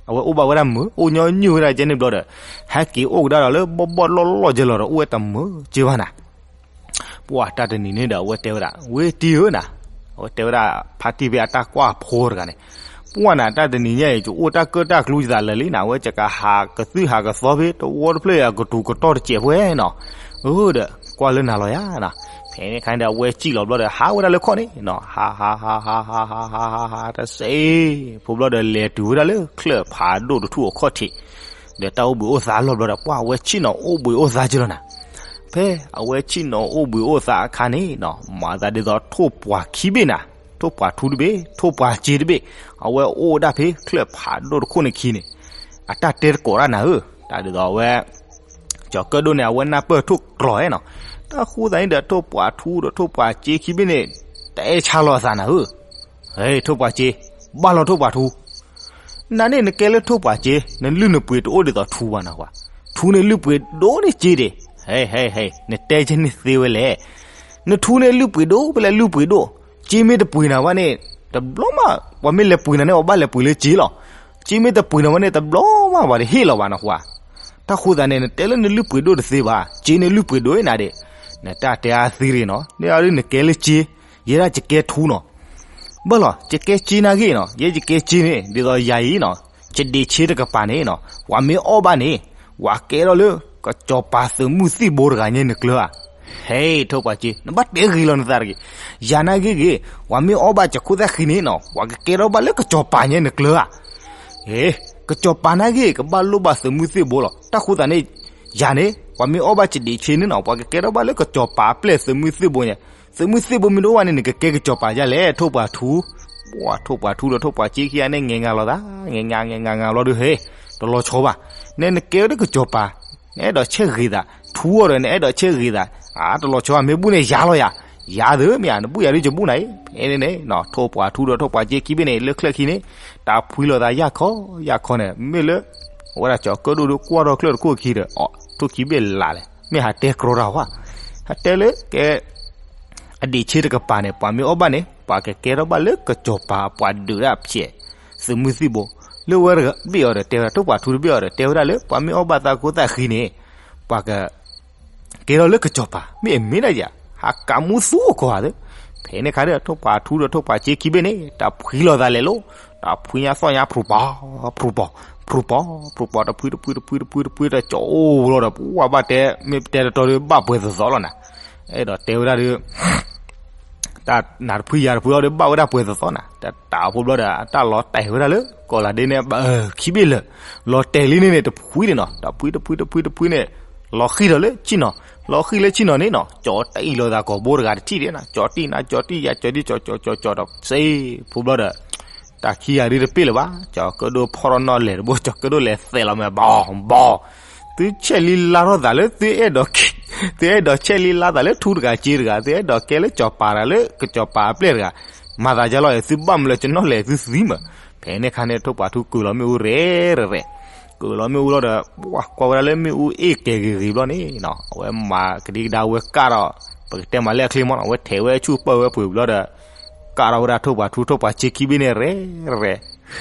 အဝဲအိၣ်ဘၣ်ဝဲဒၣ်မုာ် အိၣ်ညီနုၢ်ဝဲဒၣ်ကဲန့ၣ်ဘျီဒီး ဟဲက့ၤအိၣ်ကဒါဒီးလၢဘီၣ်ဘီၣ်လီၢ်လီၢ်က့ၢ်လီၤဒီး အိၣ်ဝဲတမုာ်က့ၢ်ဘၣ်နၤ ပှၢ်တၢ်တနံၤန့ၣ်ဒီး အဝဲတဲဝဲဒၣ် ဝဲတံၢ်ဧၢနၤ, အဝဲတဲဝဲဒၣ်ဖါတံၢ်ဖဲအတၢ်ကွၢ်ဖိတဂၤန့ၣ်, ပှၢ်နၤတၢ်တနံၤညါအံၤ ယအိၣ်တၢ်ကၢၣ်တၢ်ကျူယသးလၢာ်လံနၤ, အဝဲယကဟးကသုၣ်ဟးကသီဖဲတဝီတဖျၢၣ်အံၤ အကတူၤကတီၢ်တစဲးဖိနီၤ, အၢဒီး ကွၢ်လၢနၤလီၤယၤနၤ, ဖဲန့ၣ်ခါန့ၣ်ဒီး အဝဲစံၣ်လီၤဘျီဒီး ဟးဝဲဒၣ်လၢခီၣ်န့ၣ်နီၤ, ဟးဟးဟးဟးဟးဟးဟးဟးဟးတစဲးဖိဘျီဒီး လဲၤတုၤဝဲဒၣ်လၢချၢၣ်ဖးဒိၣ်တထူၣ်အခီၣ်ထံး, ဒီးတၢ်အိၣ်ဘှံးအိၣ်သါလီၤဘျီဒီး ပှၢ်အဝဲဆ့ၣ်နီၤအိၣ်ဘှံးအိၣ်သါက့ၤလီၤနၤ, ဖဲအဝဲဆ့ၣ်နီၤအိၣ်ဘှံးအိၣ်သါအခါန့ၣ်နီၤ, မၤသးဒ်သိးထိၣ်ပှာ်ခံဘ့ၣ်နၤ, ထိၣ်ပှာ်ထူတဘ့ၣ်, ထိၣ်ပှာ်စ့တဘ့ၣ်, အဝဲအိၣ်ဝဲဒၣ်ဖဲချၢၣ်ဖးဒိၣ်တခိၣ်န့ၣ်ခံန့ၣ်, အတၢ်တဲတကိးတၢ်နၤဧၢ, တၢ်ဒ်သိးအဝဲ ကၠီၤကၢၣ်ဒိၣ်န့ၣ် အဝဲနၢ်ပၢၢ်ထိၣ်ကျိၤနီၤ, တၢ်ဃိသးန့ၣ်ဒီး ထိၣ်ပှာ်ထူဒီးထိၣ်ပှာ်စ့ခံဘ့ၣ်န့ၣ် တအဲၣ်ဆါလီၤအသးနၤဧၢ, ဟဲ ထိၣ်ပှာ်စ့, ဘၣ်လီၤထိၣ်ပှာ်ထူ နၤန့ၣ် နကဲလၢထိၣ်ပှာ်စ့, နလုၢ်နပှ့ၤတအိၣ်ဒ်သိးထူဘၣ်နၤ, ထူန့ၣ်လုၢ်ပှ့ၤဒိၣ်န့ၢ်စ့ဒ့ၣ်, ဟဲ ဟဲ ဟဲ နတဲကဲန့ၣ်သ့ဝဲလဲၣ်, နထူန့ၣ်လုၢ်ပှ့ၤဒိၣ်ဖဲလဲၣ်လုၢ်ပှ့ၤဒိၣ်, စ့မ့ၢ်တပှ့ၤနၤဘၣ်န့ၣ် တဘျီမး ပှၤမ့ၢ်လဲၤပှ့ၤနၤန့ၣ် ပှၤဘၣ်လဲၤပှ့ၤလၢစ့လီၤ, စ့မ့ၢ်တပှ့ၤနၤဘၣ်န့ၣ် တဘျီမးပှၤတဟ့ၣ်လီၤဘၣ်နၤ, တၢ်ဃိသးန့ၣ် နတဲလၢနလုၢ်ပှ့ၤဒိၣ်တသ့ဘၣ်, စ့န့ၣ်လုၢ်ပှ့ၤဒိၣ်နၤဒ့ၣ်, နတၢ်တဲအါသံရ့ၣ်နီၤ, န့ၣ်အဒုးနကဲလၢစ့, ယဲဒၣ်ယကဲထူနီၤ ဘၣ်လီၤ ယကဲစ့နၤဂ့ၢ်နီၤ, ယဲယကဲစ့န့ၣ် ဒ်သိးယၤအံၤနီၤ, ယဒံးဆ့တကပၤန့ၣ်နီၤ, ပှၤမ့ၢ်အီၣ်ဘၣ်န့ၣ်, ပှၤကဲထီၣ်လၢ ကစီၤပၤသုးမုၢ်သံၣ်ဘိတဂၤညါနကျၢၤဧါ, ဟဲ ထိၣ်ပှၤစ့ နဘၣ်တဲဂ့ၤလီၤနသးတဂ့ၤ, ယၤနာ်ဂ့ၤဂ့ၤ, ပှၤမ့ၢ်အီၣ်ဘၣ်ယခိၣ်သၣ်ဃံန့ၣ်နီၤ, ပှၤကကဲထီၣ်ဘၣ်လၢကစီၤပၤညါနကျၢၤဧါ, ဟဲ ကစီၤပၤနာ်ဂ့ၤ ကဘၣ်လိၣ်ဘၣ်သုးမုၢ်သံၣ်ဘိလီၤ, တၢ်ဃိသးန့ၣ်, ယၤန့ၣ် ပှၤမ့ၢ်အီၣ်ဘၣ်ယဒံးဆ့န့ၣ်နီၤ, ပှၤကကဲထီၣ်ဘၣ်လၢကစီၤပၤအပျဲၢ်သုးမုၢ်သံၣ်ဘိညါ, သုးမုၢ်သံၣ်ဘိမ့ၢ်တအိၣ်ဘၣ်န့ၣ် နကကဲကစီၤပၤဒ်လဲၣ် ထိၣ်ပှၤထူ, ပှၤထိၣ်ပှၤထူဒီးထိၣ်ပှၤစ့ခံဂၤန့ၣ် ငဲၤငါလီၤသး, ငဲၤငါ ငဲၤငါ ငါလီၤဒုး ဟဲ တလီၤဆီဘၣ်, နဲနကဲဝဲဒၣ်ကစီၤပၤ, နအဲၣ်ဒိးဆဲးဂ့ၤသး, ထူအီၤဒီး နအဲၣ်ဒိးဆဲးဂ့ၤသး, တလီၤဆီဘၣ် မ့ၢ်ဘူၣ်န့ၣ်ယၤလီၤယၤ, ယၤသ့မ့ၢ်ဧါ နဘူၣ်ယၤဒုးယဘူၣ်နၤအံၤ, န့ၣ် ထိၣ်ပှၤထူဒီးထိၣ်ပှၤစ့ခံဘ့ၣ်န့ၣ် လၢချၢၣ်ခံန့ၣ်, တၢ်ဖှံလိာ်သးယၢ်ခီ, ယၢ်ခီန့ၣ် မ့ၢ်လၢ အဝဲဒၣ်ကၠီၤကၢၣ်ဒိၣ်ဒီးကွၢ်ထီၣ်ချၢၣ်တခိၣ်ခံဒီး အီ ထိၣ်ခံဘ့ၣ်လးလဲၣ်, မ့ၢ်ဟးတဲကြီတၢ်ဝဲ, ဟးတဲလၢကဲ အဒံးဆ့တကပၤန့ၣ် ပှၤမ့ၢ်အီၣ်ဘၣ်န့ၣ် ပှၤကကဲထီၣ်ဘၣ်လၢကစီၤပၤအပှၤဒုးဒၣ်ဖျဲးသုးမုၢ်သံၣ်ဘိ, လၢဝဲတဘ့ၣ်အီၤဒီး တဲဝဲဒၣ်ထိၣ်ပှၤထူတဘ့ၣ်အီၤဒီး တဲဝဲဒၣ်လၢ ပှၤမ့ၢ်အီၣ်ဘၣ်သးခိၣ်သၣ်ဃံန့ၣ်, ပှၤက ကဲထီၣ်လၢကစီၤပၤ မ့ၢ်အမ့ၢ်ဒၣ်ယၤ, ဟးကးမူသူအကီၢ်ဧါသ့, ဖ ဖဲန့ၣ်ခါဒီး ထိၣ်ပှၤထူဒီးထိၣ်ပှၤစ့ခံဘ့ၣ်န့ၣ် တၢ်ဖှံလိာ်သးလဲၤလိၤ, တၢ်ဖှံညါသီၣ်ညါ ဖြူၢ်ပီၤ ဖြူၢ်ပီၤ ဖြူၢ်ပီၤ တဖှံတဖှံတဖှံတဖှံတဖှံတဖှံ တကၠီအိၣ်လီၤဒီး ပှၤဘၣ်တဲ မ့ၢ်တဲတတီၤဒီး ဘၣ်ပှဲၤသီသီလီၤနၤ. အဲၣ်ဒိးတဲဝဲဒၣ်ဒီး တၢ်နးတဖှံယၤတဖှံအီၤဒီး ဘၣ်ဝဲဒၣ်ပှဲၤသီသီနၤ. တၢ်တၢ်အိၣ်ဖှိၣ်ဘျီဒီး တၢ်လီၤတဲာ်ဝဲဒၣ်လၢ ကီၢ်လၤဒ့န့ၣ် ဘၣ်ခံဘ့ၣ်လၢာ်, လီၤတဲာ်လံန့ၣ်န့ၣ် တဖှံန့ၣ်နီၤ, တၢ်ဖှံတဖှံတဖှံတဖှံန့ၣ် လီၤဃံၢ်ဒီးလၢဆ့ၣ်နီၤ, လီၤဃံၢ်လၢဆ့ၣ်နီၤန့ၣ်နီၤ ကၠီတံၢ်လိာ်သးကိာ်ဘိတဂၤတထံၣ်ဒၣ်နၤ, ကၠီတံၢ်နၤ ကၠီတံၢ်ယၤ ကၠီဒံၣ်ကၠီကၠီကၠီကၠီဒီးစ့ ဖိဘျီဒီး တၢ်ခံဂၤဒ်တပ့ၢ်လၢၤဘၣ်, ကၠီၤကၢၣ်ဒိၣ်ဖီၣ်ထီၣ်နီၣ်လဲၢ်တဘိ ကၠီၤကၢၣ်ဒိၣ်လဲၤသဲးလီၤမဲာ် ဘီၣ်ဘီၣ်, သုဆဲးလံလါထီၣ်သးလၢ သုအဲၣ်ဒိး သုအဲၣ်ဒိးဆဲးလံလါသးလၢထူတဂၤစ့တဂၤ, သုအဲၣ်ဒိးကဲလၢကၠီၤပၤတဂၤလၢကၠီၤပၤအပျဲၢ်တဂၤ, မၤသးဒ်လဲၣ် သုဘၣ်မနုၤလၢကနီၣ်လဲၢ်သုသံမး. ဖဲန့ၣ်ခါန့ၣ် ထိၣ်ပှၤထူကၢၤလီၤမ့ၣ်အူရဲၣ်ရဲၣ် ကၢၤလီၤမ့ၣ်အူလီၤဒီး ပှၤကွၢ်ဝဲဒၣ်လၢမ့ၣ်အူအ့ၣ်ကဲၤဂ့ၤဂ့ၤဘျီန့ၣ်နီၤ အဝဲမၤကဒံကဒါဝဲကၢ်ဒီး ပကတဲမၤလၢအချ့မးနီၤ အဝဲထဲးဝဲဆူၣ်ပၢၢ်ဝဲပှ့ၤဘျီဒီး ကၢ်ထီၣ်ဝဲဒၣ်ထိၣ်ပှၤထူထိၣ်ပှၤစ့ခံဘ့ၣ်န့ၣ်ရဲၣ်ရဲၣ်.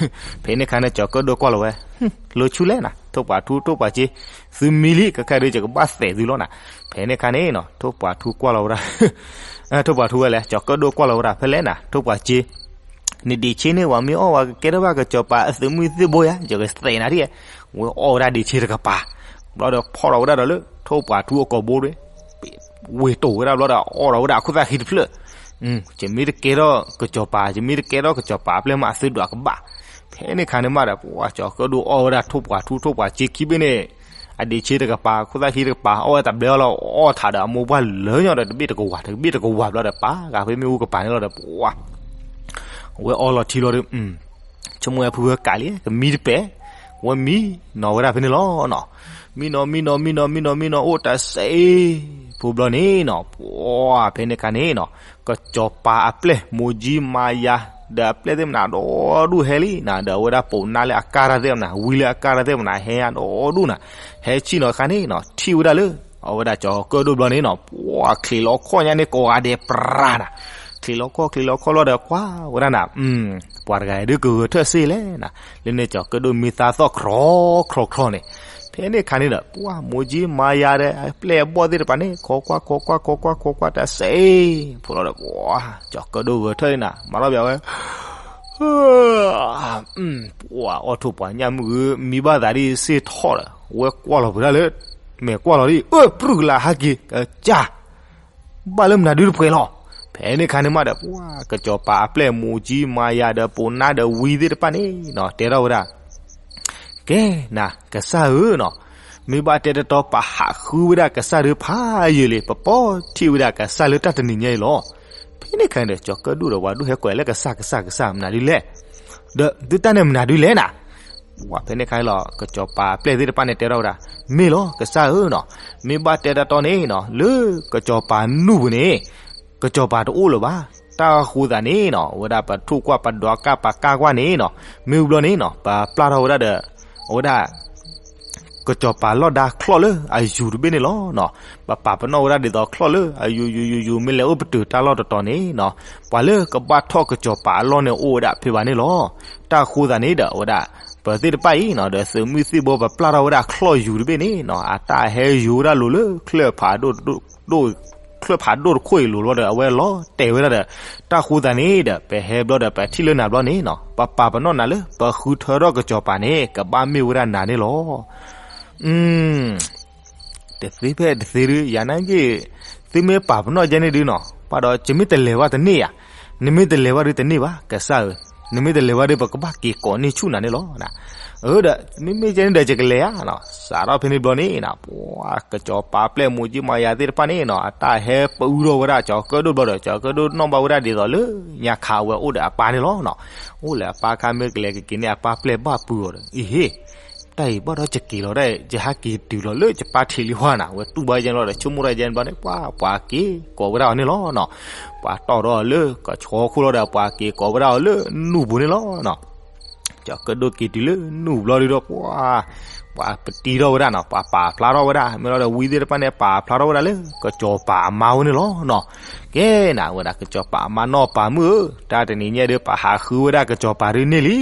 ဖဲန့ၣ်ခါန့ၣ် ကၠီၤကၢၣ်ဒိၣ်ကွၢ်လီၤဝဲ, လိၤဆူလဲၣ်နၤ ထိၣ်ပှၤထူထိၣ်ပှၤစ့, သုမံလံ ကခါဒုးယကဘၣ်သဲးသုလီၤနၤ. ဖဲန့ၣ်ခါန့ၣ်နီၤ ထိၣ်ပှၤထူကွၢ်လီၤဝဲဒၣ် ထိၣ်ပှၤထူဝဲလဲၣ် ကၠီၤကၢၣ်ဒိၣ်ကွၢ်လီၤဝဲဒၣ် ဖဲလဲၣ်နၤ ထိၣ်ပှၤစ့ နဒံးဆ့န့ၣ် ဝဲမ့ၢ်အီၣ်ဝဲကကဲထီၣ်ဘၣ်ကစီၤပၤအသုးမုၢ်သံၣ်ဘိယါ ယကသဲးနၤဒ်, ဝဲအီၣ်ဝဲဒၣ်ဒံးဆ့တကပၤ, ဘျီဒီးဖီၣ်ထီၣ်ဝဲဒၣ်ဒီးလၢ ထိၣ်ပှၤထူအကိာ်ဘိဒၣ်, ဝ့ၤတိာ်ဝဲဒၣ်ဘျီဒီး အီၣ်ထီၣ်ဝဲဒၣ်အခိၣ်သၣ်ခံတဖျၢၣ်, ယမ့ၢ်တကဲထီၣ်ကစီၤပၤ ယမ့ၢ်တကဲထီၣ်ကစီၤပၤအပျဲၢ်မး အသုဒွးကဘၣ်. ဖဲန့ၣ်ခါန့ၣ်မးဒီး ပှၤကၠီၤကၢၣ်ဒိၣ်အီၣ်ဝဲဒၣ်ထိၣ်ပှၤထူထိၣ်ပှၤစ့ခံဘ့ၣ်န့ၣ် အဒံးဆ့တကပၤ ခိၣ်သၣ်ခံတကပၤ အီၣ်ဝဲတဘျဲအီၤလီၤ အီၣ်ထးဒီးအမိၢ်ပှၢ်လၢာ်ညီဒီး တဘ့ၣ်တကဝၤ တဘ့ၣ်တကဝၤဘျီဒီး ပာ်ဃာ်ဖဲမ့ၣ်အူကပၤန့ၣ်လီၤဒီး ပှၤ ဝဲအီလီၤထံလီၤဒီး ဆိကမိၣ်ဝဲဖုဝဲကးလံ ကမံတပဲာ်, ဝဲမံနီၤဝဲဒၣ်ဖဲန့ၣ်လီၤနီၤ. မံနီၤ မံနီၤ မံနီၤ မံနီၤ မံနီၤ အိၣ်တၢ်စ့ ဖိဘျီန့ၣ်နီၤ ပှၤဖဲန့ၣ်ခါန့ၣ်နီၤ ကစီၤပၤအပျဲၢ် မိၢ်ကၠံမၤယၤ ဒီးအပျဲၢ်သ့ၣ်မနၤဒီဒူၣ်ဟဲလံနၤ ဒီးအဝဲဒၣ်ပိာ်နါလၢအကၢ်တၢ်သ့ၣ်မနၤ ဝံလၢအကၢ်တၢ်သ့ၣ်မနၤ ဟဲအါဒီဒူၣ်နၤ ဟဲဆ့ၣ်နီၤခါန့ၣ်နီၤ ထံၣ်ဝဲဒၣ်လၢ အဝဲဒၣ်ကၠီၤကၢၣ်ဒိၣ်ဘျီန့ၣ်နီၤ ပှၤချံးလီၤခီၣ်ညါန့ၣ် ကိးဂၤဒဲးပြးနၤ ချံးလီၤခီၣ် ချံးလီၤခီၣ်လီၤဒီးကွၢ်ဝဲဒၣ်နၤ ပှၤတဂၤအံၤဒုးကဂဲၤထၢၣ်စ့လဲၣ်နၤ လၢန့ၣ်ကၠီၤကၢၣ်ဒိၣ်မံသးသီၣ်ခြီခြီခြီန့ၣ် ဖဲန့ၣ်ခါန့ၣ်ဒီး ပှၤမိၢ်ကၠံမၤယၤဒီး အပျဲၢ်အဘီၣ်သ့ၣ်တဖၣ်န့ၣ် ခိးကွၢ်ခိးကွၢ်ခိးကွၢ်ခိးကွၢ်တၢ်စ့ ဖိလီၤဒီး ပှၤကၠီၤကၢၣ်ဒိၣ်ဂဲၤထၢၣ်န့ၣ်နၤ မၤထီၣ်ဘၣ်ဝဲ ပှၤအီၣ်ထိၣ်ပှၤညၣ်မုၢ်ဂုၤ မံဘၣ်သးဒ်စ့ထီၣ်ဒီး ဝဲကွၢ်လီၤပှၤဒၣ်လၢ မဲာ်ကွၢ်လီၤဒ် အၢ ပြုၢ်ကလးဟးက့ၤ ကစၢ် ဘၣ်လၢမနုၤဒုတပှဲၤလီၤ. ဖဲန့ၣ်ခါန့ၣ်မးဒီး ပှၤကစီၤပၤအပျဲၢ်မိၢ်ကၠံမၤယၤဒီးပိာ်နါဒီးဝံသ့ၣ်တဖၣ်န့ၣ်နီၤ တဲထီၣ်ဝဲဒၣ် ကဲနၤ ကစၢ်ဧၢနီၤ, မ့ၢ်ဘၣ်တဲတတီ ပဟးဃုဝဲဒၣ်ကစၢ်ဒုဖးယံာ်လံ ပပိာ်ထံၣ်ဝဲဒၣ်ကစၢ်လၢတၢ်တနံၤညါအံၤလီၤ. ဖဲန့ၣ်ခါန့ၣ်ဒီး ကၠီၤကၢၣ်ဒိၣ်ဒီးပှၤဒုးဟဲကွဲးလၢကစၢ် ကစၢ် ကစၢ် မနုၤဒ်လဲၣ်, ဒီးသုတၢ်န့ၣ်မနုၤဒ်လဲၣ်နၤ ပှၤဖဲန့ၣ်ခါလီၤ ကစီၤပၤအပျဲၢ်သ့ၣ်တဖၣ်န့ၣ်တဲထီၣ်ဝဲဒၣ် မ့ၢ်လီၤကစၢ်ဧၢနီၤ, မ့ၢ်ဘၣ်တဲတတီန့ၣ်နီၤ လၢကစီၤပၤနူၢ်ပူၤန့ၣ် ကစီၤပၤတအိၣ်လၢၤဘၣ်. တၢ်ဃိသးန့ၣ်နီၤ အဝဲဒၣ်ပထူၣ်ကွၢ်ပဒွးကၢ်ပကၢ်ကွၢ်န့ၣ်နီၤ မ့ၢ်ဝံၤဘျီန့ၣ်နီၤ ပပျၢ်ထီၣ်ဝဲဒၣ်ဒီး အဝဲဒၣ် ကစီၤပၤလီၢ်ဒါချီၣ်လၢအယူၤတဘ့ၣ်န့ၣ်လီၤနီၤ. ပပာ်ပနီၣ်ဝဲဒၣ်ဒ်သိးချီၣ်လၢအယူၤ ယူၤ ယူၤ ယူၤ မ့ၢ်လဲၤအိၣ်ပတုာ်တၢ်လီၢ်တတီၤန့ၣ်နီၤ ပှၤလၢကဘၣ်ထီၣ်ကစီၤပၤအလီၢ်န့ၣ်အိၣ်ဝဲဒၣ်ဖဲဘၣ်န့ၣ်လီၤ. တၢ်ဃိသးန့ၣ်ဒီးအဝဲဒၣ် ပသ့ၣ်တဖၣ်အံၤနီၤ ဒီးသုးမုၢ်သံၣ်ဘိ ပပျၢ်ထီၣ်ဝဲဒၣ်ချီၣ်ယူၤတဘ့ၣ်န့ၣ်နီၤ အတၢ်ဟဲယူၤဝဲဒၣ်လိၤလၢချၢၣ်ဖးဒိၣ် ချၢၣ်ဖးဒိၣ်တခိၣ်အံၤလိၤလီၤဒီး အဝဲလီၤတဲာ်ဝဲဒၣ်ဒီး တၢ်ဃိသးန့ၣ်ဒီး ပဟဲဘျီဒီးပထံၣ်လၢနၤဘျီန့ၣ်နီၤ ပပာ်ပနီၣ်နၤလၢ ပဃုထၢထီၣ်ကစီၤပၤန့ၣ် ကဘၣ်မ့ၢ်ဝဲဒၣ်နၤန့ၣ်လီၤ. တသ့ဖဲတသ့ဒု ယၤနာ်က့ သုမ့ၢ်ပာ်ပနီၣ်ယဲန့ၣ်ဒုနီၤ ဘၣ်ဒီး ယမ့ၢ်တလဲၤဘၣ်တန့ၢ်ဧါ, နမ့ၢ်တလဲၤဘၣ်ဒုတန့ၢ်ဘၣ် ကစၢ်ဧၢ, နမ့ၢ်တလဲၤဘၣ်ဒု ပကဘၣ်က့ၤကိးန့ၢ်ဆူၣ်နၤန့ၣ်လီၤ. အၢဒီး မ့မ့ၢ်ယဲန့ၣ်ဒီး ယကလဲၤဧါနီၤ စးထီၣ်ဖဲန့ၣ်ဘျီန့ၣ်နီၤ ပှၤကစီၤပၤပျဲၢ်မိၢ်ကၠံမၤယၤသ့ၣ်တဖၣ်န့ၣ်နီၤ အတၢ်ဟဲပအုထီၣ်ဝဲဒၣ်ကၠီၤကၢၣ်ဒိၣ်ဘျီဒီး ကၠီၤကၢၣ်ဒိၣ်နီၣ်ဘၣ်ဝဲဒၣ်ဒ်သိးလၢ ညါခးဝဲအိၣ်ဒီးအပၢ်န့ၣ်လီၤနီၤ. အိၣ်လၢအပၢ်ခါမ့ၢ်ကလဲၤကက့ၤန့ၣ် အပၢ်ပျဲၢ်ဘၣ်ပုၢ်အီၤဒီး အံၤဟ့ၣ် တၢ်အံၤဘၣ်ဒီးယက့ၤလီၤဒၣ် ယဟးက့ၤတုၤလီၤလၢယပၢ်ထံးလံဟီၣ်နၤ ဝဲတူၢ်ဘၣ်ယဲန့ၣ်လီၤဒီး ဆိကမိၣ်တၢ်ယဲန့ၣ်ဘျီန့ၣ် ပှၤ ပှၤက့ၤကိးဝဲဒၣ်အီၤန့ၣ်လီၤနီၤ. ပှၤတီၢ်ဒီးအီၤလၢကဆီခိၣ်လီၤဒီး ပှၤက့ၤကိးဝဲဒၣ်အီၤလၢနူၢ်ပူၤန့ၣ်လီၤနီၤ. ကၠီၤကၢၣ်ဒိၣ်က့ၤတုၤလၢနူၢ်ဘျီဒုဒီး ပှၤ ပှၤပတံထီၣ်ဝဲဒၣ်နီၤ ပှၤပာ်ဖျါထီၣ်ဝဲဒၣ် မ့ၢ်လီၤဒီးဝံသ့ၣ်တဖၣ်န့ၣ် ပာ်ဖျါထီၣ်ဝဲဒၣ်လၢ ကစီၤပၤအမါဝဲန့ၣ်လီၤနီၤ. ကဲနၤဝဲဒၣ် ကစီၤပၤအမါနီၢ်ပၤမုၣ်ဧၢ, တၢ်တနံၤညါဒီး ပဟးဃုဝဲဒၣ်ကစီၤပၤဒုန့ၢ်လံနီၤ.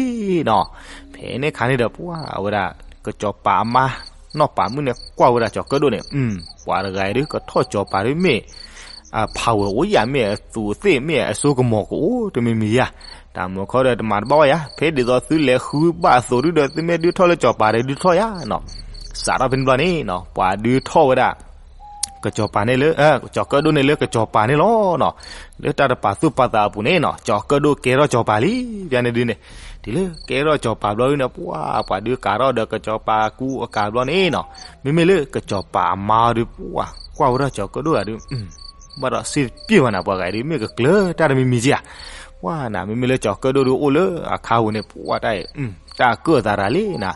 ဖဲန့ၣ်ခါန့ၣ်ဒီး ပှၤဝဲဒၣ် ကစီၤပၤအမါနီၢ်ပၤမုၣ်န့ၣ် ကွၢ်ဝဲဒၣ်ကၠီၤကၢၣ်ဒိၣ်န့ၣ် ပှၤတဂၤအံၤဒု ကထီၣ်ကစီၤပၤဒုမ့ၢ် power အိၣ်ယၤ မ့ၢ်အသူးအသ့ၣ် မ့ၢ်အစိကမီၤကအိၣ်တမံၤမံၤယၤ, တၢ်မုၢ်ခီဒီးတမၤတဘၣ်ဝဲယၤ, ဖဲဒ်သိးသုလဲၤဃုဘၣ်အသိးဒုဒီး သုမ့ၢ်ဒုးထီၣ်လၢစီၤပၤဒီး ဒုးထီၣ်ယၤနီၤ. စးထီၣ်ဖဲန့ၣ်ဘျီန့ၣ်နီၤ ပှၤဒုးထီၣ်ဝဲဒၣ် ကစီၤပၤန့ၣ်လၢ ကစီၤကၢၣ်ဒိၣ်န့ၣ်လၢကစီၤပၤန့ၣ်လီၤနီၤ. လၢတၢ်တပာ်သူၣ်ပာ်သးအပူၤန့ၣ်နီၤ ကစီၤကၢၣ်ဒိၣ်ကဲထီၣ်စီၤပၤလံ. ဖဲန့ၣ်ဒုန့ၣ် တုၤလၢကဲထီၣ်စီၤပၤဘျီဒုန့ၣ် ပှၤ ပှၤဒုးကၤထီၣ်ဒီးကစီၤပၤကူအကၤဘျီန့ၣ်နီၤ, မ့မ့ၢ်လၢကစီၤပၤအမါအီၤဒု ပှၤကွၢ်ဝဲဒၣ်ကစီၤကၢၣ်ဒိၣ်ဂၤဒု ဘၣ်ဒီးစ့ပျ့ၢ်ဘၣ်နၤ ပှၤဂၤဒု မ့ၢ်ကကျၢၤတၢ်တမံၤမံၤကဧါ. ပှၤနၤ မ့မ့ၢ်လၢကစီၤကၢၣ်ဒိၣ်ဒုအိၣ်လၢအခါပူၤန့ၣ် ပှၤတၢ်အံၤ တၢ်ကၢၣ်အသးတဂၤလံနၤ.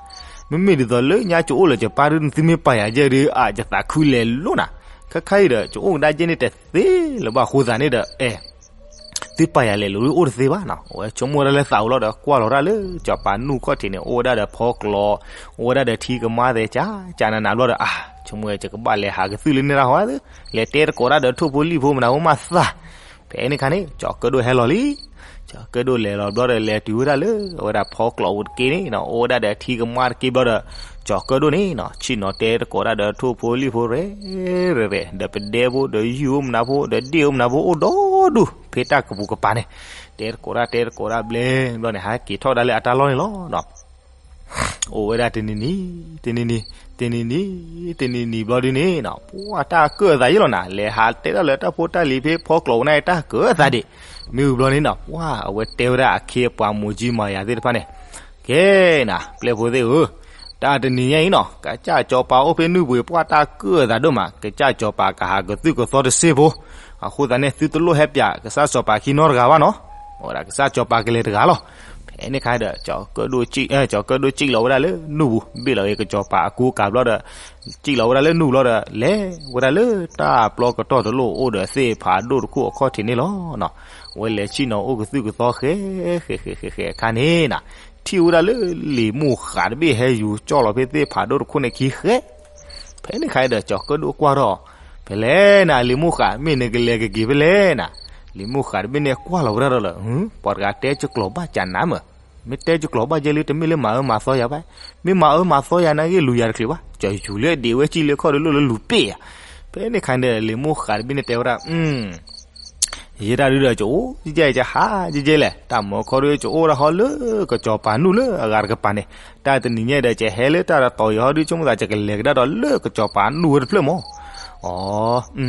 မ့မ့ၢ်ဒ်သိးလၢညါကအိၣ်လၢကပၢ်ဒု သုမ့ၢ်ပာ်ယၤယဲၢ်ဒု အၢ ယသးခုလဲၤလိၤနၤ. ခဲခါအံၤဒီး ကအိၣ်ကဒါယဲၢ်န့ၣ်တသ့လၢၤဘၣ်အဃိသတးန့ၣ်ဒီး အဲ သုပာ်ယၤလဲၤလိၤဒုအိၣ်တသ့ဘၣ်နီၤ. အဝဲဆိကမိၣ်ဝဲဒၣ်လၢသးအိၣ်လီၤဒီး ကွၢ်လီၤတၢ်လၢစီၤပၤနူၢ်ခီၣ်ထံးန့ၣ် အိၣ်ဝဲဒၣ်ဒီးဖီကျိး, အိၣ်ဝဲဒၣ်ဒီးထံကမါသဲး ကၠးကၠးနးနးဘျီဒီး အါ ဆိကမိၣ်ဝဲ ယကဘၣ်လဲၤဟးကသုၣ်လၢန့ၣ်တၢ်ဟီဧါသု, လဲၤတဲသကိးတၢ်ဒီးထိၣ်ဖိလံၣ်ဖိမနုၤဖိမးသး. ဖဲန့ၣ်အခါန့ၣ် ကစီၤကၢၣ်ဒိၣ်ဟဲလီၤလံ. ကစီၤကၢၣ်ဒိၣ်လဲၤလီၤဘျီဒီး လဲၤတုၤဝဲဒၣ်လၢအဝဲဒၣ်ဖီကျိးပူၤတက့ၢ်န့ၣ်နီၤ, အိၣ်ဝဲဒၣ်ဒီးထံကမါတက့ၢ်ဘျီဒီး ကစီၤကၢၣ်ဒိၣ်န့ၣ်နီၤ ဆ့ၣ်နီၤတဲသကိးတၢ်ဒီးထိၣ်ဖိလံၣ်ဖိရဲၣ်ရဲၣ်ရဲၣ် ဒီးပဒဲဖိဒီးယုၢ်အိၣ်မနုၤဖိ ဒီးဒ့ၣ်အိၣ်မနုၤဖိ အိၣ်ဒီဒူၣ် ဖဲတၢ်ကပူၤကပၤန့ၣ်, တဲသကိးတၢ်တဲသကိးတၢ်ဘျဲဘျီန့ၣ် ဟဲက့ၤထီၣ်ဒၣ်လၢအတၢ်လီၢ်န့ၣ်လီၤနီၤ. အိၣ်ဝဲဒၣ်တနံၤနံၤ တနံၤနံၤ တနံၤနံၤ တနံၤနံၤဘျီဒုန့ၣ်နီၤ ပှၤတၢ်ကၢၣ်အသးယဲၢ်လီၤနၤ, လဲၤဟးတဲတၢ်လၢတၢ်ဖိတၢ်လံၤဖဲဖီကျိးပူၤန့ၣ် တၢ်ကၢၣ်အသးဒံး. မ့ၢ်ဝံၤဘျီန့ၣ်နီၤ ပှၤအဝဲတဲဝဲဒၣ်အခ့အပှၤမိၢ်ကၠံမၤယၤသ့ၣ်တဖၣ်န့ၣ်, ကဲနၤ ပျဲၢ်ဖိသ့ၣ်ဧၢ, တၢ်တနံၤညါအံၤနီၤ ကစၢ်စီၤပၤအိၣ်ဖဲနုၢ်ပူၤ ပှၤတၢ်ကၢၣ်အသးဒိၣ်မး, ကစၢ်စီၤပၤကဟးကသုၣ်ကသီတစ့ဖိ, အဃိသတးန့ၣ် သုတလိၣ်ဟဲပၠးကစၢ်စီၤပၤခံနီတဂၤဘၣ်နီၤ. အဝဲဒၣ်ကစၢ်စီၤပၤကလဲၤတဂၤလီၤ. ဖဲန့ၣ်အခါဒီး ကစီၤကၢၣ်ဒိၣ်စံၣ်လီၤဝဲဒၣ်လၢနုၢ်ပူၤ ဘ့ၣ်လီၤက့ၤကစီၤပၤအကူအကၤဘျီဒီး စံၣ်လီၤဝဲဒၣ်လၢနုၢ်ပူၤလီၤဒီး လဲၤဝဲဒၣ်လၢတၢ်ပျီကတီၢ်တလိၣ်အိၣ်ဒီးသ့ၣ်ဖးဒိၣ်တခိၣ်အခီၣ်ထံးန့ၣ်လီၤ. အဝဲလဲၤဆ့ၣ်နီၤအိၣ်ကသုၣ်ကသီဃဲ ဃဲ ဃဲ ဃဲ ဃဲ အခါန့ၣ်နၤ ထံၣ်ဝဲဒၣ်လၢလံာ်မိၢ်ဃးတဘ့ၣ် ဟဲယူၤကၠီၣ်လီၤဖဲသ့ၣ်ဖးဒိၣ်တခိၣ်န့ၣ်ခံဃဲ. ဖဲန့ၣ်အခါဒီး ကစီၤကၢၣ်ဒိၣ်ကွၢ်ထီၣ်, ဖဲလဲၣ်နၤ လံာ်မိၢ်ဃး မ့ၢ်နကလဲၤကက့ၤဖဲလဲၣ်နၤ. လံာ်မိၢ်ဃးတဘ့ၣ်န့ၣ်ကွၢ်လီၤဝဲဒၣ်ဒီးလၢ ပှၤတဂၤတဲကကျိၤဘၣ်ကနၤမး, မ့ၢ်တဲကကျိၤဘၣ်ယဲၢ်လံ တမ့ၢ်လၢမၤအၢမၤသီယၤဘၣ်, မ့ၢ်မၤအၢမၤသီယၤနာ်က့လူၤယၤတချုးဘၣ်, ကၠီၤယူၤလၢအဒံးဝဲကံၣ်လၢခီၣ်ဒီးလိၣ်လၢလူၤပ့ၢ်ယၤ. ဖဲန့ၣ်အခါန့ၣ် လံာ်မိၢ်ဃးတဘ့ၣ်န့ၣ်တဲဝဲဒၣ် ယဲဒၣ်ဒုဒီး ကအိၣ်ယဲၢ် ယဟးယဲၢ်လဲၣ်, တၢ်မုၢ်ခီဒီး ကအိၣ်ဒၣ်ဟီလၢကစီၤပၤနုၢ်လၢအဂၤတကပၤန့ၣ်, တၢ်တနံၤညါဒီး ကဟဲလၢတၢ်တတီၤအံၤဟီဒု ဆိကမိၣ်သး ကလဲၤကဒါဒီးလၢကစီၤပၤနုၢ်ဝဲတဖျၢၣ်မး. အီ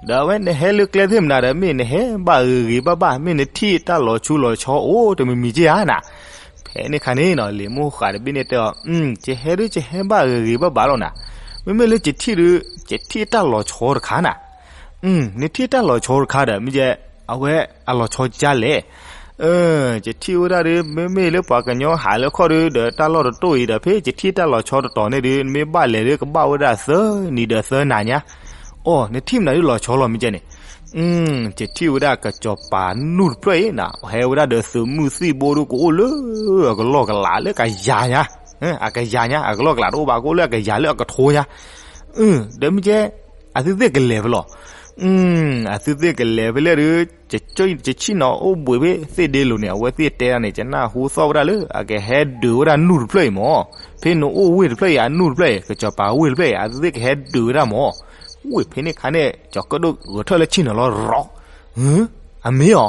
ဒီးအဝဲနဟဲလၢကျဲသ့ၣ်မနုၤဒီး မ့ၢ်နဟဲဘၣ်ဂ့ၤဂ့ၤဘၣ်ဘၣ် မ့ၢ်နထံၣ်တၢ်လီၤဆူလီၤဆီအိၣ်တမံၤမံၤက့ဧါနၤ. ဖဲန့ၣ်အခါန့ၣ်နီၤ လံာ်မိၢ်ဃးတဘ့ၣ်န့ၣ်တဲအီၤ, ကဟဲဒု ကဟဲဘၣ်ဂ့ၤဂ့ၤဘၣ်ဘၣ်လီၤနၤ. မ့မ့ၢ်လၢကထံၣ်ဒု ကထံၣ်တၢ်လီၤဆီတခါနၤ. နထံၣ်တၢ်လီၤဆီတခါဒီး မ့ၢ်ယဲ အဝဲအလီၤဆီကၢ်လဲၣ်. ကထံၣ်ဝဲဒၣ်ဒု မ့မ့ၢ်လၢပှၤကညီဟးလၢခီၣ်ဒု ဒီးတၢ်လီၢ်တတိၢ်အံၤဒီး ဖဲကထံၣ်တၢ်လီၤဆီတတီၤန့ၣ်ဒု မ့ၢ်ဘၣ်လဲၤဒု ကဘၣ်ဝဲဒၣ်သၢနံၤဒီးသၢနၤညါ. အိ နထံၣ်မနုၤဒုလီၤဆီလီၤမ့ၢ်ကဲန့ၣ်. ကထံၣ်ဝဲဒၣ်ကစီၤပၤနုၢ်တဖျၢၣ်အံၤနၤ ဟဲဝဲဒၣ်ဒီးသုးမုၢ်သံၣ်ဘိဒုကအိၣ်လၢအကလီၢ်ကလးလၢကယၤညါ, အကယၤညါ အကလီၢ်ကလးတအိၣ်ဘၣ် ကအိၣ်လၢအကယၤလၢအကထိညါ. ဒီးမ့ၢ်ကဲ အသုသ့ၣ်ကလဲၤဖဲလဲၣ်. အသုသ့ၣ်ကလဲၤဖဲလဲၣ်ဒု ကဆံၣ်နီၤအိၣ်ဘှံးဖဲသ့ၣ်ဒ့လိၤန့ၣ် အဝဲသ့ၣ်တဲဒၣ်န့ၣ် ကနၢ်ဟူသီၣ်ဝဲဒၣ်လၢ အကဟဲဒုးဝဲဒၣ်နုၢ်တဖျၢၣ်အံၤမး. ဖဲနအိၣ်ဝ့ၢ်တဖျၢၣ်အံၤ အနုၢ်တဖျၢၣ်အံၤ ကစီၤပၤဝ့ၢ်တဖျၢၣ်အံၤ အသုသ့ၣ်ကဟဲဒုးဝဲဒၣ်မး. ဝ့ၢ်ဖဲန့ၣ်အခါန့ၣ် ကစီၤကၢၣ်ဒိၣ်ဂဲၤထၢၣ်လၢဆ့ၣ်နီၤလီၤရီၤ. အမ့ၢ်အီၤ,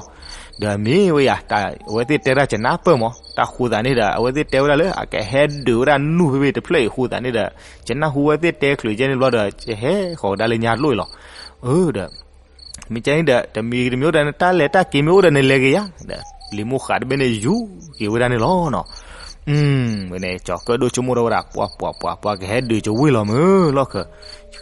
ဒီးအမ့ၢ်ဝဲယၤ အဝဲသ့ၣ်တဲဒၣ်ကနၢ်ပၢၢ်မး. တၢ်ဃိသးန့ၣ်ဒီး အဝဲသ့ၣ်တဲဝဲဒၣ်လၢ အကဟဲဒုးဝဲဒၣ်နုၢ်ဖဲဖဲတဖျၢၣ်အံၤဃိသးန့ၣ်ဒီး ကနၢ်ဟူဝဲသ့ၣ်တဲချုးကဲန့ၣ်ဘျီဒီး ကဟဲဃီၤကဒါလၢညါတလိၣ်အံၤလီၤ. အၢ ဒီး မ့ၢ်ကဲန့ၣ်ဒီး တမံၤတမံၤအိၣ်ဒီး နတၢ်လဲၤတၢ်က့ၤမ့ၢ်အိၣ်ဒီး နလဲၤက့ၤယၤ, ဒီးလံာ်မိၢ်ဃးတဘ့ၣ်န့ၣ် ယူၤက့ၤဝဲဒၣ်န့ၣ်လီၤနီၤ. ဝဲန့ၣ် ကစီၤကၢၣ်ဒိၣ်ဆိကမိၣ်ထီၣ်ဝဲဒၣ် ပှၤ ပှၤ ပှၤ ပှၤကဟဲဒုးကဝ့ၢ်လီၤမုၢ်လီၢ်ခၢၣ်,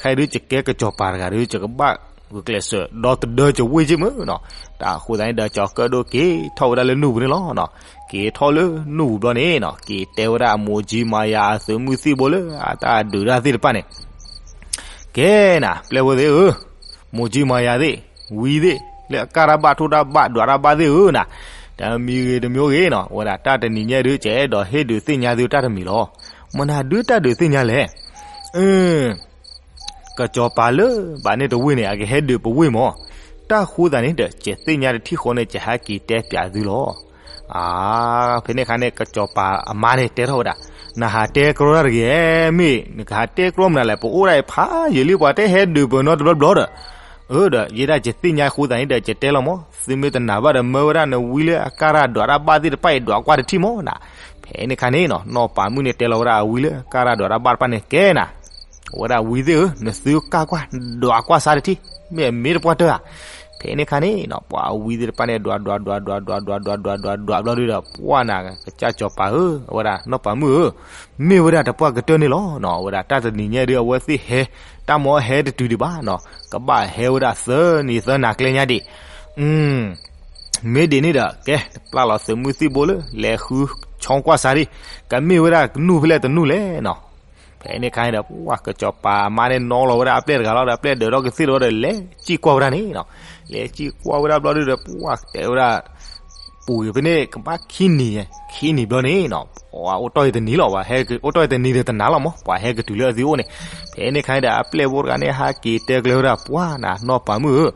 ခဲအံၤဒုး ယကဲကစီၤပၤတဂၤဒီး ယကဘၣ်ဂုာ်ကျဲးစၢးဒီသဒၢကဝ့ၢ်က့မုၢ်နီၤ. တၢ်ဃိသတးန့ၣ်ဒီး ကစီၤကၢၣ်ဒိၣ်က့ၤထီၣ်ဝဲဒၣ်လၢနုၢ်ပူၤန့ၣ်လီၤ. က့ၤထီၣ်လၢနုၢ်ပူၤဘျီန့ၣ်နီၤ က့ၤတဲဝဲဒၣ်အမိၢ်ကၠံမၤယၤအသုးမုၢ်သံၣ်ဘိလၢအတၢ်ဒုးတၢ်သ့ၣ်တဖၣ်န့ၣ် ကဲနၤ ပျဲၢ်ဖိသ့ၣ်ဧၢ, မိၢ်ကၠံမၤယၤသ့ၣ်, ဝံသ့ၣ်, လၢအကၢ်တၢ်ဘၣ်ထိၣ်တၢ်ဘၣ်ဒွးတၢ်ဘၣ်သ့ၣ်ဧၢနၤ, တမံၤဂ့ၤတမံၤဂ့ၤနီၤ ဝဲဒၣ်တၢ်တနံၤညါဒုး ကအဲၣ်ဒိးဟ့ၣ်ဒုးသ့ၣ်ညါသုတၢ်တမံၤလီၤ. မနုၤဒုးတၢ်ဒုးသ့ၣ်ညါလဲၣ်. ကစီၤပၤလၢဘၣ်န့ၣ်တဝ့ၢ်န့ၣ် အကဟဲဒုးပဝ့ၢ်မး, တၢ်ဃိသတးန့ၣ်ဒီး ကသ့ၣ်ညါတထံၣ်ဃီန့ၣ် ကဟဲက့ၤတဲပၠးသုလီၤ. အါ, ဖဲန့ၣ်အခါန့ၣ် ကစီၤပၤအမါန့ၣ်တဲထီၣ်ဝဲဒၣ်, နဟးတဲကြီတၢ်တဂ့ၤ, မ့ၢ်နကဟးတဲကြီမနုၤလဲၣ်, ပအိၣ်ဒၣ်အံၤဖးယံာ်လံ ပှၤတဟဲဒုးပနီတဘျီဘျီဒီး, အၢ ဒီးယဲဒၣ်ယသ့ၣ်ညါဃိသးန့ၣ်ဒီး ယတဲလီၤမး, သုမ့ၢ်တနာ်ဘၣ်ဒီး မၢဝဲဒၣ်နဝံလၢအကၢ်ရၢ်ဒွးတၢ်ဘၣ်သ့ၣ်တဖၣ်အံၤ ဒွးကွၢ်တထံၣ်မးနၤ. ဖဲန့ၣ်ခါန့ၣ်နီၤ နီၢ်ပၤမုၣ်န့ၣ်တဲလီၤဝဲဒၣ်အဝံလၢအကၢ်ရၢ်ဒွးတၢ်ဘၣ်တဖၣ်န့ၣ် ကဲနၤ, အဝဲဒၣ်ဝံသ့ၣ်ဧၢ, နသုကၢ်ကွၢ် ဒွးကွၢ်ဆါတထံၣ်, မ့ၢ်အမ့ၢ်တပှၢ်တၢၢ်ဧါ. ဖဲန့ၣ်ခါန့ၣ်နီၤ ပှၤအဝံသ့ၣ်တဖၣ်န့ၣ် ဒွးဒွးဒွးဒွးဒွးဒွးဒွးဒွးဒွးဒွးဒွးဘျီဒုဒီး ပှၢ်နၤ ကစၢ်စီၤပၤဧၢ, အဝဲဒၣ်နီၢ်ပၤမုၣ်ဧၢ, မ့ၢ်ဝဲဒၣ်တပှၢ်ကတၢၢ်န့ၣ်လီၤနီၤ. အဝဲဒၣ်တၢ်တနံၤညါဒု အဝဲသ့ၣ်ဟဲ တၢ်မ့ၢ်ဟဲတတုၤဒံးဘၣ်နီၤ, ကဘၣ်ဟဲဝဲဒၣ်သၢနံၤသၢနၤကျဲညါဒံး မ့ၢ်ဒ်န့ၣ်ဒီး ကဲ ပျၢ်လီၤသုးမုၢ်သံၣ်ဘိလၢ လဲၤဃုဆီကွၢ်စါဒံး, ကမ့ၢ်ဝဲဒၣ်ကနူၢ်ဖဲလဲၣ်တနူၢ်လဲၣ်နီၤ. ဖဲန့ၣ်ခါန့ၣ်ဒီး ပှၢ်ကစီၤပၤအမါန့ၣ် နီၣ်လီၤဝဲဒၣ်အပျဲၢ်တဂၤလီၤဒီး အပျဲၢ်ဒၢးထီၣ်ကသ့ၣ်ဒီး လဲၤစံၣ်ကွၢ်ဝဲဒၣ်န့ၣ်နီၤ. လဲၤစံၣ်ကွၢ်ဝဲဒၣ်ဘျီဒုဒီး ပှၢ်တဲဝဲဒၣ် ပူၤဖဲန့ၣ် ကဘၣ်ခံနံၤ, ခံနံၤဘျီန့ၣ်နီၤ, ပှၤအိၣ်တီၢ်အံၤတနံၤလီၤ, အိၣ်တီၢ်အံၤတနံၤဒီးတနၤလီၤမး, ပှၤဟဲကတုၤလၢအသံအိၣ်န့ၣ်. ဖဲန့ၣ်ခါန့ၣ်ဒီး အပျဲၢ်ဖိတဂၤန့ၣ် ဟဲက့ၤတဲကျဲဝဲဒၣ် ပှၢ်နၤ နီၢ်ပၤမုၣ်ဧၢ,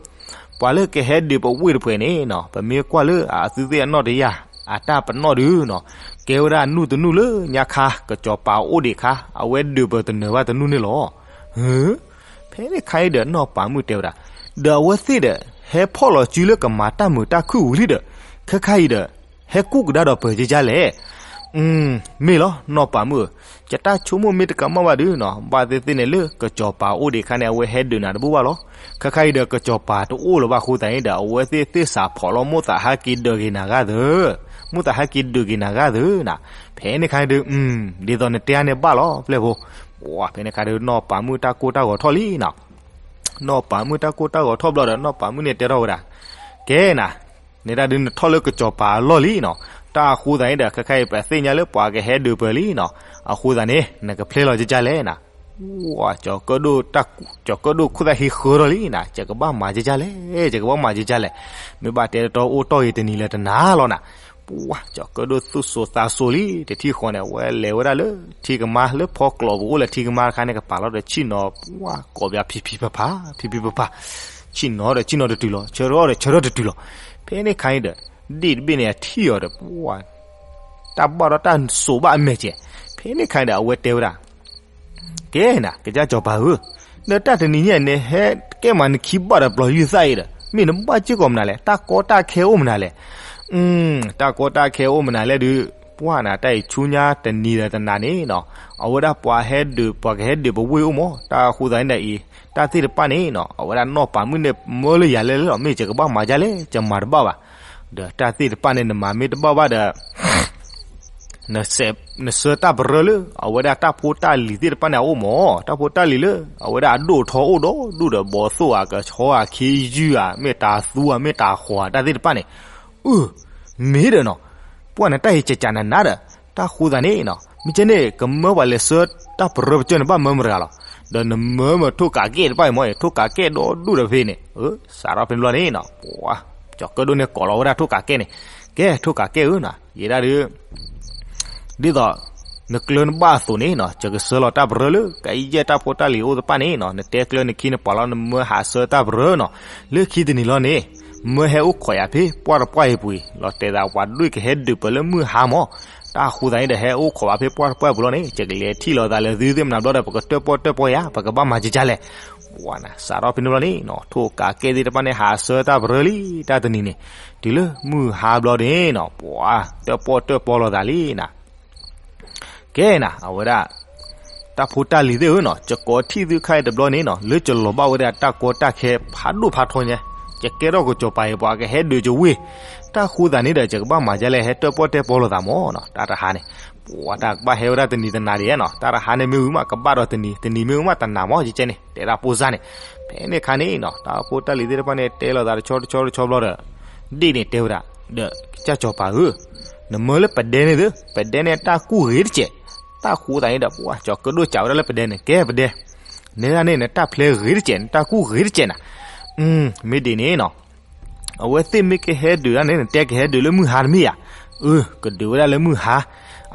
ပှၤလၢကဟဲဒုးပဝ့ၢ်တဖုန့ၣ်နီၤ, ပမ့ၢ်ကွၢ်လၢအသုသ့ၣ်အနီၣ်တယၢ် အတၢ်ပနီၣ်ဒုနီၤ, ကဲဝဲဒၣ်နူၢ်တနူၢ်လၢညါခါ ကစီၤပၤအိၣ်ဒံးခါ အဝဲဒုးပတနၢၤဘၣ်တနူၢ်န့ၣ်လီၤ. ဖဲန့ၣ်ခါအံၤဒီး နီၢ်ပၤမုၣ်တဲဝဲဒၣ်, ဒီးအဝဲသ့ၣ်ဒီး ဟဲဖီၣ်လီၤစုလၢကမၤတၢ်မုာ်တၢ်ခုၣ်ဝံၤလံဒီး ခဲခါအံၤဒီး ဟဲကူၣ်ကဒါဒီးပၢၤကကါလဲၣ်. မ့ၢ်လီၤ နီၢ်ပၤမုၣ်ဧၢ, ယတၢ်ဆိကမိၣ်မ့ၢ်တကမၣ်ဘၣ်ဒုနီၤ, ဘၣ်သ့ၣ်သ့ၣ်န့ၣ်လၢကစီၤပၤအိၣ်ဒံးခါန့ၣ် အဝဲဟဲဒုးနၤတဘူၣ်ဘၣ်လီၤ. ခဲခါအံၤဒီး ကစီၤပၤတအိၣ်လၢၤဘၣ်အဃိသတးန့ၣ်ဒီး အဝဲသ့ၣ်သ့ၣ်စးဖီၣ်လီၤ မိၣ်သးဟဲက့ၤဒုးက့ၤနၤဂၤသၢ, မိၣ်သးဟဲက့ၤဒုးက့ၤနၤဂၤသၢနၤ. ဖဲန့ၣ်ခါအံၤဒီး ဒ်သိးနတဲအါန့ၣ်ဘၣ်လီၤ ပျဲၢ်ဖိ. ဖဲန့ၣ်ခါဒီး နီၢ်ပၤမုၣ်တၢ်ကိၢ်တၢ်ဂီၤထီၣ်လံနီၤ. နီၢ်ပၤမုၣ်တၢ်ကိၢ်တၢ်ဂီၤထီၣ်ဘျီဒီး နီၢ်ပၤမုၣ်န့ၣ်တဲထီၣ်ဝဲဒၣ်, ကဲနၤ, နဒၣ်ဒုးနထီၣ်လၢကစီၤပၤအလီၢ်လံနီၤ, တၢ်အဃိသတးန့ၣ်ဒီး ခဲခါအံၤပသ့ၣ်ညါလၢပှၤကဟဲဒုးပၢၤလံနီၤ, အဃိသတးန့ၣ် နကဖျဲလီၤကကါလဲၣ်နၤ. ကၠီၤကၢၣ်ဒိၣ်ခိၣ်သၣ်ဟံးဃၢထီၣ်လံနၤ, ယကဘၣ်မၤကကါလဲၣ်, ယကဘၣ်မၤကကါလဲၣ်, မ့ၢ်ဘၣ်တဲတတီအိၣ်တီၢ်ဂ့ၤတနံၤလၢတနၤလီၤနၤ. ပှၢ် ကၠီၤကၢၣ်ဒိၣ်သူၣ်စိၤသးစိၤလံ တထံၣ်ဃီန့ၣ် အဝဲလဲၤဝဲဒၣ်လၢထံကမါလၢဖီကျိးပူၤအိၣ်လၢထံကမါတခါန့ၣ် ကပာ်လီၤဒီးဆ့ၣ်နီၤ ပှၢ်ကိးပယၤဖံးဖံးဖးဖး ဖံးဖံးဖးဖး, ဆ့ၣ်နီၤဒီးဆ့ၣ်နီၤတတုၤလီၤ, ဆၢထီၣ်ဒီးဆၢထီၣ်တတုၤလီၤ. ဖဲန့ၣ်ခါအံၤဒီး ဒ့ၣ်တဘ့ၣ်န့ၣ် အထံၣ်အီၤဒီး ပှၢ် တၢ်ဘၣ်ဒီးတၢ်စိာ်ဘၣ်အမဲာ်ကဲး, ဖဲန့ၣ်ခါအံၤဒီး အဝဲတဲဝဲဒၣ် ကဲနၤ ကစၢ်စီၤပၤဧၢ, ဒီးတၢ်တနံၤညါန့ၣ် ဟဲကဲမးနခံဘၣ်ဒီးပျီၤယုၢ်သၣ်အံၤဒီး မ့ၢ်နဘၣ်စ့ၢ်ကီးမနုၤလဲၣ်, တၢ်ကီတၢ်ခဲအိၣ်မနုၤလဲၣ်. တၢ်ကီတၢ်ခဲအိၣ်မနုၤလဲၣ်ဒုး ပှၢ်နၤ တၢ်အံၤဆူညါတနံၤဒီးတနၤန့ၣ်နီၤ, အဝဲဒၣ်ပှၤဟဲဒုး ပှၤကဟဲဒုးပဝ့ၢ်အိၣ်မး, တၢ်အဃိသတးန့ၣ်ဒီးအံၤ တၢ်သ့ၣ်တဖၣ်န့ၣ်နီၤ အဝဲဒၣ်နီၢ်ပၤမုၣ်န့ၣ် မၢလၢယၤလဲၣ်လဲၣ်လီၤ, မ့ၢ်ယကဘၣ်မၤဒ်လဲၣ် ယမၤတဘၣ်ဘၣ်. ဒီးတၢ်သ့ၣ်တဖၣ်န့ၣ် နမၤမ့ၢ်တဘၣ်ဘၣ်ဒီး နဆှၢတၢ်ပရၢလၢ အဝဲဒၣ်တၢ်ဖိတၢ်လံၤသ့ၣ်တဖၣ်န့ၣ်အအိၣ်မး, တၢ်ဖိတၢ်လံၤလၢ အဝဲဒၣ်အဒိၣ်ထီအိၣ်ဒီးဒူၣ်ဒီး ဘီသိၣ်ဧါ ကဆီဧါ ခ့ယုၢ်ဧါ မ့ၢ်တၤသူဧါ မ့ၢ်တၤဃီၤဧါ တၢ်သ့ၣ်တဖၣ်န့ၣ်, အၢ မ့ၢ်ဒီးနီၤ ပှၢ်နတၢ်အံၤကကနၤနၤဒီး တၢ်ဃိသတးန့ၣ်နီၤ မ့ၢ်ကဲန့ၣ် ကမၢပှၤလဲၤဆှၢတၢ်ပရၢပကၢၢ်န့ၣ် ဘၣ်မၢမတၤတဂၤလီၤ. ဒီးနမၢမထိၣ်ကးကဲၣ်တဖၣ်အံၤမး ထိၣ်ကးကဲၣ်ဒီဒူၣ်ဒီးဖဲန့ၣ် စးထီၣ်ဖဲန့ၣ်ဘျီန့ၣ်နီၤ ပှၢ် ကၠီၤကၢၣ်ဒိၣ်န့ၣ်ကိးလီၤဝဲဒၣ်ထိၣ်ကးကဲၣ်န့ၣ်, ကဲ ထိၣ်ကးကဲၣ်ဧၢနီၤ ယဲဒၣ်ဒုး ဒ်သိး နကျၢၤနဘၣ်အသိးန့ၣ်နီၤ ယကဆှၢလီၤတၢ်ပရၢလၢ ကယဲၢ်တၢ်ဖိတၢ်လံၤအိၣ်တဖၣ်န့ၣ်နီၤ နတဲကျၢၤနခံနပှၤလီၤ နမၢဟးဆှၢတၢ်ပရၢနီၤ လၢခံတနံၤလီၤန့ၣ် မၢဟဲအိၣ်ခိးယၤဖဲပှၢ်တပှၢ်အံၤပူၤအံၤ လီၤတဲာ်သးပှၤဒွဲၣ်ကဟဲဒုးပၢၤလၢမုၢ်ဟါမး, တၢ်ဃိသတးန့ၣ်ဒီး ဟဲအိၣ်ခိးဘၣ်ဖဲပှၢ်တပှၢ်အံၤပူၤလီၤန့ၣ် ယကလဲၤထံၣ်လိာ်သးလၢသုသ့ၣ်မနၤဘျီဒီး ပကတၢၣ်ပီၣ်တၢၣ်ပီယၤ ပကဘၣ်မၤကကါလဲၣ်. ပှၢ်နၤ စးထီၣ်ဖဲန့ၣ်ဘျီန့ၣ်နီၤ ထိၣ်ကးကဲၣ်သ့ၣ်တဖၣ်န့ၣ် ဟးဆှၢတၢ်ပရၢလံ တၢ်တနံၤန့ၣ် တုၤလၢမုၢ်ဟါဘျီန့ၣ်နီၤ ပှၢ် တၢၣ်ပီၣ်တၢၣ်ပီလိာ်သးလံနၤ ကဲနၤ အဝဲဒၣ် တၢ်ဖိတၢ်လံၤသ့ၣ်ဧၢနီၤ ယကိးထံၣ်သုခါအံၤတဘျီန့ၣ်နီၤ လၢယလီၤဘၣ်ဝဲဒၣ်တၢ်ကီတၢ်ခဲဖးဒိၣ်ဖးထီညါ, ယကဲထီၣ်ကစီၤပၤအံၤ ပှၤကဟဲဒုးယဝ့ၢ်, တၢ်ဃိသတးန့ၣ်ဒီး ယကဘၣ်မၤဒ်လဲၣ် ဟဲတၢၣ်ပီၣ်တၢၣ်ပီလိာ်သးမးနီၤ တၢ်တဟါန့ၣ်, ပှၤတၢ်ကဘၣ်ဟဲဝဲဒၣ်တနံၤတနၤဒံးနီၤ တၢ်တဟါန့ၣ်မ့ၢ်ဝံၤမး ကဘၣ်ဒီးတနံၤ တနံၤမ့ၢ်ဝံၤမး တနၤမး ယကဲန့ၣ် တဲဒၣ်ပိၢ်စၢ်န့ၣ်, ဖဲန့ၣ်ခါန့ၣ်နီၤ တၢ်ဖိတၢ်လံၤသ့ၣ်တဖၣ်န့ၣ် တဲလိာ်သးတဆီတဆီတဆီဘျီဒီး ဒ့ၣ်န့ၣ်တဲဝဲဒၣ်, ဒီးကစၢ်စီၤပၤဧၢ, နမၢလၢပဒဲန့ၣ်သ့, ပဒဲန့ၣ်တၢ်ကူၣ်ဂ့ၤတစဲး, တၢ်ဃိသတးန့ၣ်ဒီး ပှၤကၠီၤကၢၣ်ဒိၣ်စံးဝဲဒၣ်လၢပဒဲန့ၣ် ကဲပဒဲ, နဲဒၣ်န့ၣ် နတၢ်ဖျဲးဂ့ၤတစဲး နတၢ်ကူၣ်ဂ့ၤတစဲးနၤ, မ့ၢ်ဒ်န့ၣ်နီၤ အဝဲသ့ၣ်မ့ၢ်ကဟဲဒုးဒၣ်န့ၣ် နတဲကဟဲဒုးလၢမုၢ်ဟါတမ့ၢ်ဧါ, အၢ ကဒုးဝဲဒၣ်လၢမုၢ်ဟါ,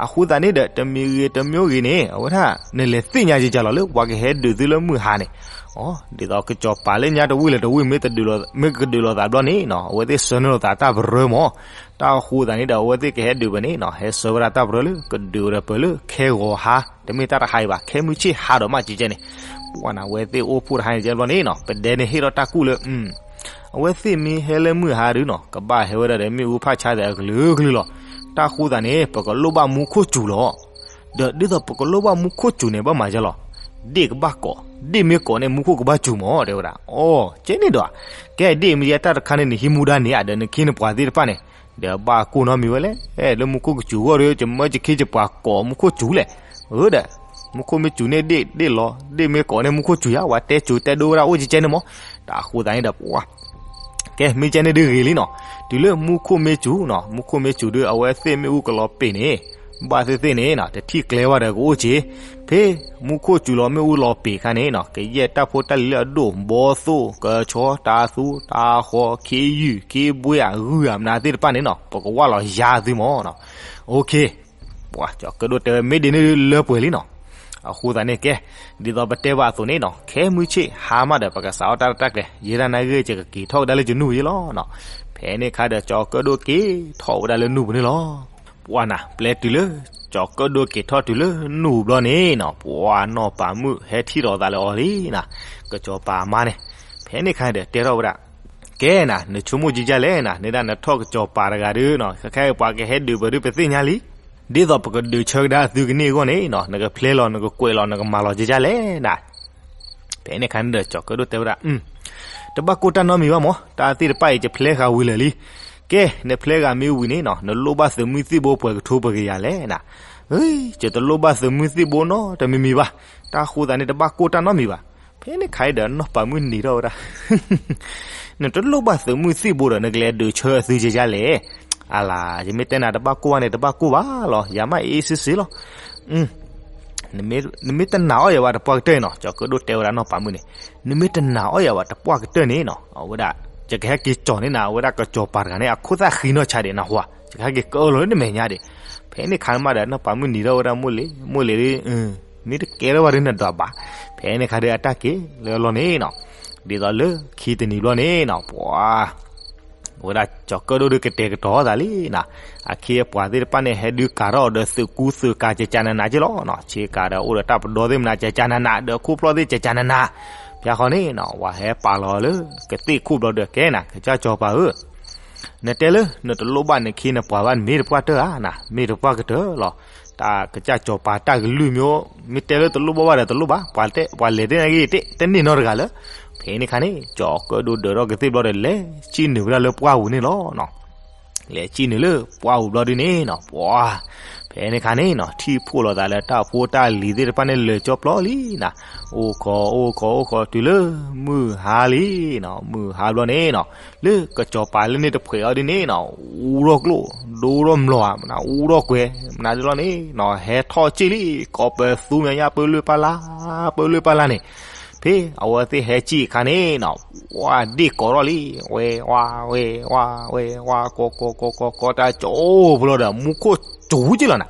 အဃိသတးန့ၣ်ဒီး တမံၤဂ့ၤတမံၤဂ့ၤန့ၣ် အဝဲဒၣ် နလဲၤသ့ၣ်ညါကကလီၤလၢပှၤကဟဲဒုးသုလၢမုၢ်ဟါန့ၣ်, အ ဒ်သိးကစီၤပၤလၢညါတဝံၣ်လၢတဝံၣ် မ့ၢ်ကဒုးလိာ်သးဘျီန့ၣ်နီၤ အဝဲသ့ၣ်ဆှၢန့ၢ်လိာ်သးတၢ်ပရၢမၢ်. တၢ်ဃိသတးန့ၣ်ဒီး အဝဲသ့ၣ်ကဟဲဒုးပှၤန့ၣ်နီၤ ဟဲဆှၢဝဲဒၣ်တၢ်ပရၢလၢ ကဒုးဝဲဒီးပှၤလၢခဲဂီၤဟါ တမ့ၢ်တၢ်တဟါအံၤဘၣ် ခဲမုၢ်ဆ့ၣ်ဟါဒီးမးကကဲန့ၣ်, ပှၤနၤ အဝဲသ့ၣ်အိၣ်ဖှိၣ်တဟါန့ၣ်ကဲဘျီန့ၣ်နီၤ ပဒဲန့ၣ်ဟ့ၣ်ထီၣ်တၢ်ကူၣ်လၢ အဝဲသ့ၣ်မ့ၢ်ဟဲလၢမုၢ်ဟါဒုးနီၤ ကဘၣ်ဟဲဝဲဒၣ်ဒီးမ့ၣ်အူဖၣ်ဆါသဲးအကလုာ်ကလုာ်လီၤ. တၢ်ဃိသတးန့ၣ် ပကလိၣ်ဘၣ်မူခိၣ်စူၤလီၤ. ဒီးဒ်သိးပကလိၣ်ဘၣ်မူခိၣ်စူၤန့ၣ် ဘၣ်မၤယဲလီၤ. ဒ့ၣ်ကဘၣ်ကိး, ဒ့ၣ်မ့ၢ်ကိးန့ၣ် မူခိၣ်ကဘၣ်စူၤမၢ် တဲဝဲဒၣ်. အိ ကဲန့ၣ်ဒီး ကဲဒ့ၣ်မ့ၢ်ယဲတၢ်တခါန့ၣ် နဟံးမူဒါန့ၢ်ဧါ ဒီးနခ့နပှၤသ့ၣ်တဖၣ်န့ၣ် ဒီးဘၣ်ကိၢ်နီတမံၤဝဲလဲၣ်, လၢမူခိၣ်ကစူၤအဂီၢ်ဒီး ယမၢယခ့ယပှၤကိးမူခိၣ်စူၤလဲၣ်. အၢဒီး မူခိၣ်မ့ၢ်စူၤန့ၣ်ဒ့ၣ်ဒ့ၣ်လီၤ, ဒ့ၣ်မ့ၢ်ကိးန့ၣ် မူခိၣ်စူၤယါ, ပှၤတဲစူၤတဲဒိဝဲဒၣ်အိၣ်ကကဲန့ၣ်မၢ်. တၢ်ဃိသတးန့ၣ်ဒီး ပှၤ ကဲ မ့ၢ်ကဲန့ၣ်ဒုးဂ့ၤလံနီၤ. တုၤလၢမူခိၣ်မ့ၢ်စူၤနီၤ, မူခိၣ်မ့ၢ်စူၤဒီး အဝဲသ့ၣ်မ့ၣ်အူကလီၤပ့ၤန့ၣ် ဘၣ်သ့ၣ်သ့ၣ်န့ၣ်နီၤ တထံၣ်ကျဲဘၣ်ဒီးကအိၣ်က့ၤ. ဖဲမူခိၣ်စူၤလီၤမ့ၣ်အူလီၤပ့ၤအခါန့ၣ်နီၤ ကယဲၢ်တၢ်ဖိတၢ်လံၤလၢအဒိၣ်, ဘီသိၣ်, ကဆီ, တၤသူ, တၤဃီ, ခ့ယုၢ်, ခ့ဘှ့ဧါ, ဂုၢ်ဧါ, မနုၤသ့ၣ်တဖၣ်န့ၣ်နီၤ ပကဝၢ်လီၤယါသုမၢ်နီၤ. အိ ပှၤကၠီၤကၢၣ်ဒိၣ်တဲဝဲ မ့ၢ်ဒ်န့ၣ်ဒုးလၢပှဲၤလံနီၤ. အဃိသတးန့ၣ်ကဲ ဒ်သိးပတဲဘၣ်အသိးန့ၣ်နီၤ ခဲမုၢ်ဆ့ၣ်ဟါမးဒီး ပကစးထီၣ်တၢ်ရဲၣ်တၢ်ကျဲၤ ယဲဒၣ်နၢ်ဂ့ၢ် ယကက့ၤထီၣ်ကဒါလၢယနူၢ်ပူၤယဲလီၤနီၤ. ဖဲန့ၣ်အခါဒီး ကၠီၤကၢၣ်ဒိၣ်က့ၤထီၣ်ဝဲဒၣ်လၢနူၢ်ပူၤန့ၣ်လီၤ. ပှၤနၤ ပျဲတုၤလၢ ကၠီၤကၢၣ်ဒိၣ်က့ၤထီၣ်တုၤလၢနူၢ်ပူၤဘျီန့ၣ်နီၤ ပှၤနီၢ်ပၤမုၣ်ဟဲထံၣ်လိာ်သးလၢအီၤလံနီၤ. ကစီၤပၤအမါန့ၣ် ဖဲန့ၣ်အခါဒီးတဲထီၣ်ဝဲဒၣ် ကဲနၤ နဆိကမိၣ်ကကလဲၣ်နၤ, နဒၣ်နထီၣ်ကစီၤပၤတဂၤဒုးနီၤ ခဲခဲအံၤပှၤကဟဲဒုးပှၤဒုးပသ့ၣ်ညါလံ. ဒ်သိးပကဒုးဆၢကဒါသုကန့ၢ်အဂီၢ်န့ၣ်နီၤ နကဖျဲလီၤ နကကွဲးလီၤ နကမၤလီၤကကလဲၣ်နၤ. ဖဲန့ၣ်အခါန့ၣ်ဒီး ကၠီၤကၢၣ်ဒိၣ်တဲဝဲဒၣ် တဘၣ်ကိၢ်တၢ်နီတမံၤဘၣ်မၢ်, တၢ်သ့ၣ်တဖၣ်အံၤ ယဖျဲဃာ်ဝံၤလၢာ်လံ. ကဲ နဖျဲဃာ်မ့ၢ်ဝံၤန့ၣ်နီၤ နလိၣ်ဘၣ်သုးမုၢ်သံၣ်ဘိပှဲၤကထိပှဲၤကယၤလဲၣ်နၤ. ယတလိၣ်ဘၣ်သုးမုၢ်သံၣ်ဘိနီတမံၤမံၤဘၣ်. တၢ်ဃိသတးန့ၣ် တဘၣ်ကိၢ်တၢ်နီတမံၤဘၣ်. ဖဲန့ၣ်အခါဒီး နီၢ်ပၤမုၣ်နံၤထီၣ်ဝဲဒၣ် နတလိၣ်ဘၣ်သုးမုၢ်သံၣ်ဘိဒီး နကလဲၤဒုးဆၢသုကကလဲၣ်. အလၤ ယမ့ၢ်တဲနၤတဘၣ်ကိၢ်ဘၣ်န့ၣ် တဘၣ်ကိၢ်ဘၣ်လီၤ, ယၤမးအ့ၣ်စ့စ့လီၤ. နမ့ၢ်တနာ်အီၣ်ယၤဘၣ်တပှၢ်ကတၢၢ်အံၤနီၤ, ကၠီၤကၢၣ်ဒိၣ်တဲဝဲဒၣ်နီၢ်ပၤမုၣ်န့ၣ်, နမ့ၢ်တနာ်အီၣ်ယၤဘၣ်တပှၢ်ကတၢၢ်န့ၣ်နီၤ, အဝဲဒၣ် ယကဟဲက့ၤကၠီၤန့ၢ်နၤ အဝဲဒၣ်ကစီၤပၤတဂၤန့ၣ် အခိၣ်သၣ်ဃံနီၢ်ဆါဒံးနၢ်ဟူဧါ, ယကဟဲက့ၤကအၢၣ်လီၤလၢနမဲာ်ညါဒံး. ဖဲန့ၣ်အခါမးဒီး နီၢ်ပၤမုၣ်နံၤထီၣ်ဝဲဒၣ်မိၢ်လ့ၤ, မိၢ်လ့ၤဒ် မ့ၢ်တကဲထီၣ်ဘၣ်ဒ်နဒွးဘၣ်. ဖဲန့ၣ်အခါဒီးအတၢ်က့ၤလၢအလီၢ်န့ၣ်နီၤ, ဒ်သိးလၢခံတနံၤဘျီန့ၣ်နီၤ, ပှၤ အဝဲဒၣ်ကၠီၤကၢၣ်ဒိၣ်ဒုးကတဲာ်ကတီၤသးလံနီၤ, အခ့အပှၤသ့ၣ်တဖၣ်န့ၣ် ဟဲဒုးကၤထီၣ်အီၤဒီးသုးကူသုးကၤ ကကနနးက့လီၤနီၤ, ဆ့ကၤဒီးအိၣ်ဒီးတၢ်ပဒီသ့ၣ်မနၤ ကကနနး ဒီးခိၣ်ဖျီၣ်သ့ၣ် ကကနနး. ဖဲဃီန့ၣ်နီၤ ဝဲဟဲပာ်လီၤလၢ ကသ့ၣ်ခိၣ်ဘျီဒီးကဲနၤ ကစၢ်ကစီၤပၤဧၢ နတဲလၢ နတလိၣ်ဘၣ်နခ့နပှၤဘၣ် မ့ၢ်တပှၢ်တၢၢ်ဧါနၤ, မ့ၢ်တပှၢ်ကတၢၢ်လီၤ. တၢ်ကစၢ်ကစီၤပၤတၢ်ကလုၢ်မ့ၢ်အိၣ် မ့ၢ်တဲလၢတလိၣ်ဘၣ်ဘၣ်ဒီးတလိၣ်ဘၣ်, ပှၤလဲၤသ့ၣ်နာ်က့ၤတ့ၢ် တန့ၢ်နီတဂၤလၢ. ဖဲန့ၣ်အခါန့ၣ် ကၠီၤကၢၣ်ဒိၣ်ဒၢးထီၣ်ကသ့ၣ်ဘျီဒီး လဲၤစံၣ်နုာ်ဝဲဒၣ်လၢပှၢ်ပူၤန့ၣ်လီၤနီၤ. လဲၤစံၣ်နုာ်လၢပှၢ်ပူၤဘျီဒုန့ၣ်နီၤ, ပှၤ ဖဲန့ၣ်အခါန့ၣ်နီၤ ထံၣ်ဖှိၣ်လိာ်သးလၢတၢ်ဖိတၢ်လံၤသ့ၣ်တဖၣ်န့ၣ်လၢာ်ကၠီပျီလံနီၤ, အိၣ်ခိးအိၣ်ခိးအိၣ်ခိးတုၤလၢ မုၢ်ဟါလံနီၤ, မုၢ်ဟါဘျီန့ၣ်နီၤ လၢကစီၤပၤလၢန့ၣ်တဖှဲးအီၤဒုန့ၣ်နီၤ, အူထီၣ်ကျိၣ် ဒိထီၣ်မျိာ်ဧါ မနုၤအူထီၣ်ကွဲၤ မနုၤဒ်လီၤန့ၣ်နီၤ, ဟဲထီၣ်စံၣ်လံ ကိးပသူမဲာ်ညါ ပၢလုၢ်ပၢ်လၢ် ပၢလုၢ်ပၢ်လၢ်န့ၣ်. ဖဲအဝဲသ့ၣ်ဟဲစံၣ်အခါန့ၣ်နီၤ, ဝါဒ့ၣ်ကိးထီၣ်လံ ဝဲ ဝါ ဝဲ ဝါ ဝဲ ဝါ ကိး ကိး ကိး ကိး ကိး တၢ်ကၠိဖိလီၤဒီး မူခိၣ်စူၤက့လီၤနၤ.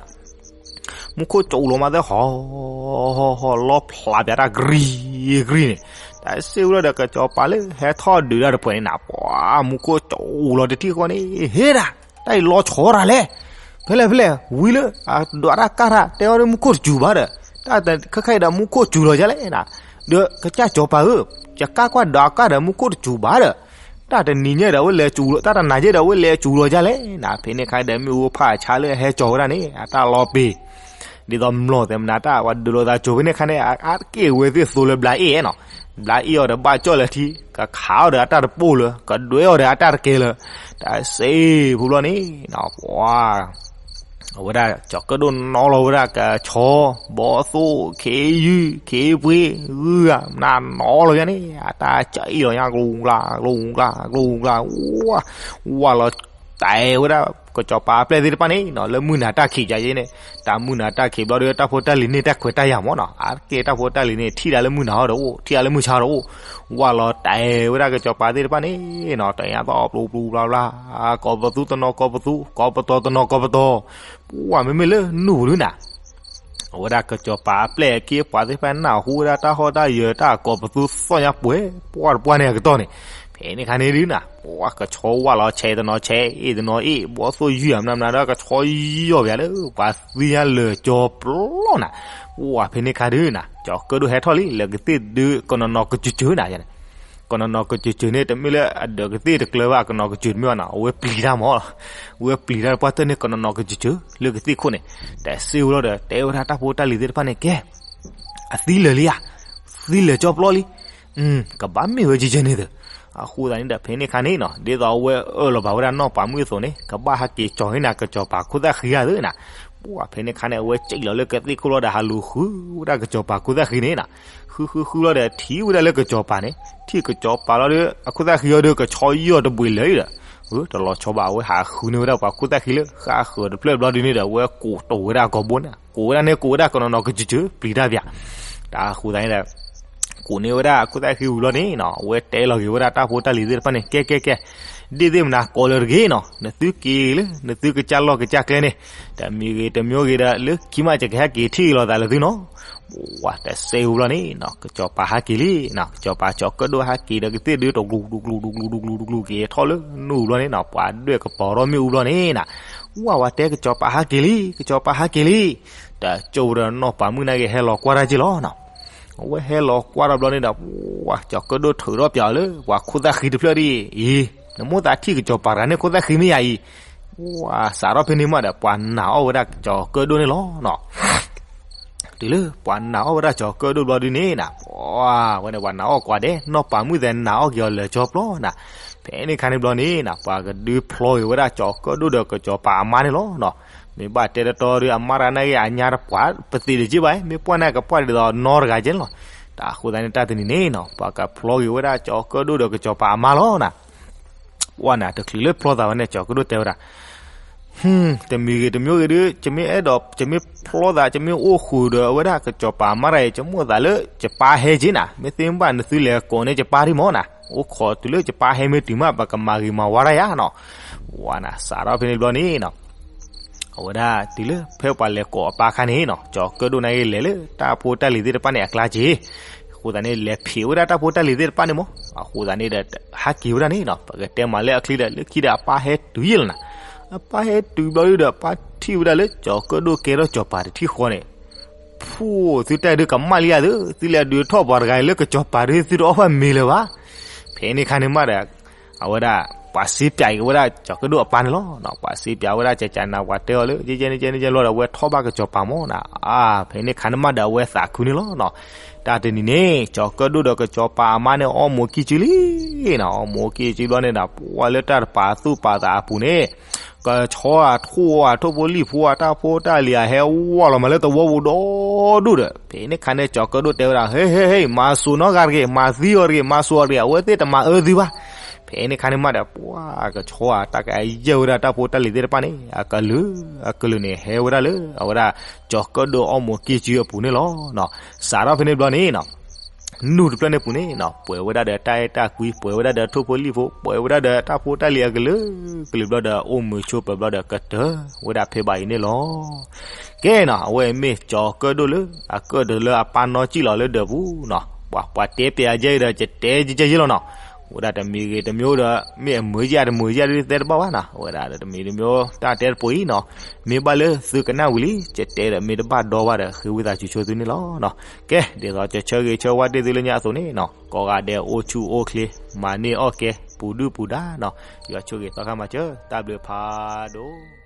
မူခိၣ်စူၤလီၤမးသ့ၣ် ဟီ ဟီ ဟီ လီဖျးပၠးတၢ် ကရံၤကရံၤန့ၣ်, တၢ်စ့ၢ်ဝံၤလီၤဒီး ကစီၤပၤလၢဟဲထီၣ်ဒုးတၢ်တဖှဲးန့ၣ်နၤ, ပှၤ မူခိၣ်စူၤလီၤတထံၣ်ဃီန့ၣ် ဟ့ၣ်ဒၣ် တၢ်အံၤလီၤဆီတၢ်လဲၣ်, ဖဲလဲၣ်ဖဲလဲၣ် ဝံၤလၢအဒွးတၢ်ကၢ်တၢ် တဲအီၤဒီး မူခိၣ်တစူၤဘၣ်ဒီး, တၢ်ခဲခါအံၤဒီး မူခိၣ်စူၤလီၤယါလဲၣ်နၤ, ဒီးကစၢ်ကစီၤပၤဧၢ, ယကၢ်ကွၢ်ဒွးကၢ်ဒီး မူခိၣ်တစူၤဘၣ်ဒီး, တၢ်တနံၤညါဒီး အဝဲလဲၤစူၤလီၤ တၢ်တနၤယဲဒီး အဝဲလဲၤစူၤလီၤယါလဲၣ်နၤ, ဖဲန့ၣ်အခါဒီး မ့ၣ်အူဖးဆါလၢဟဲကၠီၤဝဲဒၣ်န့ၣ် အတၢ်လီၤပ့ၤ ဒ်သိးမျိာ်သဲးမနၤတၢ် ပှၤဒုးလိာ်သးကၠိဖဲန့ၣ်အခါန့ၣ် အက့ၢ်ဝဲသ့ၣ်သိလၢဘျးအ့ၣ်နီၤ, ဘျးအ့ၣ်အီၤဒီးဘၣ်ကၠီၣ်လၢထံ ကခးအီၤဒီးအတၢ်တပိၢ်လၢ ကဒွဲအီၤဒီးအတၢ်တကဲလၢ, တၢ်စ့ၢ်ဖိဘျီန့ၣ်နီၤ ပှၤ အဝဲဒၣ်ကၠီၤကၢၣ်ဒိၣ်နီၤလီၤဝဲဒၣ်ကဆီ ဘီသိၣ် ခ့ယုၢ် ခ့ပှ့ၤ ဂုၢ်ဂၤ မနၤနီၤလီၤယါန့ၣ် အတၢ်ကအံၣ်လီၤညါ ကျိၤကျါ ကျိၤကျါ ကျိၤကျါ ဝါ ဝါလီၤတဲာ်ဝဲဒၣ် ကစီၤပၤအပျဲၢ်သ့ၣ်တဖၣ်န့ၣ်နီၤ လၢမုၢ်နၤတၢ်ခံးယၤယဲန့ၣ်, တၢ်မုၢ်နၤတၢ်ခံးဘျီဒီး တၢ်ဖိတၢ်လံၤန့ၢ်တၢ်ခွဲးတၢ်ယာ်မးနီၤ, အါတက့ၢ်တၢ်ဖိတၢ်လံၤန့ၣ် ထံၣ်ဒၣ်လၢမုၢ်နၤဟီၣ်ဒီးအိၣ်, ထံၣ်ဒၣ်လၢမုၢ်ဆါဒီးအိၣ်, ဝၢ်လီၤတဲာ်ဝဲဒၣ်ကစီၤပၤသ့ၣ်တဖၣ်န့ၣ်နီၤ, တညါသီၣ်ပျူၤပျူၤဘျါဘျါ, ကိးပသူတနီၤကိးပသူ, ကိးပတီၤတနီၤကိးပတီၤ, ပှၢ်မ့မ့ၢ်လၢနူၢ်ပူၤဒုနၤ အဝဲဒၣ်ကစီၤပၤအပျဲၢ်အခံ ပှၤသ့ၣ်တဖၣ်နၢ်ဟူဝဲဒၣ်တၢ်ဟီၣ်တၢ်ယၢၤ တၢ်ကိးပသူသီၣ်ညါပှဲၤပှၢ်တပှၢ်န့ၣ်အကတီၢ်န့ၣ်, ဖဲန့ၣ်ခါန့ၣ်ဒုနၤ, ပှၢ်ကဆီဝၢ်လီၤဆဲးတနီၤဆဲး အ့ၣ်တနီၤအ့ၣ် ဘီသိၣ်ယုၢ်အမနၤမနၤဒီး ကဆီယီၢ်ပၠးလၢ ပှၤသံညါလၢာ်ကၠီပျီနၤ, ပှၢ်ဖဲန့ၣ်ခါဒုနၤ, ကၠီၤကၢၣ်ဒိၣ်ဟဲထီၣ်လံ လၢကသ့ၣ်ဒု ကနီၤနီၤကစၢၤစၢၤနၤ ကနီၤနီၤကစၢၤစၢၤန့ၣ် တမ့ၢ်လၢအဒၢးကသ့ၣ်တကျၢၤဘၣ် ကနီၤကစၢၤတမ့ၢ်ဘၣ်နီၤ, အဝဲပျံၤတၢ်မး, အဝဲပျံၤတၢ်ပှၢ်တၢၢ်န့ၣ် ကနီၤနီၤကစၢၤစၢၤ လၢကသ့ၣ်ခိၣ်န့ၣ်, တဲစ့ဝံၤလီၤဒီး တဲဝဲဒၣ်တၢ်ဖိတၢ်လံၤသ့ၣ်တဖၣ်န့ၣ် ကဲ, အသံလၢာ်လံဧါ, သံလၢာ်ကၠီပျီလံ, ကဘၣ်မ့ၢ်ဝဲကဲကဲန့ၣ်သၢ, အဃိသတးန့ၣ်ဒီး ဖဲန့ၣ်ခါန့ၣ်နီၤ ဒ်သိးအဝဲအၢၣ်လီၤဘၣ်ဝဲဒၣ်နီၢ်ပၤမုၣ်အသိးန့ၣ် ကဘၣ်ဟဲက့ၤကၠီၤန့ၢ်နၤ ကစီၤပၤခိၣ်သၣ်ဃံဧါသၢနၤ, ပှၢ်ဖဲန့ၣ်ခါန့ၣ် အဝဲစံၣ်လီၤလၢကသ့ၣ်ခိၣ်လီၤဒီး ဟးလူၤဃုဝဲဒၣ်ကစီၤပၤခိၣ်သၣ်ဃံန့ၣ်နၤ, ဃုဃုဃုလီၤဒီး ထံၣ်ဝဲဒၣ်လၢကစီၤပၤန့ၣ် ထံၣ်ကစီၤပၤလီၤဒီး အခိၣ်သၣ်ဃံအီၤဒီး ကဆီယီၢ်တဘှံးလၢာ်အံၤဒီး, တလီၤဆီဘၣ် အဝဲဟးဃုန့ၢ်ဝဲဒၣ်ပှၤခိၣ်သၣ်ဃံလၢ ဃၣ်ဃၢၤတဖျၢၣ်ဘျီဒုန့ၣ်ဒီး အဝဲကိးတိာ်ဝဲဒၣ်အကိာ်ဘိန့ၣ်, ကိးဝဲဒၣ်န့ၣ် ကိးဝဲဒၣ်ကနီၤနီၤကစၢၤစၢၤ ပျံၤတၢ်ပၠး, တၢ်ဃိသတးန့ၣ်ဒီး ကိးန့ၢ်ဝဲဒၣ်အခိၣ်သၣ်ဃံဝံၤလီၤန့ၣ်နီၤ အဝဲတဲလီၤက့ၤဝဲဒၣ်တၢ်ဖိတၢ်လံၤသ့ၣ်တဖၣ်န့ၣ် ကဲကဲကဲ, ဒ့ၣ်သ့ၣ်မနၤကိးလၢတဂ့ၤနီၤ နသုက့ၤလၢ နသုကစၢ်လီၢ်ကစၢ်ကျဲန့ၣ်, တမံၤဂ့ၤတမံၤဂ့ၤဒီး လၢခံမးယကဟဲက့ၤထံၣ်လိာ်သးလၢသုနီၤ, ပှၢ်တစဲဝံၤလီၤန့ၣ်နီၤ ကစီၤပၤဟဲက့ၤလံနီၤ ကစီၤပၤကၠီၤကၢၣ်ဒိၣ်ဟဲက့ၤဒီးကသ့ၣ်ဒုး တကျူၤကျူၤကျူၤကျူၤကျူၤကျူၤကျူၤကျူၤက့ၤထီၣ်လၢနူၢ်ဘျီန့ၣ်နီၤ ပှၤဒွဲၣ်ကပီၤထီၣ်မ့ၣ်အူဘျီန့ၣ်နီၤ, ဝၢ်ဝဲတဲကစီၤပၤဟဲက့ၤလံ ကစီၤပၤဟဲက့ၤလံ, တကၠိဝဲဒီးနီၢ်ပၤမုၣ်နာ်က့ၤဟဲလီၤကွၢ်တၢ်က့ၤလီၤနီၤ, အဝဲဟဲလီၤကွၢ်ထီၣ်ဘျီန့ၣ်ဒီး ပှၢ်ကၠီၤကၢၣ်ဒိၣ်ထုးထီၣ်ပၠးအီၤလၢ ပှၤခိၣ်သၣ်ဃံတဖျၢၣ်ဒ်အံၤ, နမိၣ်သးထံၣ်ကစီၤပၤတဂၤန့ၣ် ခိၣ်သၣ်ဃံမ့ၢ်ယၤအံၤ, ပှၢ်စးထီၣ်ဖဲန့ၣ်မးဒီး ပှၤနာ်အီၣ်ဝဲဒၣ်ကစီၤကၢၣ်ဒိၣ်န့ၣ်လီၤနီၤ တုၤလၢပှၤနာ်အီၣ်ဝဲဒၣ်ကစီၤကၢၣ်ဒိၣ်ဘျီဒုန့ၣ်နီၤ, ပှၢ်ဝဲန့ၣ် ပှၤနာ်အီၣ်ကွၢ်ဒဲး နီၢ်ပၤမုၣ်သဲးနာ်အီၣ်က့ၤအီၤလၢာ်ကၠီပျီနီၤ, ဖဲန့ၣ်ခါန့ၣ်ဘျီန့ၣ်နီၤ ပှၤကဒုးဖျီက့ၤဝဲဒၣ်ကစီၤကၢၣ်ဒိၣ်ဒီးကစီၤပၤအမါန့ၣ်လီၤနီၤ, မ့ၢ်ဘၣ်တဲတတီဒီး အမါတဂၤနာ်က့ၤ အညါတပှၢ်ပသ့ၣ်တက့ၢ်ဘၣ်, မ့ၢ်ပှၢ်န့ၣ်ကပှၢ်ဒ်သိးနီတဂၤကဲန့ၣ်လီၤ, တၢ်အဃိသတးန့ၣ် တၢ်တနံၤန့ၣ်နီၤ ပှၤကဖျီက့ၤဝဲဒၣ်ကစီၤကၢၣ်ဒိၣ်ဒီးကစီၤပၤအမါလီၤနီၤ ပှၢ်န့ၣ် တချုးလၢဖျီသးဝဲန့ၣ် ကၠီၤကၢၣ်ဒိၣ်တဲဝဲဒၣ်, တမံၤဂ့ၤတမံၤဂ့ၤဒုး ယမ့ၢ်အဲၣ်ဒိး ယမ့ၢ်ဖျီသး ယမ့ၢ်အိၣ်ဃုာ်ဒီးအဝဲဒၣ်ကစီၤပၤမါတဂၤအံၤ ယမိၣ်သးလၢ ယပၢ်ဟဲက့ၤနၤ, မ့ၢ်သ့မ့ၢ်ဘၣ် နသုလဲၤကိးန့ၢ်ယပၢ်ဒံးမၢ်နၤ, အိၣ်ခိးတုၤလၢယပၢ်ဟဲမ့ၢ်တုၤမး ပကမၤဂ့ၤမၤဝါတၢ်ယၤနီၤ, ပှၢ်န့ၣ် စးထီၣ်ဖဲန့ၣ်ဘျီန့ၣ်နီၤ အဝဲဒၣ်တုၤလၢဖဲပှၤလဲၤကိးအပၢ်အခါန့ၣ်နီၤ ကၠီၤကၢၣ်ဒိၣ်နာ်က့ၤလဲၤလၢတၢ်ဖိတၢ်လံၤသ့ၣ်တဖၣ်န့ၣ်အကျါက့ၤ, အဃိသတးန့ၣ် လဲၤဖံးဝဲဒၣ်တၢ်ဖိတၢ်လံၤသ့ၣ်တဖၣ်န့ၣ်မၢ်, အဃိသတးန့ၣ်ဒီး ဟဲက့ၤဝဲဒၣ်န့ၣ်နီၤ ပကတဲမးလၢအချံဒီး လၢခံဒီးအပၢ်ဟဲတုၤယဲၢ်လီၤနၤ, အပၢ်ဟဲတုၤဘျီဒုဒီး ပၢ်ထံၣ်ဝဲဒၣ်လၢကၠီၤကၢၣ်ဒိၣ်ကဲထီၣ်စီၤပၤတထံၣ်ဃီန့ၣ် ဖူ သုတၢ်ဒုးကမၣ်လံဧါသ့, သုလဲၤဒုးထီၣ်ပှၤတဂၤအံၤလၢကစီၤပၤဒုး သုတအီၣ်ဘၣ်မ့ၤလၢၤဘၣ်. ဖဲန့ၣ်ခါန့ၣ်မးဒီး အဝဲဒၣ် ပှၤစ့ပၠးက့ၤဝဲဒၣ်ကၠီၤကၢၣ်ဒိၣ်အပၢ်န့ၣ်လီၤ. ပှၤစ့ပၠးဝဲဒၣ်ကကနၤ ပှၤတဲအီၤလၢ ကဲကဲန့ၣ်ကဲန့ၣ်ကဲလီၤဒီး အဝဲထီၣ်ဘၣ်ကစီၤပၤမၢ်နၤ. အါ ဖဲန့ၣ်ခါန့ၣ်မးဒီး အဝဲသးခုန့ၣ်လီၤနီၤ. တၢ်တနံၤန့ၣ် ကၠီၤကၢၣ်ဒိၣ်ဒီးကစီၤပၤအမါန့ၣ် အီၣ်မူးကံၢ်စုလံနီၤ. အီၣ်မူးကံၢ်စုဘျီန့ၣ်ဒီး ပှၤလၢတၢ်တပာ်သူၣ်ပာ်သးအပူၤန့ၣ် ကဆီအထိၣ်အထိၣ်ဖိလံၣ်ဖိအတၢ်ဖိတၢ်လံၤအဟဲဝဲလီၤမးလၢသဝီပူၤဒီဒူၣ်ဒီး ဖဲန့ၣ်ခါန့ၣ် ကၠီၤကၢၣ်ဒိၣ်တဲဝဲဒၣ် ဟ့ ဟ့ ဟ့ မၤစိာ်နီၢ်ဂၤတဂ့ၤ, မၤသံအီၤတဂ့ၤ, မၤစိာ်အီၤတဂ့ၤ, အဝဲသ့ၣ်တမၤအၢသုဘၣ်. ဖဲန့ၣ်ခါန့ၣ်မးဒီး ပှၤကဆီအတၢ်ကယဲၢ်ဝဲဒၣ်တၢ်ဖိတၢ်လံၤသ့ၣ်တဖၣ်န့ၣ် အကလုာ် အကလုာ်န့ၣ် ဟဲဝဲဒၣ်လၢ အဝဲဒၣ် ကၠီၤကၢၣ်ဒိၣ်အီၣ်မူးကံၢ်စုအပူၤန့ၣ်လီၤ. စးထီၣ်ဖဲန့ၣ်ဘျီန့ၣ် နူၢ်တဖျၢၣ်န့ၣ်ပူၤန့ၣ် ပှဲၤဝဲဒၣ်ဒီးတၢ်အဲၣ်တၢ်ကွံ, ပှဲၤဝဲဒၣ်ဒီးထိၣ်ဖိလံၣ်ဖိ, ပှဲၤဝဲဒၣ်ဒီးတၢ်ဖိတၢ်လံၤအကလုာ်ကလုာ်ဘျီဒီး အိၣ်မုာ်ဆိးပၢၤဘျီဒီး ကတၢၢ်ဝဲဒၣ်ဖဲဘၣ်အံၤန့ၣ်လီၤ. ကဲနီၤ အဝဲမ့ၢ်ကၠီၤကၢၣ်ဒိၣ်လၢ အကၢၣ်ဒိၣ်လၢအပၢ်နီၢ်ကံၣ်လီၤလၢဒၢးပူၤနီၤ. ပှၤ ပှၤတဲပျးယဲအံၤဒီး ယတဲယဲယဲလီၤနီၤ. အဝဲဒၣ်တမံၤဂ့ၤတမံၤဒီး မ့ၢ်အမုာ်ယဲၢ်တမုာ်ယဲၢ်ဒ်သဲတဘၣ်ဘၣ်နီၤ. အဝဲဒၣ်တမံၤတမံၤ တၢ်တဲတပူၤအံၤနီၤ မ့ၢ်ဘၣ်လၢသုကနၣ်ဝံၤလံ ယတဲဒီးမ့ၢ်တဘၣ်ဒီဘၣ်ဒီး ဃ့ဝံသးစူၤဆိသုန့ၣ်လီၤနီၤ. ကဲ ဒ်သိးကဆၢဂ့ၤဆၢဝါတ့ၢ်သုလၢညါအသိးန့ၣ်နီၤ ကိးဂၤဒဲးအိၣ်ဆူၣ်အိၣ်ချ့ မၤန့ၢ်အီၣ်ကဲ ပူၤဒုၣ်ပူၤဒါနီၤ. ယွၤဆိၣ်ဂ့ၤသီခါမၤစၢၤ တၢ်ဘျုးဖးဒိၣ်